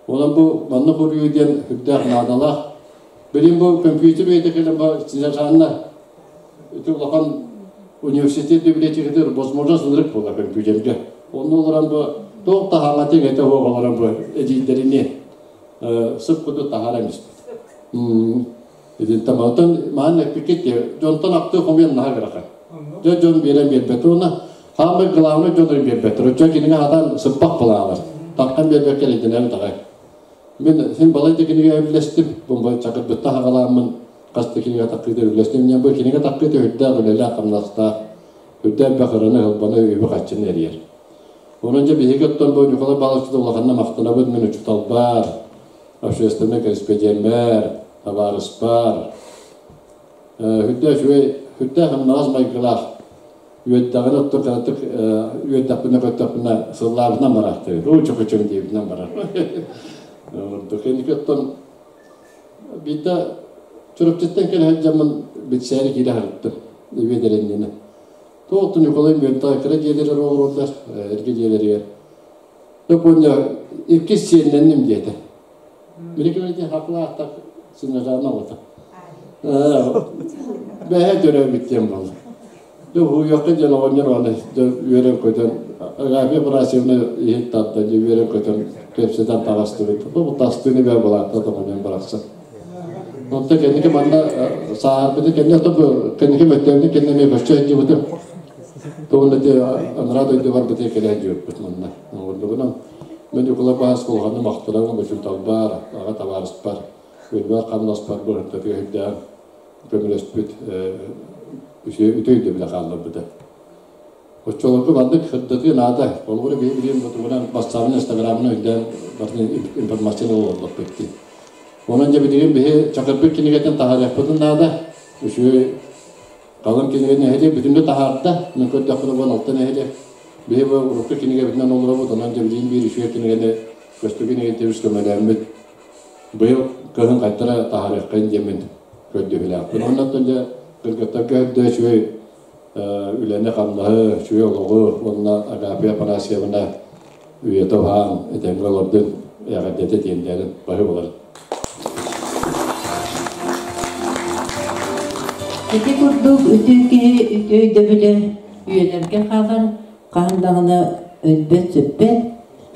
Онон бу манна хоруйуу диэн сүрдээх наадалаах. Билин бу компьютер үйэтэ кэлэн бу сержанна ити улахан университет библиотекатыгар возможность ынырык буола компьютерга. Онно олорон бу туох да хаҥатыҥ этэ суох олорон бу эдьиийдэрини сып курдук таһааран испит. Итинтэн онтон маан эппиккит дьонтон ахтыы хомуйан наһаа ыарахан. Дьэ дьон биэрэн биэрбэт уонна хаамай главный дьон биэрбэттэр. Оччо кинигэ хатан сыппах булаалар. Таххан биэрбэккэ эрийдинэбит аҕай. Мин син балай да кинигэ үллэстим. Бу чакырбытта хаҕалааммын хас да кинигэ таххыыта үллэстим. Бу кинигэ таххыыта үрдээх үлэлээх хамнастаах, үрдээх бахыраны ылбаны үбү хаччыны эрийэр. Онон дьэ биһиги оттон бу Ньукулай Павловичка улаханна махтанабыт мин учууталбар, общественнай кэрэспэдьиэммэр, табаарыспар. Үрдээх үчүгэй, үрдээх ымнаҕас майгылаах үөттэҕинэ оттон кыратык үөттэхпинэ көттөхпүнэ сыллаабытынан бараахтыыр. Уу чөкөчөм диэбитинэн барар. Ордук инники оттон биирдэ Чурапчыттан кэлэ сылдьаммын билсээри киирэ сырыттым. Үөдэриннинэ. Туох Ньукулай Мүөнтаҕа кыра дьиэлэригэр олороллор, эргэ дьиэлэригэр. Дьэ иккис сиэннэнним диэтэ. Били хакылаахтар сынньатаана оҕото. Бэһэ төрөөбүт диэн буолла. Дьэ уһуйуохха диэн оҕонньор оны дьэ үөрэн көтөн Агафья Афанасьевна иһит тарда дьэ үөрэн көтөн кэпсэтэн таҕыстыбыт. Бу тастыыны бээ булаатта тоҕонньор барахсан. Онто кэнники манна сааһырбыты кэннэ кэнники мөттөөбүтүн кэннэ эмиэ көччө сылдьыбытым. Тугун ити анараа дойду барбыты кэлэ сылдьыбыппыт манна. Оҥордугунан мен Ньукулай Баһас кулҕаны махтанабын учууталбар, аҕа табаарыспар, үлбэр хамнаспар быһыттатыга сирдээн көмөлөспүт үтүө өйдөбүлэ хаалларбыта. Оччолорго маннык сырдатыы наада. Холобура биһи билигин бу бассаабын, инстаграмын өйдөөн барын информацияны олордохпут дии. Онон дьэ билигин биһи чакырбыт кинигэтин таһаарыахпытын наада. Үчүгэй Халыҥ кинигэ нэһилиэк бүтүннүү таһаарда. Мин көрдөхпүнэ буон алта нэһилиэк. Биһи бу урукку кинигэбитинэн олоробут, онон дьэ билигин биир үчүгэй кинигэни көстүү кинигэ көмөлөөммүт. Быйыл кыһын хайтара таһаарыаххайын диэммин көрдөһүүлээхпин. Оннуттан дьэ кыргыттарга өйдөө үчүгэй үлэни-хамнаһы, үчүгэй олоҕу уонна Агафья Афанасьевна үйэтэ уһаан этэҥҥэ олордун, эҕэрдэтэ тиэрдэрин баһы болар. Ити курдук үтүө киһи үтүө өйдөбүлэ үйэлэргэ хаалар, хаһан даҕаны өлбөт-сүппэт.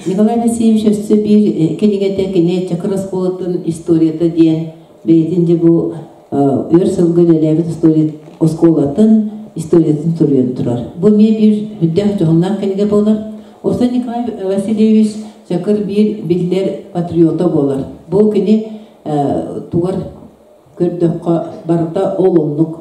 Николай Васильевич өссө биир кинигэтэ кини Чакыр оскуолатын историята диэн бэйэтин дьэ бу өр сылга үлэлээбит оскуолатын историятын суруйан турар. Бу эмиэ биир сүрдээх дьоһуннаах кинигэ буолар. Оттон Николай Васильевич Чакыр биир биллэр патриота буолар. Бу кини тугар көрдөххө барыта ол оннук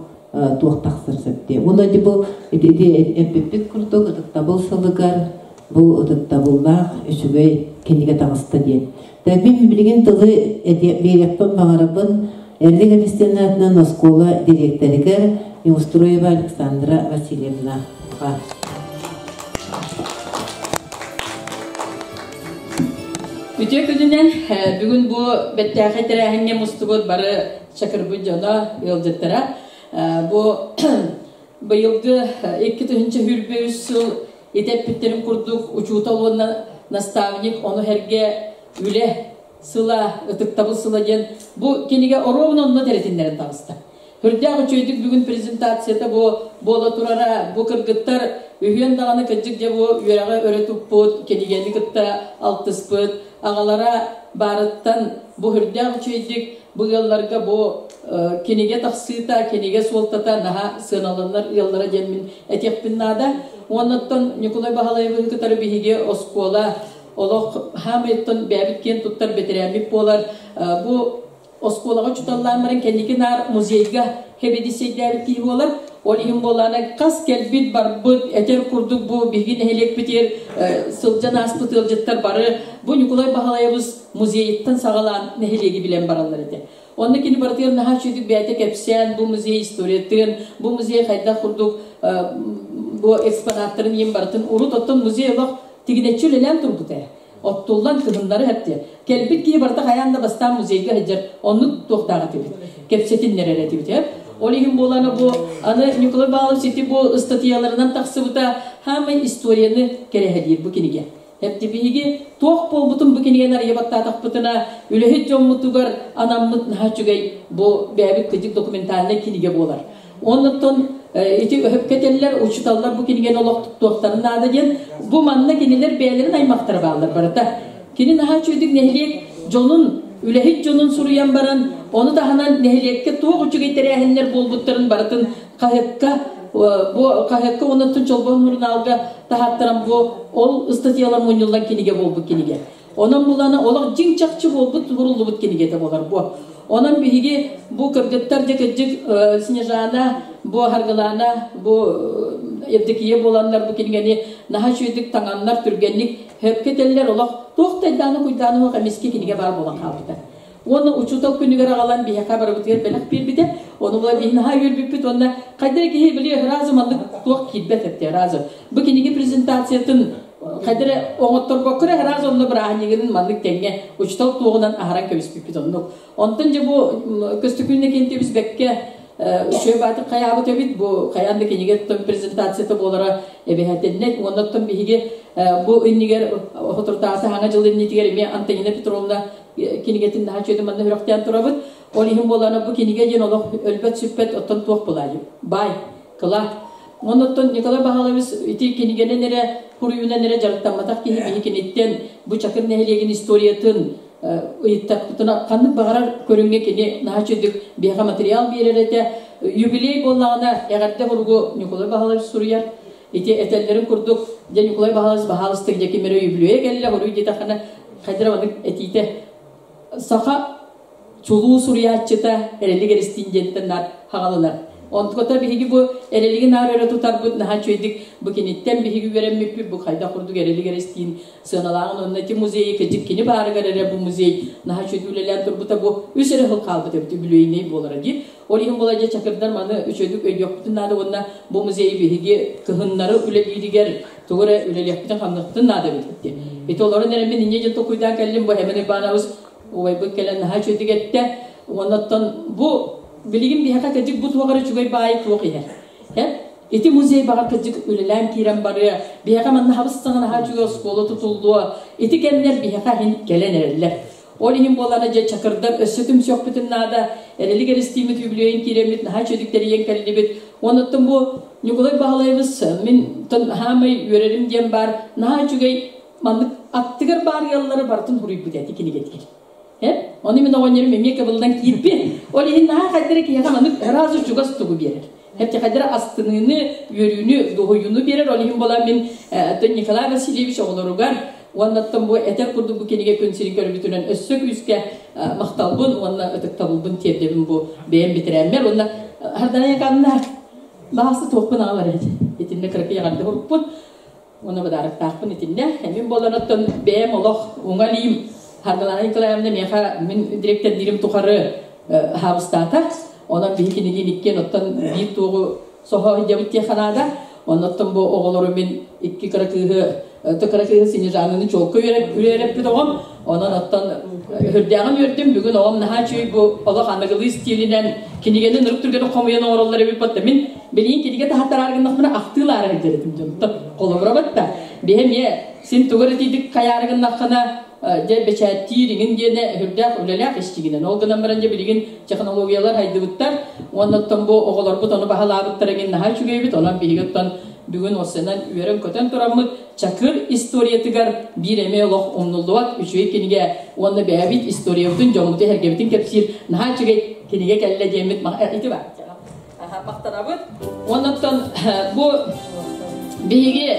туох тахсар сөп диye. Уонна бу ити эппиппит курдук ытыктабыл сылыгар бу ытыктабыллаах үчүгэй кинигэ таҕыста диэн. Мин билигин тылы биэриэхпин баҕарабын Эрилик Эристиэн оскуола дириэктэригэр Неустроева Александра Васильевнаҕа. Үтүө күнүнэн бүгүн бу бэттээхэй тэрээһиҥҥэ мустубут бары чакырбыт дьоно, ыалдьыттара. Бу быйылгы 2023 сыл итэппиттерин курдук учуутал уонна наставник ону эргэ үлэ сыла, ытыктабыл сыла диэн бу кинигэ оруобуна онно тэритиннэрин таҕыста. Хүрдээх үчүгэйдик бүгүн презентацията бу буола турара, бу кыргыттар үһүөн даҕаны кырдьык дьэ бу үөрэҕи өрө туппут, кинигэни кытта алтыспыт, аҕалара баарыттан бу хүрдээх үчүгэйдик бу ыалларга бу кинигэ тахсыыта, кинигэ суолтата наһаа сыаналанар ыаллара диэн мин этиэхпин наада. Уоннаттан Ньукулай Баһылайыбыһы кытары биһиги оскуола олох хаамыйтан бэйэбит киэн туттар бэтэрээммит буолар. Бу оскуолаҕа учууталлаан баран кэнники наар музейга хэбидиссэйдээбит киһи буолар. Ол иһин буолаана хас кэлбит барбыт этэр курдук бу биһиги нэһилиэкпитигэр сылдьан ааспыт ыалдьыттар бары бу Ньукулай Баһылайабыс музейыттан саҕалаан нэһилиэги билэн бараллар этэ. Онно кини барытыгар наһаа үчүгэй бэйэтэ кэпсээн, бу музей историятын, бу музей хайдах курдук бу экспонаттарын иин барытын урут оттон музей олох тигинэччи үлэлээн турбута. Оттуллан кыһыннары хэпти. Кэлбит киһи барыта хайаан да бастаан музейга сылдьар, оннук туохтаах этибит. Кэпсэтиннэрэр этибит. Ол иһин буолана бу аны Николай Павлович ити бу ыстатыйаларынан тахсыбыта хаамай историяны кэрэһэлиир бу кинигэ. Эпти биһиги туох буолбутун бу кинигэни арыйа баттаатахпытына, үлэһит дьоммутугар анаммыт наһаа үчүгэй бу бэйэбит кыдьык документальнай кинигэ буолар. Оннуттан ити өһөпкө этэллэр, учууталлар бу кинигэни олох туттуохтарын наада диэн, бу манна кинилэр бэйэлэрин аймахтара бааллар барыта. Кини наһаа үчүгэйдик нэһилиэк дьонун, үлэһит дьонун суруйан баран, ону таһынан нэһилиэккэ туох үчүгэй тэрээһиннэр буолбуттарын барытын хаһыакка бу хаһыакка уонна Чолбон сурунаалга таһааттаран бу ол ыстатыйалар мунньуллан кинигэ буолбут кинигэ. Онон булана олох дьиҥ чахчы буолбут суруллубут кинигэтэ буолар бу. Онон биһиги бу кыргыттар дьэ кырдьык Снежана, бу Харгылаана, бу Евдокия буоланнар бу кинигэни наһаа үчүгэйдик таҥаннар, түргэнник хөпкө этэллэр, олох туох да айдааны куйдааны суох эмискэ кинигэ баар буолан хаалбыта. Уонна учуутал күнүгэр аҕалан биһиэхэ барыбытыгар бэлэх биэрбитэ. Ону була биһи наһаа үөрбүппүт уонна хайда эрэ киһи били сразу маннык туох киирбэт этэ сразу. Бу кинигэ презентациятын хайда эрэ оҥотторбокко эрэ сразу онно бырааһынньыгын маннык тэҥҥэ учуутал туоҕунан аһаран кэбиспиппит оннук. Онтон дьэ бу Көстөкүүннэ киэнтибис бэккэ үчүгэй баатык хайаабыт эбит бу хайаан да кинигэ презентацията буолара эбэһэтиннэ уонна оттон биһиги бу иннигэр хотуртаасы хаҥа дьыл иннитигэр эмиэ Антонина Петровна кинигэтин наһаа үчүгэйдик манна сүрэхтээн турабыт. Ол иһин буолана бу кинигэ диэн олох өлбөт-сүппэт оттон туох булаайы. Бай, кылаат. Оннуттан Николай Баһалович ити кинигэнэн эрэ хуруйунан эрэ дьарыктамматах киһи биһи киниттэн бу Чакыр нэһилиэгин историятын ыйыттахпытына ханнык баҕарар көрүҥҥэ кини наһаа үчүгдүк биһиэхэ материал биэрэр этэ. Юбилей буоллаҕына эҕэрдэ суругу Николай Баһалович суруйар. Ити этэллэрин курдук, дьэ Ньукулай Баһылайыс баһаалыстык дьэ ким эрэ үбүлүөйэ кэллэ, хоруй диэтэххинэ, хайдара маннык этиитэ саха чулуу суруйааччыта Эрэлик Эристиин диэнтэн наар хаҕаланар. Онтуката биһиги бу Эрэлиги наар өрө тутарбыт наһаа үчүгэйдик бу киниттэн биһиги үөрэммиппит бу хайдах курдук Эрэлик Эристиин сыаналааҕын уонна ити музейы кыдьык кини баарыгар эрэ бу музей наһаа үчүгэй үлэлээн турбута бу үс эрэ сыл хаалбыт эбит үбүлүөйнэй буолара дии. Ол иһин була дьэ чакырдар маны үчүгэйдик өйдүөхпүтүн наада уонна бу музейы биһиги кыһыннары үлэлииригэр тугу эрэ үлэлиэхпитин-хамныахпытын наада эбит диэн. Ити олорон эрэ мин инньэ дьэ толкуйдаан кэллим бу Хэмэн Иванович убайбыт кэлэн наһаа үчүгэйдик эттэ. Уонна бу билигин биһиэхэ кырдьык бу туох эрэ үчүгэй баайы туох иһэр. Ити музей баҕар кырдьык үлэлээн киирэн барыа, биһиэхэ манна хабыс саҥа наһаа үчүгэй оскуола тутуллуо. Ити кэмнэр биһиэхэ иһин кэлэн эрэллэр. Ол иһин буолара дьэ чакырдар өссө түмсүөхпүтүн наада, эрэлик эристиимит үбүлүөйүн киирэммит наһаа үчүгдүк тэрийэн кэллибит. Онуттан бу Ньукулай Баһылайабыс мин хаамай үөрэрим диэн баар наһаа үчүгэй маннык аттыгар баар ыаллары барытын хуруйбут эти кинигэтигэр. Оны мин оҕонньорум эмиэ кыбыллан киирбит. Ол иһин наһаа хайдара киһиэхэ маннык сразу чугас тугу биэрэр. Хэпти хайдара астыныыны, үөрүүнү, дуоһуйууну биэрэр. Ол иһин буолан мин Николай Васильевич оҕолоругар уоннаттан бу этэр курдук бу кинигэ күн сирин көрбүтүнэн өссө күүскэ махталбын уонна ытыктабылбын тиэрдэбин бу бэйэм бэтэрээммэр уонна Хардана Яканна баасы туохпун аҕалар итиннэ кыракый эҕэрдэ урукпут уонна бадаарыктаахпын итиннэ эмин буолан оттон бэйэм олох уҥа илиим Хардалана Николаевна миэхэ мин директордиирим тухары хаабыстаата онон биһи кинилиин иккиэн оттон биир туоҕу соһо сылдьабыт диэххэ наада. Оннуттан бу оҕолору мин икки кыра кыыһы кыра кыыһы Снежананы чуолка үөрэппит оҕом. Онон оттон үрдээҕин үөрдүм. Бүгүн оҕом наһаа үчүгэй бу олох аныгылыы стилинэн кинигэни нырык түргэнэ хомуйан оҥороллор эбит батта. Мин билигин кинигэ таһаттараар гыннахпына ахтыылаары сылдьар этим дьонтон. Холобура батта. Биһи эмиэ син тугу эрэ тиийдик хайаары гыннаххына дьэ бэчээттиир иҥин диэнэ үрдээх үлэлээх исчигинэн. Ол гынан баран дьэ билигин технологиялар хайдыбыттар. Уонна оттон бу оҕолорбут ону баһылаабыттар эҥин наһаа үчүгэйбит. Онон биһиги оттон бүгүн осенан үөрэн-көтөн тураммыт Чакыр историятыгар биир эмиэ олох умнуллубат үчүгэй кинигэ уонна бэйэбит историябытын дьоммутун сэргэбитин кэпсиир наһаа үчүгэй кинигэ кэллэ диэммит ити бар. Махтанабыт. Оннуттан бу биһиги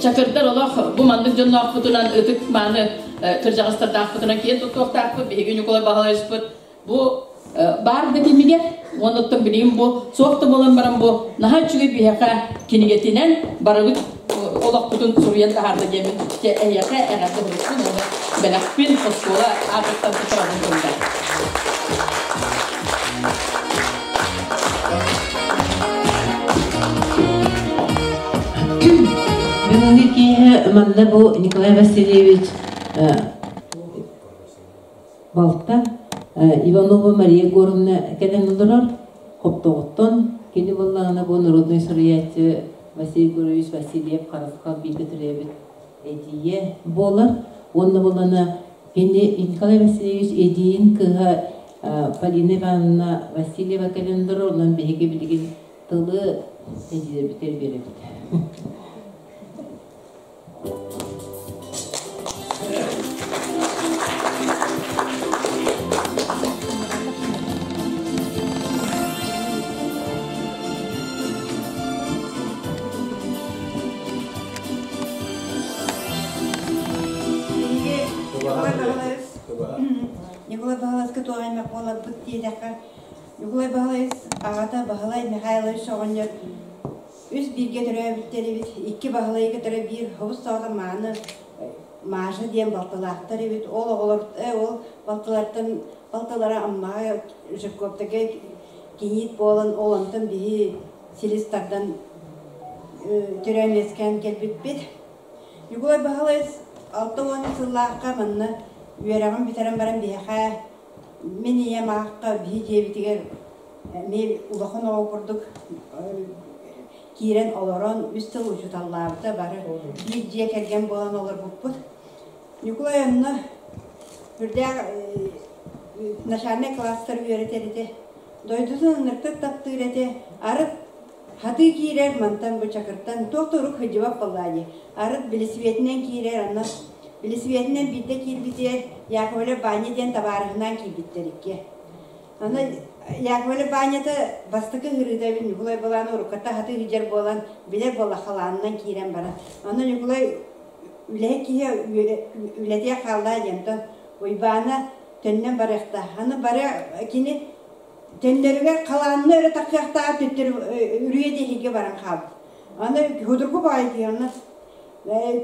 чакырдар олох бу маннык дьонноохпутунан ытык мааны кырдьаҕастардаахпытынан киэн туттуохтаахпыт. Биһиги Ньукулай Баһылайыспыт бу баар да кэмигэр оннуттан билигин бу суох да буолан баран бу наһаа үчүгэй биһиэхэ кинигэтинэн барыбыт олохпутун суруйан таһаарда диэмин эһиэхэ эҕэрдэ сурукпун уонна бэлэхпин оскуола аатыттан туттарабын тылда. Бүгүҥҥү киэһэ манна бу Николай Васильевич балта Иванова Мария Егоровна кэлэн олорор. Хоптоҕуттан кини буоллаҕына бу народнай суруйааччы Василий Егорович Васильев Харысхал бииргэ төрөөбүт эдьиийэ буолар. Уонна буоллаҕына кини Николай Васильевич эдьиийин кыыһа Полина Ивановна Васильева кэлэн олорор. Онон биһиги билигин тылы эдьиийдэрбитигэр биэрэбит. Николай Баһылайска туох эмэ буоларбыт диэтэххэ, Николай Баһылайыс аҕата Баһылай Михайлович оҕонньор Үс бииргэ төрөөбүттэр эбит, икки Баһылайы кытары биир хобус-соҕотох мааны Маша диэн балтылаахтар эбит. Ол оҕолор ол балтылартан балтылара Аммаҕа Жирковтарга кийиит буолан, ол онтон биһи силис тардан төрөөн үөскээн кэлбиппит. Ньукулай Баһылайыс 60 сыллаахха манна үөрэҕин бүтэрэн баран биһиэхэ мин ийэм аахха биһи дьиэбитигэр эмиэ улахан оҕо курдук киирэн олорон үс сыл учууталлаабыта бары биир дьиэ кэргэн буолан олорбуппут. Ньукулай онно үрдээх начальнай класстар үөрэтэр этэ. Дойдутун ынырыктык таптыыр этэ. Арыт хатыы киирэр мантан бу Чакыртан туох да урук сылдьыбат буоллаа дии. Арыт билисибиэтинэн киирэр онно билисибиэтинэн биирдэ киирбитигэр Яковлев Ваня диэн табаарыһынаан киирбиттэр икки. Аны Яковлев Ванята бастакы ыһырыыта эбит Ньукулай Балааны урукката хатыы сылдьар буолан, билэр буолла халаанынан киирэн баран. Аны Ньукулай үлэһит киһи үлэтигэр хааллаа диэн Уйбаана төннөн барыахтаах. Аны бары кини төннөрүгэр халаанна өрө тахсыахтааҕар төттөрү үрүйэ диэкигэ баран хаалбыт. Аны худургу баҕайы киһи онно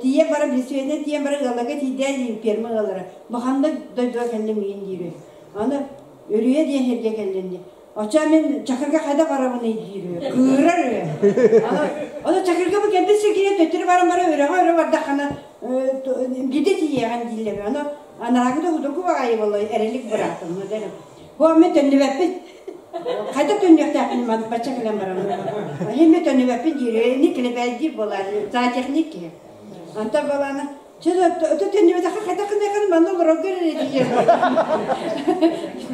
тиийэн баран билсибэтинэн тиийэн баран ыалларга тиийдээ ферма ыаллара бу ханна дойдуга кэллим иин диир Аны Үрүйэ диэн сиргэ кэллим дии. Оччо мин Чакырга хайдах барабыный диир кыырар үһү. Аны Чакырга бу кэлбит сиргинэн төттөрү баран баран үрэҕэ өрө бардаххына биирдэ тиийиэҕин дииллэр. Аны анараагы да судургу баҕайы буолла эрэлик быраатым. Бу мин төннүбэппин. Хайдах төннүөхтээхпин бачча кэлэн баран. Иһин төннүбэппин диир. Ини килэбээйдиир буолаар зоотехник киһи. Онтон балаана Чэ, төннүбэтэххэ хайдах гыныаххын манна олорорго эрэ диир.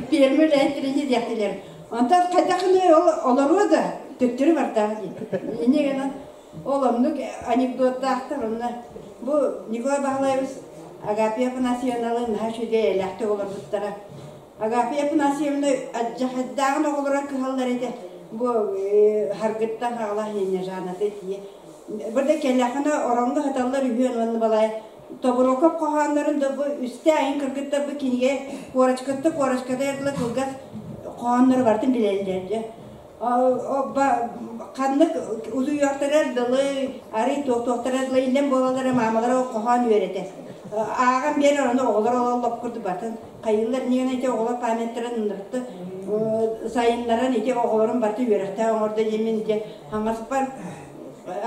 Пиэрмэ үлэһиттэрини диэхтилэр. Онтон хайдах гыныай ол олоруо да төттөрү бардаах дии. Инньэ гынан ол оннук анекдоттаахтар онно бу Николай Баһылаевич Агапия Афанасьевналыын наһаа үчүгэй элээхтик олорбуттара. Агафья Афанасьевна адьахайдааҕын оҕолоро кыһаллар этэ. Бу харгыттан хаҕалаах Нежаната тиийэ. Бырда кэллэххинэ ороҥҥо сыталлар үһүөн уонна балай Тобуруокап хоһооннорун да бу үстэ айын кыргыттар бу кинигэ куорачкатта куорачката дылы кылгас хоһооннору барытын билэллэр дьэ. Ханнык утуйуохтарар дылы, арый туохтуохтарар дылы иллэн буолаллара маамалара хоһоон үөрэтэр. Ааҕан биэрэр ону оҕолор ололлоп курдук батын хайыыллар иннигинэ ити оҕолор памяттарын ынырыкты сайыннаран ити оҕолорун барыта үөрэхтээх оҥордо диэммин ити хаҥаспар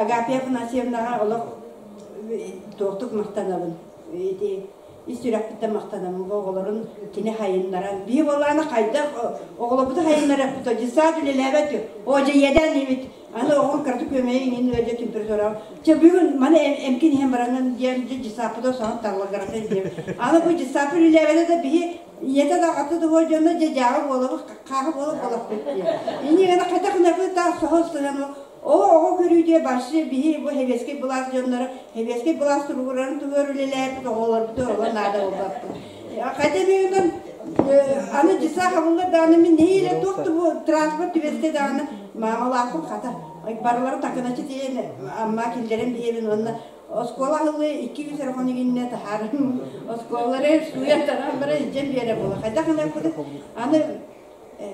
Агапия Афанасьевнаҕа олох туохтук махтанабын ити ис сүрэхпиттэн махтанабын бу оҕолорун кини хайыннаран биһи буоллаҕына хайдах оҕолорбуту хайыннарыахпыт дьыссаат үлэлээбэт оо дьэ иэдээн диэбит Аны оҕом кыратык күөмэйэ иҥин ыалдьа температура. Чэ бүгүн маны эмкин иһэн баранын диэн дьыссааппыта соһон таллыгырата диэн. Аны бу дьыссааппы үлэлээбэтэ да биһи ийэтэ да аҕата да буол дьонно дьэ дьааҕы буолабыт хааһы буолап буолаппыт диэн. Инньэ гына хайдах гынарбыт да соһон сыһан ол оҕо көрүүтэ баршы биһи бу сэбиэскэй былаас дьонноро сэбиэскэй былаас туругурарын туһугар үлэлээбит оҕолорбут оҕо наада буолбаппыт. Хайда эмиэ аны дьыссаах хабыллар даҕаны мин нэһиилэ туох да бу транспорт түбэстэ даҕаны маамалаахпын хата барылары такыначчы тиийэн Амма киллэрэн биһиэбин уонна оскуола аһыллыы 200 эрэ хонугиннэ таһаарым оскуолалары сууйан таран бара илдьэн биэрэ буола хайдах гыныахпытый аны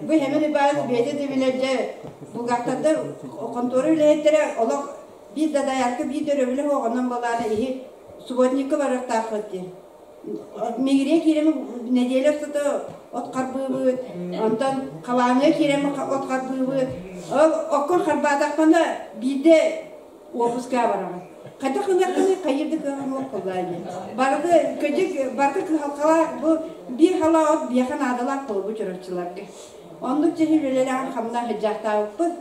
бу Хэмэн Ибаев бэйэтэ да билэр дьэ булгактардар хонтуора үлэһиттэрэ олох. Биир да дайарка биир да өрөбүлэ оҕонон балаана иһи субботникка барыахтаахпыт диэн. Мигириэ киирэми нэдиэлэ устата от харбыыбыт, онтон халааҥҥа киирэми от харбыыбыт. Ол оккун харбаатахпына биирдэ уоппуска бараҕын. Хайдах гыныаххыный хайыыр да кыаҕым суох буоллаа диэн. Барыта кыдьык барыта кыһалҕалаах бу биир халаа от биэхэ наадалаах буолбут чурапчыларга. Оннук дьэ үлэлээн хамнаа сылдьаахтаабыппыт.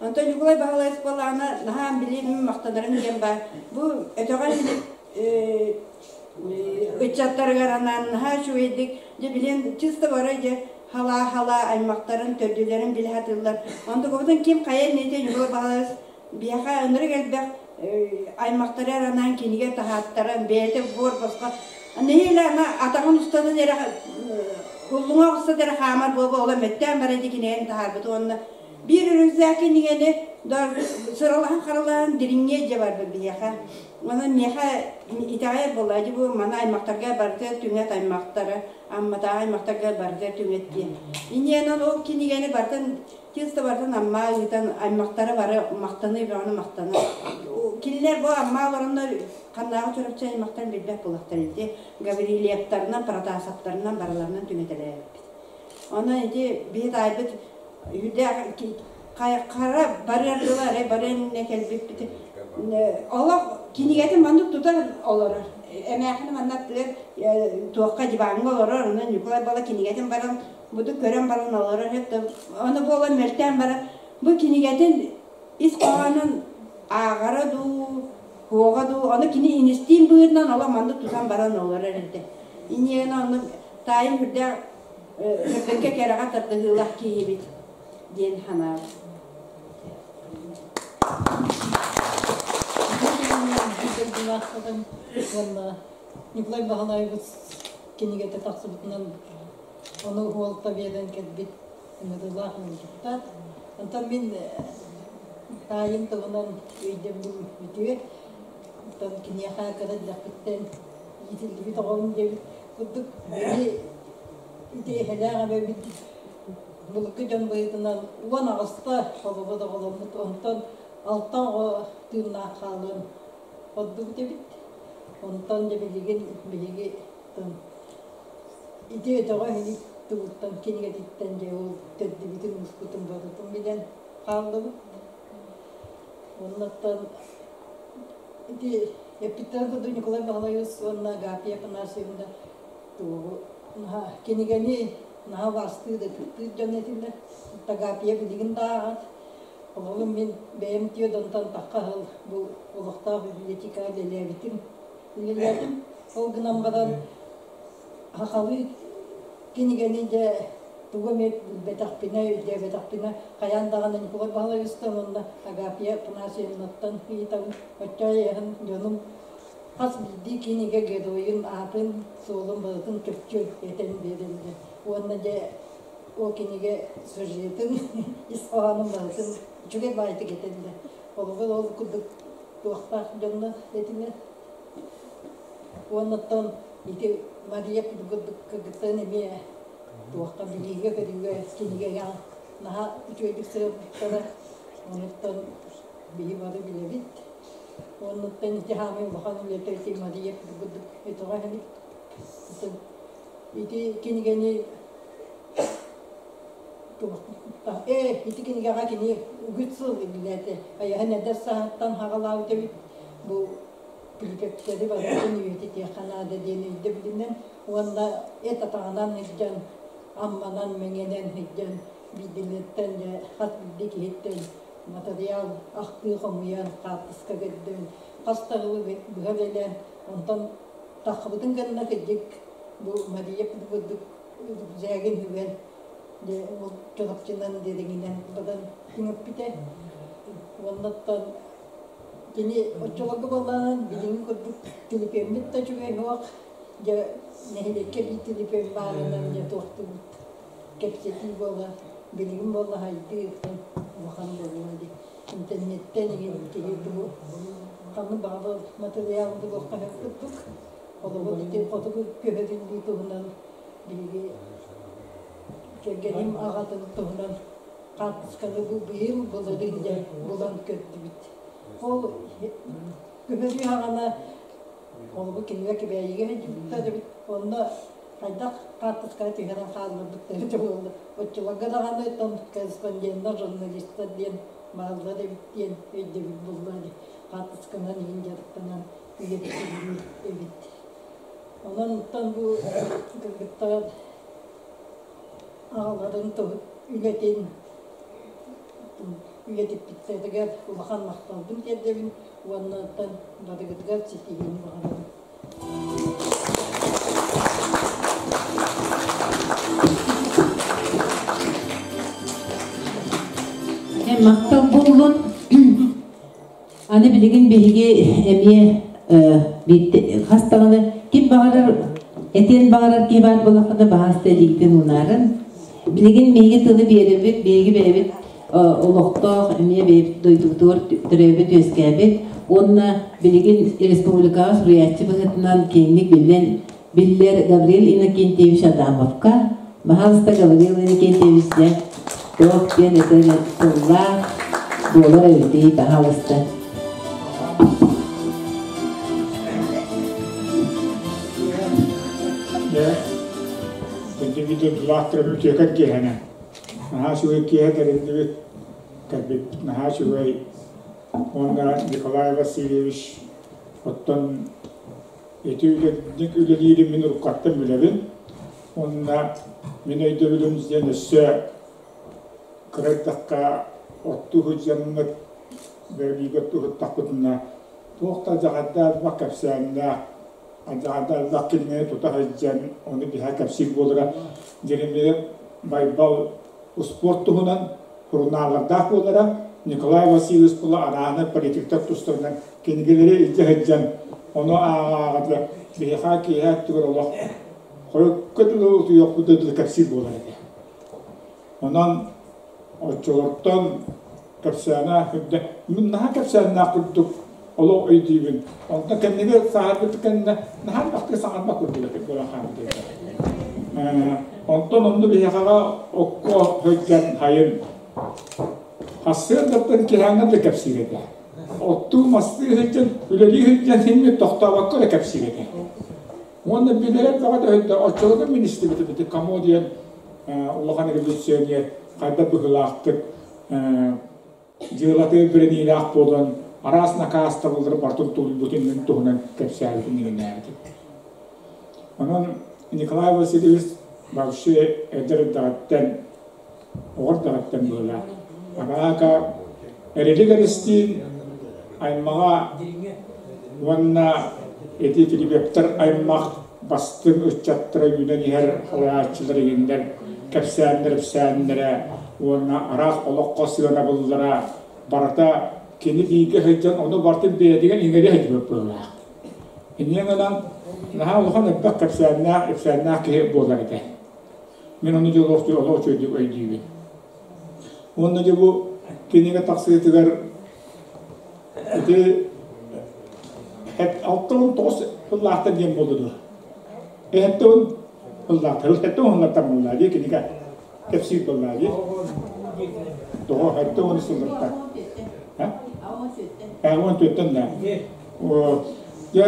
Онтон Ньукулай Баһылайыс буоллаҕына наһаа билиим махтанарым диэн баар. Бу өтөҕөр ыччаттарыгар анаан наһаа үчүгэйдик дьэ билэн чисто бары дьэ халаа-халаа аймахтарын төрдүлэрин билэ сатыыллар. Онтукабытын ким хайа иннитэ Ньукулай Баһылайыс биһиэхэ ынырык элбэх аймахтары анаан кинигэ таһааттаран бэйэтэ буор босхо нэһиилэ ана атаҕын устатын эрэ уллуҥа устат эрэ хаамар буолба ола мэттээн баран ити кинигэтин таһаарбыт уонна биир рюкзак кинигэни сыралаһан харалаһан дириҥҥэ дьэ барбыт биһиэхэ. Онон миэхэ итэҕэйэр буолла дьэ бу маны аймахтарга барыта түҥэт аймахтара Амматааҕы аймахтарга барыта түҥэт диэн. Инньэнэн ол кинигэни барытын Тесто барытын Амма ыытан аймахтара бары махтаныы бөҕөнү махтана. Кинилэр бу Амма олороннор ханнааҕы Чурапчы аймахтарын билбэт буоллахтар ити Гаврильевтарынан, Протасовтарынан барыларынан түҥэтэлээбиппит. Онон ити биһи таайбыт үрдээх хара барыар дылы арай барыан иннинэ кэлбиппит. Олох кинигэтин маннык тутан олорор. Эмээхини манна аттыгар туохха диваҥҥа олорор, онон Ньукулай Бала кинигэтин баран Буду көрөн баран олорор этим. Ону буолан мөлтөөн баран бу кинигэтин ис хоһоонун ааҕара дуу, хуоҕа дуу, ону кини инистиин быһыытынан олох маннык тутан баран олорор этэ. Инньэ онно таайым үрдээх сырдыкка кэрэҕэ тардыһыылаах киһибит диэн санаабыт. Николай Баһылаевич кинигэтэ тахсыбытынан Ону уол победан кэлбит ыҥырыылаах ыалдьыттар. Онтон мин таайым туһунан өйдөбүлүм үтүө. Оттон киниэхэ кыра эрдэхпиттэн иитиллибит оҕобун диэбит курдук били ити эһэлээх эбэбит былыргы дьон быһыытынан 18-та холобо доҕоломмут, онтон алта оҕо тыыннаах хаалан ордубут эбит. Онтон дьэ билигин биһиги Ити өтөҕө иһит тугуттан кинигэтиттэн дьэ ол төрдүбүтүн муспутун барытын билэн хааллыбыт. Оннуттан ити эппиттэрин курдук Николай Баһылайыс уонна Агапия Афанасьевна тугу наһаа кинигэни наһаа убаастыыр ытыктыыр дьон этилэр. Агапия билигин да ааҕар. Олоҕум мин бэйэм түөрт тахха сыл бу олохтоох библиотекаҕа үлэлээбитим. Үлэлээтим. Ол гынан баран сахалыы кинигэни дьэ тугу эмэ билбэтэхпинэ, өйдөөбөтөхпүнэ хайаан даҕаны Николай Баһылайыстан уонна Агафья Афанасьевнаттан ыйытабын. Оччо айаһын дьонум хас биирдии кинигэ геройун аатын, суолун барытын чопчу этэн биэрэллэр. Уонна дьэ ол кинигэ сюжетын, ис хоһоонун барытын үчүгэй баайытык этэллэр. Холобур, ол курдук туохтаах дьоннор этилэр. Уоннаттан ити Мария курдук кыргыттарын эмиэ туохха билиигэ-көрүүгэ кинигэҕэ наһаа үчүгэйдик сырыппыттара. Онуттан биһи бары билэбит. Оннуттан ити хаамай улахан үлэтэ ити Мария курдук өтөҕө эбит. Ити кинигэни Ээ, ити кинигэҕэ кини үгүс сыл үлэлээтэ. Айаһын эдэр сааһыттан хаҕалаабыт эбит. Бу Пилипептэри барытын үйэтитиэххэ наада диэн өйдөбүлүнэн уонна эт атаҕынан илдьэн, Амманан, Мэҥэнэн илдьэн биирдилэриттэн дьэ хас биирдии киһиттэн матырыйаал ахтыы хомуйан, хаартыска көрдөөн, хас да сылы быһа үлэлээн, онтон таххыбытын кэннэ кырдьык бу Мария курдук рюкзагын үгэн дьэ ол чурапчынан дириҥинэн бадан түҥэппитэ. Уоннаттан кини оччолорго буоллаҕынан билиҥҥи курдук түлүпүөммүт да үчүгэй суох. Дьэ нэһилиэккэ биир түлүпүөн баарынан дьэ туохтуубут кэпсэтии буола билигин буолла хайдыы улахан буолла дии. Интернеттэн игин киһи тугу ханнык баҕарар матырыйаалын булуохха сөп курдук. Холобур ити хотугу көһөрүллүү туһунан биһиги кэргэним аҕатын туһунан хаартысканы бу быйыл былырыын дьэ булан көрдүбүт. Ол көһөрүү хаҕана Холобур, кинилэр Кэбээйигэ сылдьыбыттар эбит. Онно хайдах хаартыскаҕа түһэрэн хаалларбыттар эбитэ буолла. Оччолорго даҕаны оттон корреспонденнар, журналистар диэн бааллар эбит диэн өйдөбүл булла ини. Хаартысканан иһин дьарыктанан үйэтитиллии эбит. Онон оттон бу кыргыттар аҕаларын үлэтин үйэтиппиттэригэр улахан махталбын тиэрдэбин уонна оттон барыгытыгар ситиһиини баҕарабын. Махтал буоллун. Аны билигин биһиги эмиэ хас даҕаны ким баҕарар этиэн баҕарар киһи баар буоллаххына баһааста илиигитин уунаарыҥ. Билигин биһиги тылы биэрэбит, биһиги бэйэбит олохтоох эмиэ бэйэбит дойдубутугар төрөөбүт үөскээбит уонна билигин республикаҕа суруйааччы быһыытынан киэҥник биллэн биллэр Гаврил Иннокентьевич Адамовка баһаалыста Гаврил Иннокентьевич дьэ туох диэн этэр тыллаах буолар эбитий баһаалыста. Күндү дойдулаахтарым үтүөкэн киэһэнэн. Наһаа үчүгэй киэһэ тэриллибит, кэлбиппит наһаа үчүгэй. Уонна Николай Васильевич оттон ити үлэтник үлэлиирин мин уруккаттан билэбин. Уонна мин өйдөбүлүм диэн өссө кыра эрдэххэ оттуу сылдьаммыт, бэлиигэ оттуу сыттахпытына туох да дьаҕардаах кэпсээннээх Адьаҕардаах кинини тута сылдьан, ону биһа кэпсиир буолара. Дьэримиэ Байбал успуорт туһунан сурунааллардаах буолара. Николай Васильевич була арааны политиктар тустарынан кинигэлэри илдьэ сылдьан, ону ааҕа-ааҕа биһиэхэ киэһэ өттүгэр олох хойукка дылы утуйуохпут дылы кэпсиир буолар этэ. Онон оччолортон кэпсээнэ үрдэ мин наһаа кэпсээннээх курдук олох өйдүүбүн. Онтон кэннигэр сааһырбыт кэннэ наһаа элбэхтик саҥарбат курдук этим буолан хаалбыт Онтон онно биһиэхэҕэ окко сылдьан хайын сарсыардаттан киһээҥҥэ да кэпсиир этэ. Оттуу мастыы сылдьан, үлэлии сылдьан син тохтообокко да кэпсиир этэ. Уонна билэрэ бөҕө да оччолорго мин истибитим ити Камо диэн улахан революционер хайдах быһыылаахтык дьыалатыгар бэриниилээх буолан араас накаастабыллары барытын тулуйбутун туһунан кэпсээбитин иҥиннээбитим. Онон Николай Васильевич вообще эдэр эрдэҕиттэн, оҕо эрдэҕиттэн быһыылаах. Арака Эрилик Эристиин аймаҕа уонна ити Филипповтар аймах бастыҥ ыччаттара үүнэн иһэр салайааччылар игиннэр кэпсээннэр-ипсээннэрэ уонна араас олоххо сыанабыллара барыта кини бииргэ сылдьан ону барытын бэйэтигэр иҥэрэ сылдьыбыт быһыылаах. Инньэ гынан наһаа улахан элбэх кэпсээннээх, ипсээннээх киһи буолар этэ. Мин ону дьолуохтуу олох үчүгэйдик өйдүүбүн. Уонна дьэ бу кинигэ тахсыытыгар ити 69 сыллаахтан диэн буолла дуо? 70 сыллаахтар, 70 сыллартан буолла дии кинигэ кэпсиир буолла дии. Тоҕо 70 сыллартан? А? 14-тэн да. Дьэ,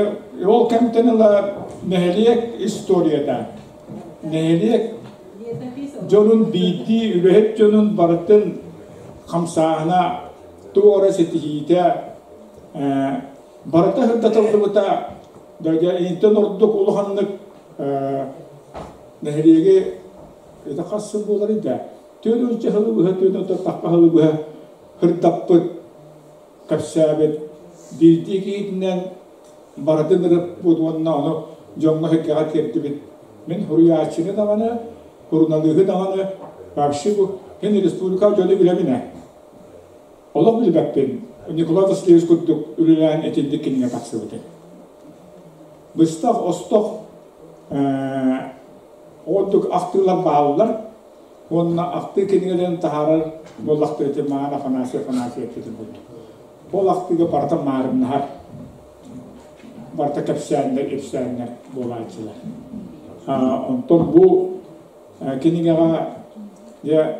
ол кэмтэн ыла нэһилиэк историята, нэһилиэк дьонун биирдии үлэһит дьонун барытын хамсааһына туох эрэ ситиһиитэ барыта сырдатыллыбыта интэн ордук улаханнык нэһилиэги это хас сыл буоларый да 4 сылы быһа 4 сылы быһа сырдаппыт кэпсээбит биирдии киһитинэн барытын ырыппыт уонна ону дьоҥҥо-сэргэҕэ тиэрдибит. Мин суруйааччыны даҕаны, суруналыыһы даҕаны вообще бу мин республика дьону билэбин ээ. Олох билбэппин. Николай Васильевич курдук үлэлээн итинник кинигэ тахсыбыты. Быстах, остох ордук ахтыылар бааллар уонна ахтыы кинигэлэрин таһаарар буоллахтар ити Маан Афанасий Афанасьев эппитин курдук. Ол ахтыыга барыта маарыннаһар, барыта кэпсээннэр, ипсээннэр буолааччылар. Онтон бу кинигэҕэ дьэ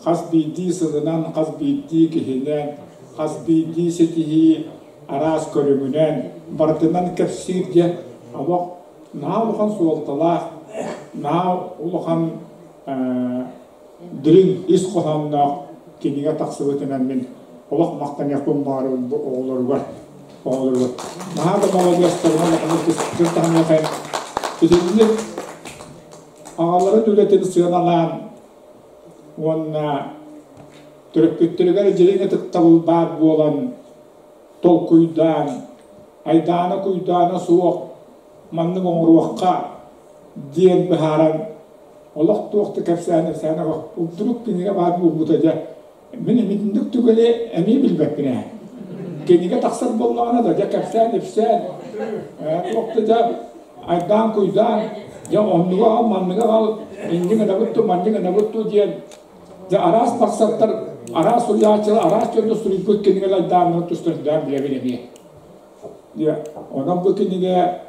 хас биирдии сылынан, хас биирдии киһинэн, хас биирдии ситиһии. Араас көрүҥүнэн барытынан кэпсиир диэн олох наһаа улахан суолталаах, наһаа улахан дириҥ ис хоһоонноох кинигэ тахсыбытынан мин олох махтаныахпын баҕарабын бу оҕолоругар оҕолоругар. Наһаа да маладьыастарынан улаханнык таһымыахайын итинник аҕаларын үлэтин сыаналаан уонна төрөппүттэригэр дьириҥ ытыктабыл баар буолан толкуйдаан, айдаана-куйдаана суох маннык оҥоруохха диэн быһааран олох туох да кэпсээн-ипсээн урдурук кинигэ баар буолбута дьэ мин итинник түгэни эмиэ билбэппин ээ. Кинигэ тахсар буоллаҕына да дьэ кэпсээн-ипсээн туох да дьэ айдаан-куйдаан дьэ оннуга аҕал манныга аҕал инньэ гынабыт дуу манньа гынабыт дуу диэн Дьэ араас мақсаттар, араас суруйааччылар, араас дьонно суруйбут кинигэлэр дааннары тустардаан билэбин эмиэ. Дьэ, онон бу кинигэ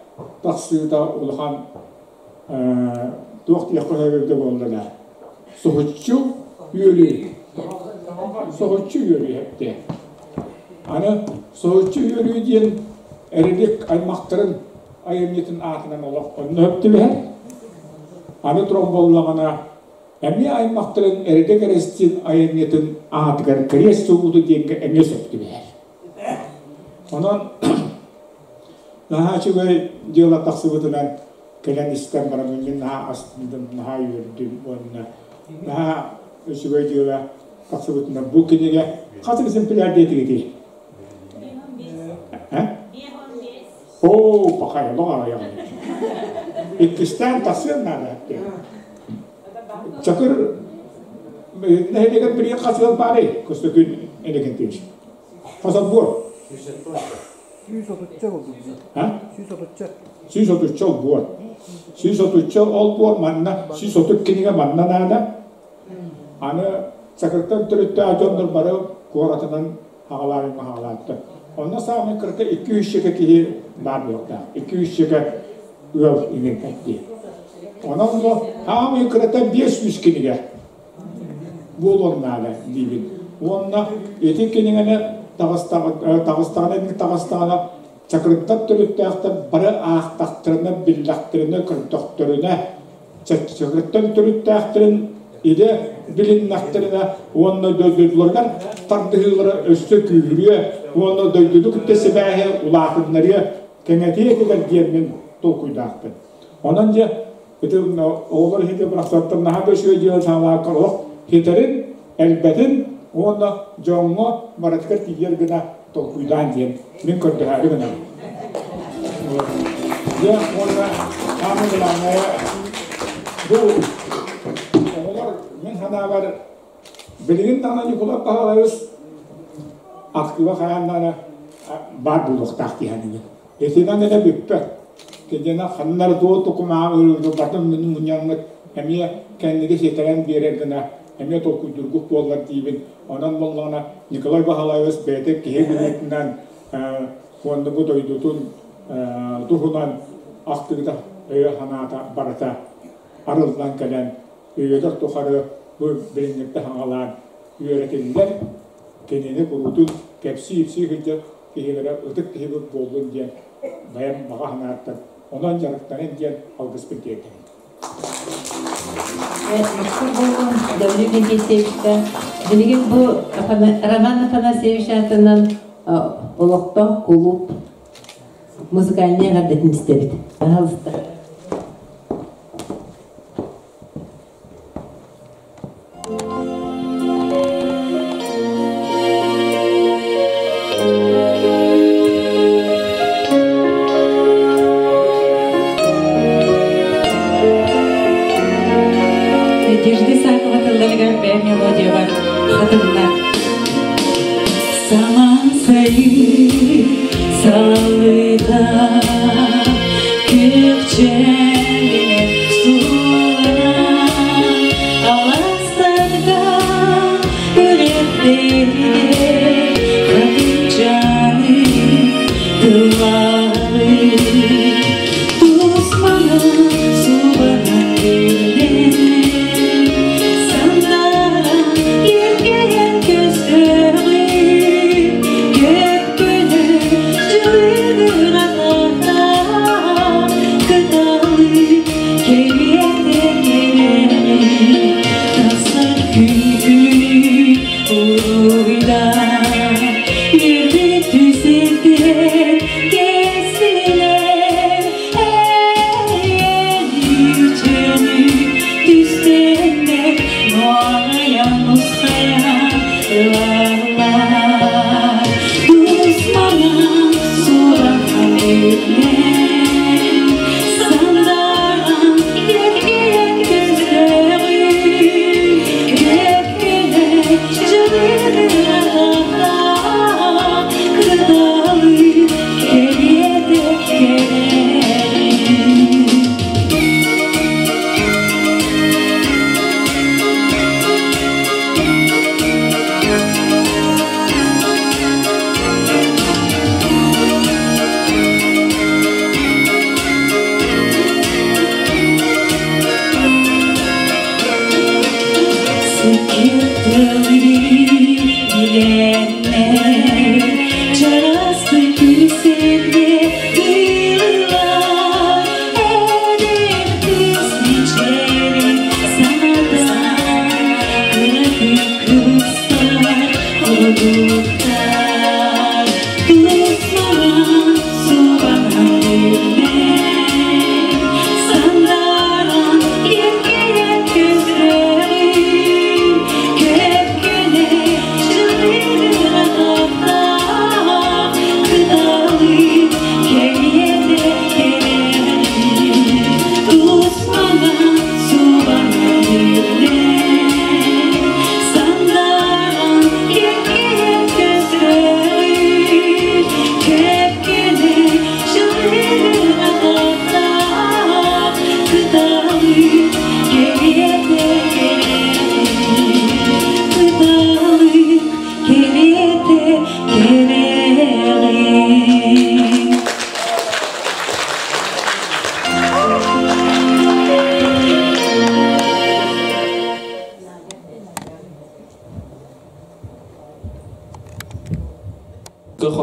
тахсыыта улахан туох диэххэ сөбө буолла да соһуччу үөрүү. Соһуччу үөрүү эптэ. Аны соһуччу үөрүү диэн Эрилик аймахтарын айымньытын аатынан олох онно өптүбэһэр. Аны туран буоллаҕына Эмиэ аймахтарын Эрдэ Кэрэстиин айымньытын аатыгар кириэс туолууту диэҥҥэ эмиэ сөп түбэһэр. Онон наһаа үчүгэй дьыала тахсыбытынан кэлэн истэн баран мин наһаа астындым, наһаа үөрдүм уонна наһаа үчүгэй дьыала тахсыбытынан бу кинигэ хас экземпляр диэтигитий? Оо, пахай, олох аҕыйах. Иккистээн тахсыан наада. Чакыр нэһилиэгэр билигин хас ыал баарый? Көстөкүүн Иннокентьевич. Хас олбуор? 130 болду. А? 130. 130 олбуор. 130 олбуор манна 130 кинигэ манна наада. Аны Чакыртан төрүттээх дьоннор бары куоратынан хаҕалаабын хаҕалааттар. Онно саамай кырата 200 чэкэ киһи баар буолуохтаах. 200 чэкэ ыал иҥэрбэт дии. Онон бу хаамай кырата 500 кинигэ буолуон наада диибин. Уонна ити кинигэни таҕыстаҕына таҕыстаҕына чакырыттар төрүттээхтэр бары аахтахтарына, биллэхтэринэ, көрдөхтөрүнэ чакырыттан төрүттээхтэрин идэ билиннэхтэринэ уонна дойдуларыгар тардыһыылара өссө күүһүрүө уонна дойдуну кытта сибээһи улаатыннарыа кэҥэтиэ этилэр диэн мин толкуйдаахпын. Онон дьэ ити оҕолор иһити бырахсаттан наһаа да үчүгэй дьыала саҕалаакка олох хитэрин, элбэтин уонна дьоҥҥо барытыгар тиийэр гына толкуйдаан диэн мин көрдөһөөрү гынабын. Дьэ уонна саамай главное бу оҕолор мин санаабар билигин даҕаны Ньукулай Павлович актыыба хайаан даҕаны баар буолуохтаах дии саныыбын. Итинэн эрэ бүппэт. Киниэнэ ханна эрэ туох тукумааҕы батын мунньаммыт эмиэ кэнниги ситэрэн биэрэр гына эмиэ толкуйдуургут буоллар диибин. Онон буоллаҕына Николай Баһылаевич бэйэтэ киһи быһыытынан уонна бу дойдутун туһунан ахтыыта өйө-санаата барыта арыллан кэлэн үйэлэр тухары бу билиҥҥиттэн хаҥалаан үөрэтиллэр, кинини куруутун кэпсии-ипсии сылдьар киһилэрэ ытык киһибит буоллун диэн бэйэм баҕа санааттан онон дьарыктанын диэн алгыспын тиэрдэбин. Махтал буоллун Гаврил Никитичка. Билигин бу Роман Афанасьевич аатынан олохтоох кулууп музыкальнай эҕэрдэтин истэбит. Пожалуйста. Надежда Исакова тылларыгар бэйэ мелодия бар хатылла. Саман сайын салыта күөх чээнинэн суулана аластарга үрэхтэригэр хатынчаны тыллары тусмана субана сандара еркейен көстөргү көпкөнө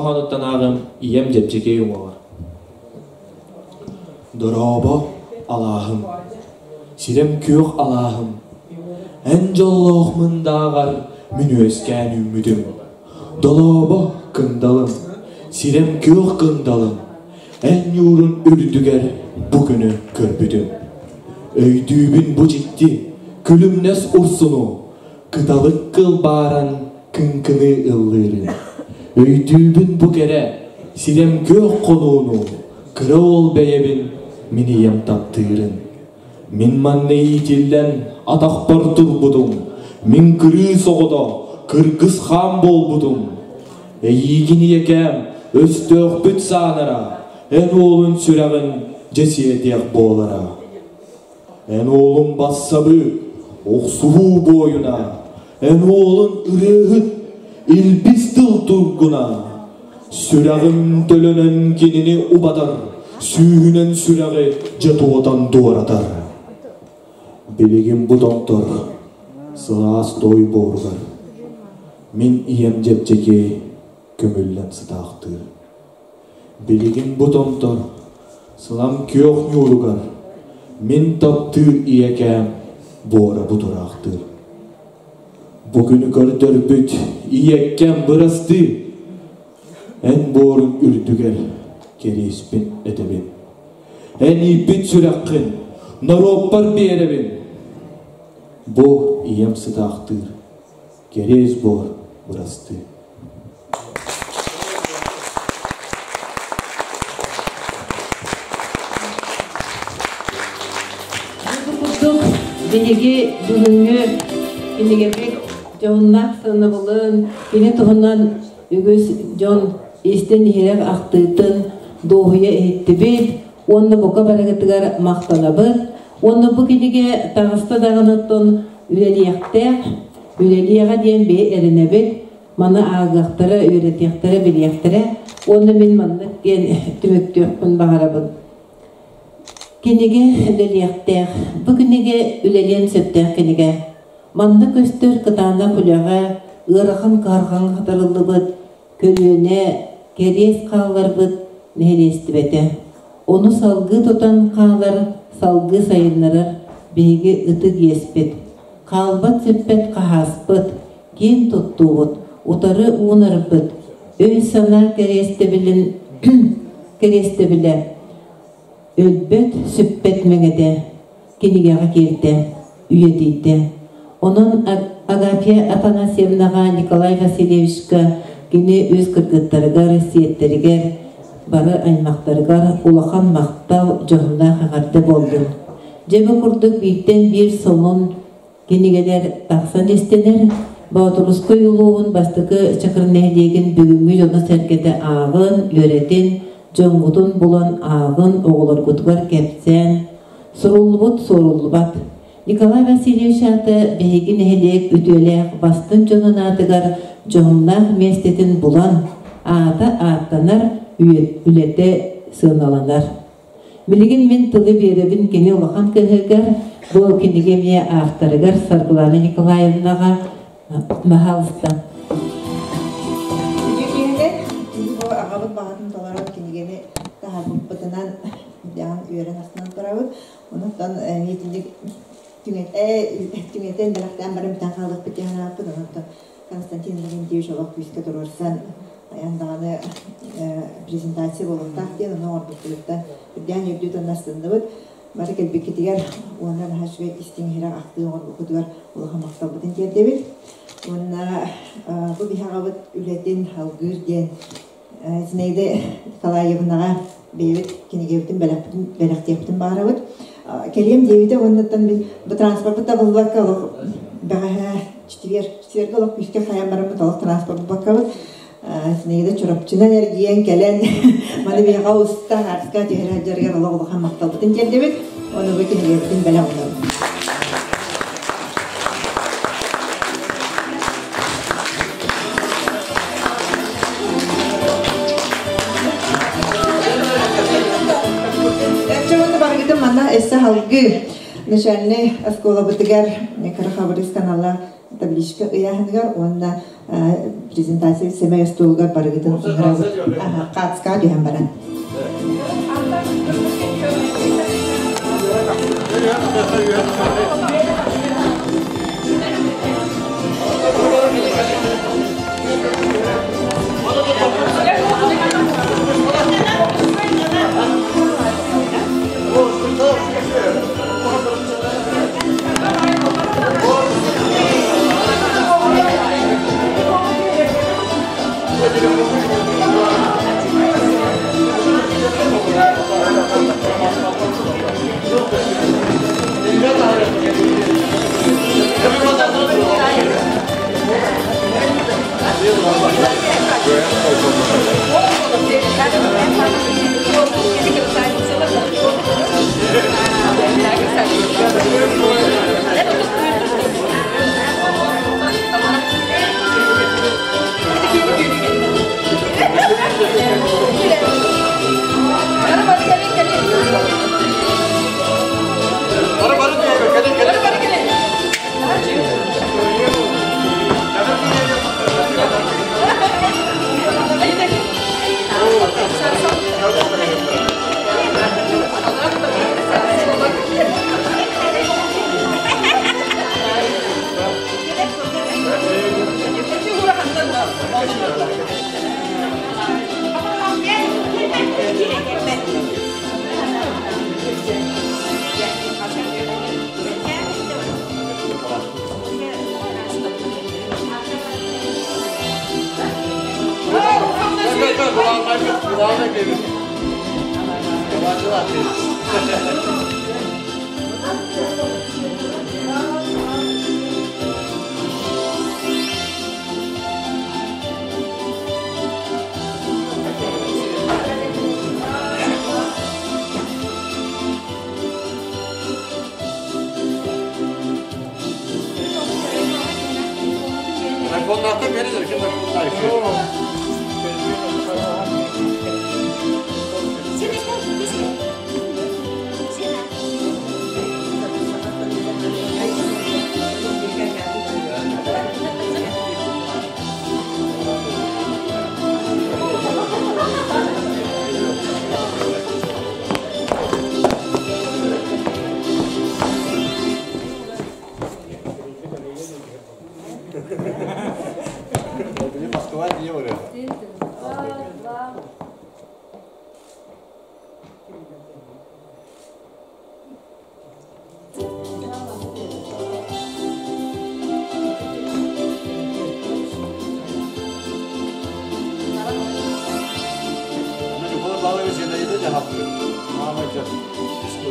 хоһоонуттан ааҕым ийэм дьэпчэки уҥуоҕар. Дорообо, алааһым, сирэм күөх алааһым, эн дьоллоох мындааҕар мин үөскээн үүммүтүм. Долообо, кындалым, сирэм күөх кындалым, эн ньуурун үрдүгэр бу күнү көрбүтүм. Өйдүүбүн бу дьикти, күлүмнэс урсуну, кыталык кылбааран кыҥкыныы ыллыырын. Өйдүүбүн бу кэрэ, сирэм күөх хонууну, кыра уол бэйэбин мин ийэм таптыырын. Мин манна иитиллэн атахпар турбутум, мин кырыыс оҕото, кыргыс хаан буолбутум. Эйиигин ийэкээм, өстөөхпүт саанара, эн уолун сүрэҕин дьэ сиэтиэх буолара. Эн уолун бассабы, охсуһуу буойуна, эн уолун ырыаһыт, илбис тыл тургуна. Сүрэҕим төлөнөн кинини убатар, сүүһүнэн сүрэҕи дьэ туотан туоратар. Билигин бу томтор сылаас той буоругар мин ийэм дьэпчэки көмүллэн сытаахтыыр. Билигин бу томтор сылам күөх ньууругар мин таптыыр ийэкээм буора бутураахтыыр. Бу күнү көрдөрбүт ийэккэм бырастыы, эн буорун үрдүгэр кэриэспин этэбин. Эн ииппит сүрэххин норуоппар биэрэбин. Бу ийэм сытаахтыыр, кэриэс буор бырастыы. Бу курдук биһиги бүгүҥҥү кинигэбит дьоһуннаах сыанабылын, кини туһунан үгүс дьон истэн иһирэх ахтыытын дуоһуйа иһиттибит уонна бука барыгытыгар махтанабыт. Уонна бу кинигэ таҕыста даҕаныттан үлэлиэхтээх, үлэлиэҕэ диэн биһи эрэнэбит. Маны ааҕыахтара, үөрэтиэхтэрэ, билиэхтэрэ уонна мин маннык диэн түмүктүөхпүн баҕарабын. Кинигэ үлэлиэхтээх. Бу кинигэ үлэлиэн сөптөөх кинигэ. Манна көстөр кытаанах үлэҕэ, ыарахан кыһарҕаҥҥа хатарыллыбыт көлүөнэ, кэриэс хаалларбыт нэһилиэстибэтэ. Ону салгыы тутан хаалар, салгыы сайыннарар биһиги ытык иэспит. Хаалбат сүппэт хаһааспыт, киэн туттуубут, утары уунарбыт, өй-санаа кэриэстэбилин кэриэстэбилэ өлбөт, сүппэт мэҥэтэ кинигэҕэ киирдэ, үйэтийдэ. Онон Агафья Афанасьевнаҕа, Николай Васильевичка кини үс кыргыттарыгар, сиэттэригэр, бары аймахтарыгар улахан махтал, дьоһуннаах эҕэрдэ буоллун. Дьэ бу курдук бииртэн биир сонун кинигэлэр тахсан истилэр. Боотурускай улууһун бастакы Чакыр нэһилиэгин бүгүҥҥү дьоно-сэргэтэ ааҕын, үөрэтин, дьоҥҥутун булан ааҕын, оҕолоргутугар кэпсээн, суруллубут суоруллубат. Николай Васильевич аата биһиги нэһилиэк үтүөлээх бастыҥ дьонун аатыгар дьоһуннаах миэстэтин булан, аата ааттанар, үлэтэ сыаналанар. Билигин мин тылы биэрэбин кини улахан кыһыгар, бу кинигэ эмиэ авторыгар Саргылана Николаевнаҕа Маһалыста. Үтүө киһилэр, бу аҕабыт баҕатын толорон кинигэни таһаарбыппытынан дьаһан үөрэн астынан турабыт. Онон итинник түҥэтэн бэлэхтээн баран бүтэн хаалыахпыт диэн санаабыппыт. Онон Константин Лаврентьевич олох күүскэ туруорсан айан даҕаны презентация буолуохтаах диэн ону оҥорбуппутуттан үрдээн үрдүү тонна астынныбыт. Бары кэлбиккитигэр уонна наһаа үчүгэй истиҥ иһирэх ахтыы оҥорбуккутугар улахан махталбытын тиэрдэбит. Уонна бу биһи аҕабыт үлэтин алгыыр диэн Зинаида Николаевнаҕа бэйэбит кинигэбитин бэлэхтиэхпитин баҕарабыт. Кэлиэм диэбитэ уоннаттан бу транспорпут табыллыбакка олох бэҕэһээ четверг четвергэ олох күүскэ хайан бараммыт олох транспорт булбаккабыт Зинаида Чурапчынан эргийэн кэлэн маны биһиэхэ уста хаарска түһэрэ сылдьарыгар олох улахан махталбытын тиэрдэбит. Ону бу кинигэбитин бэлэх уунабыт. Барыгытын манна өссө халгы начальнай оскуолабытыгар Кыра Хабырыс канала табличка ыйааһыныгар уонна презентация сэмэй остуолугар барыгытын ыҥырабыт. Хаацкаҕа түһэн баран.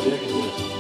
История.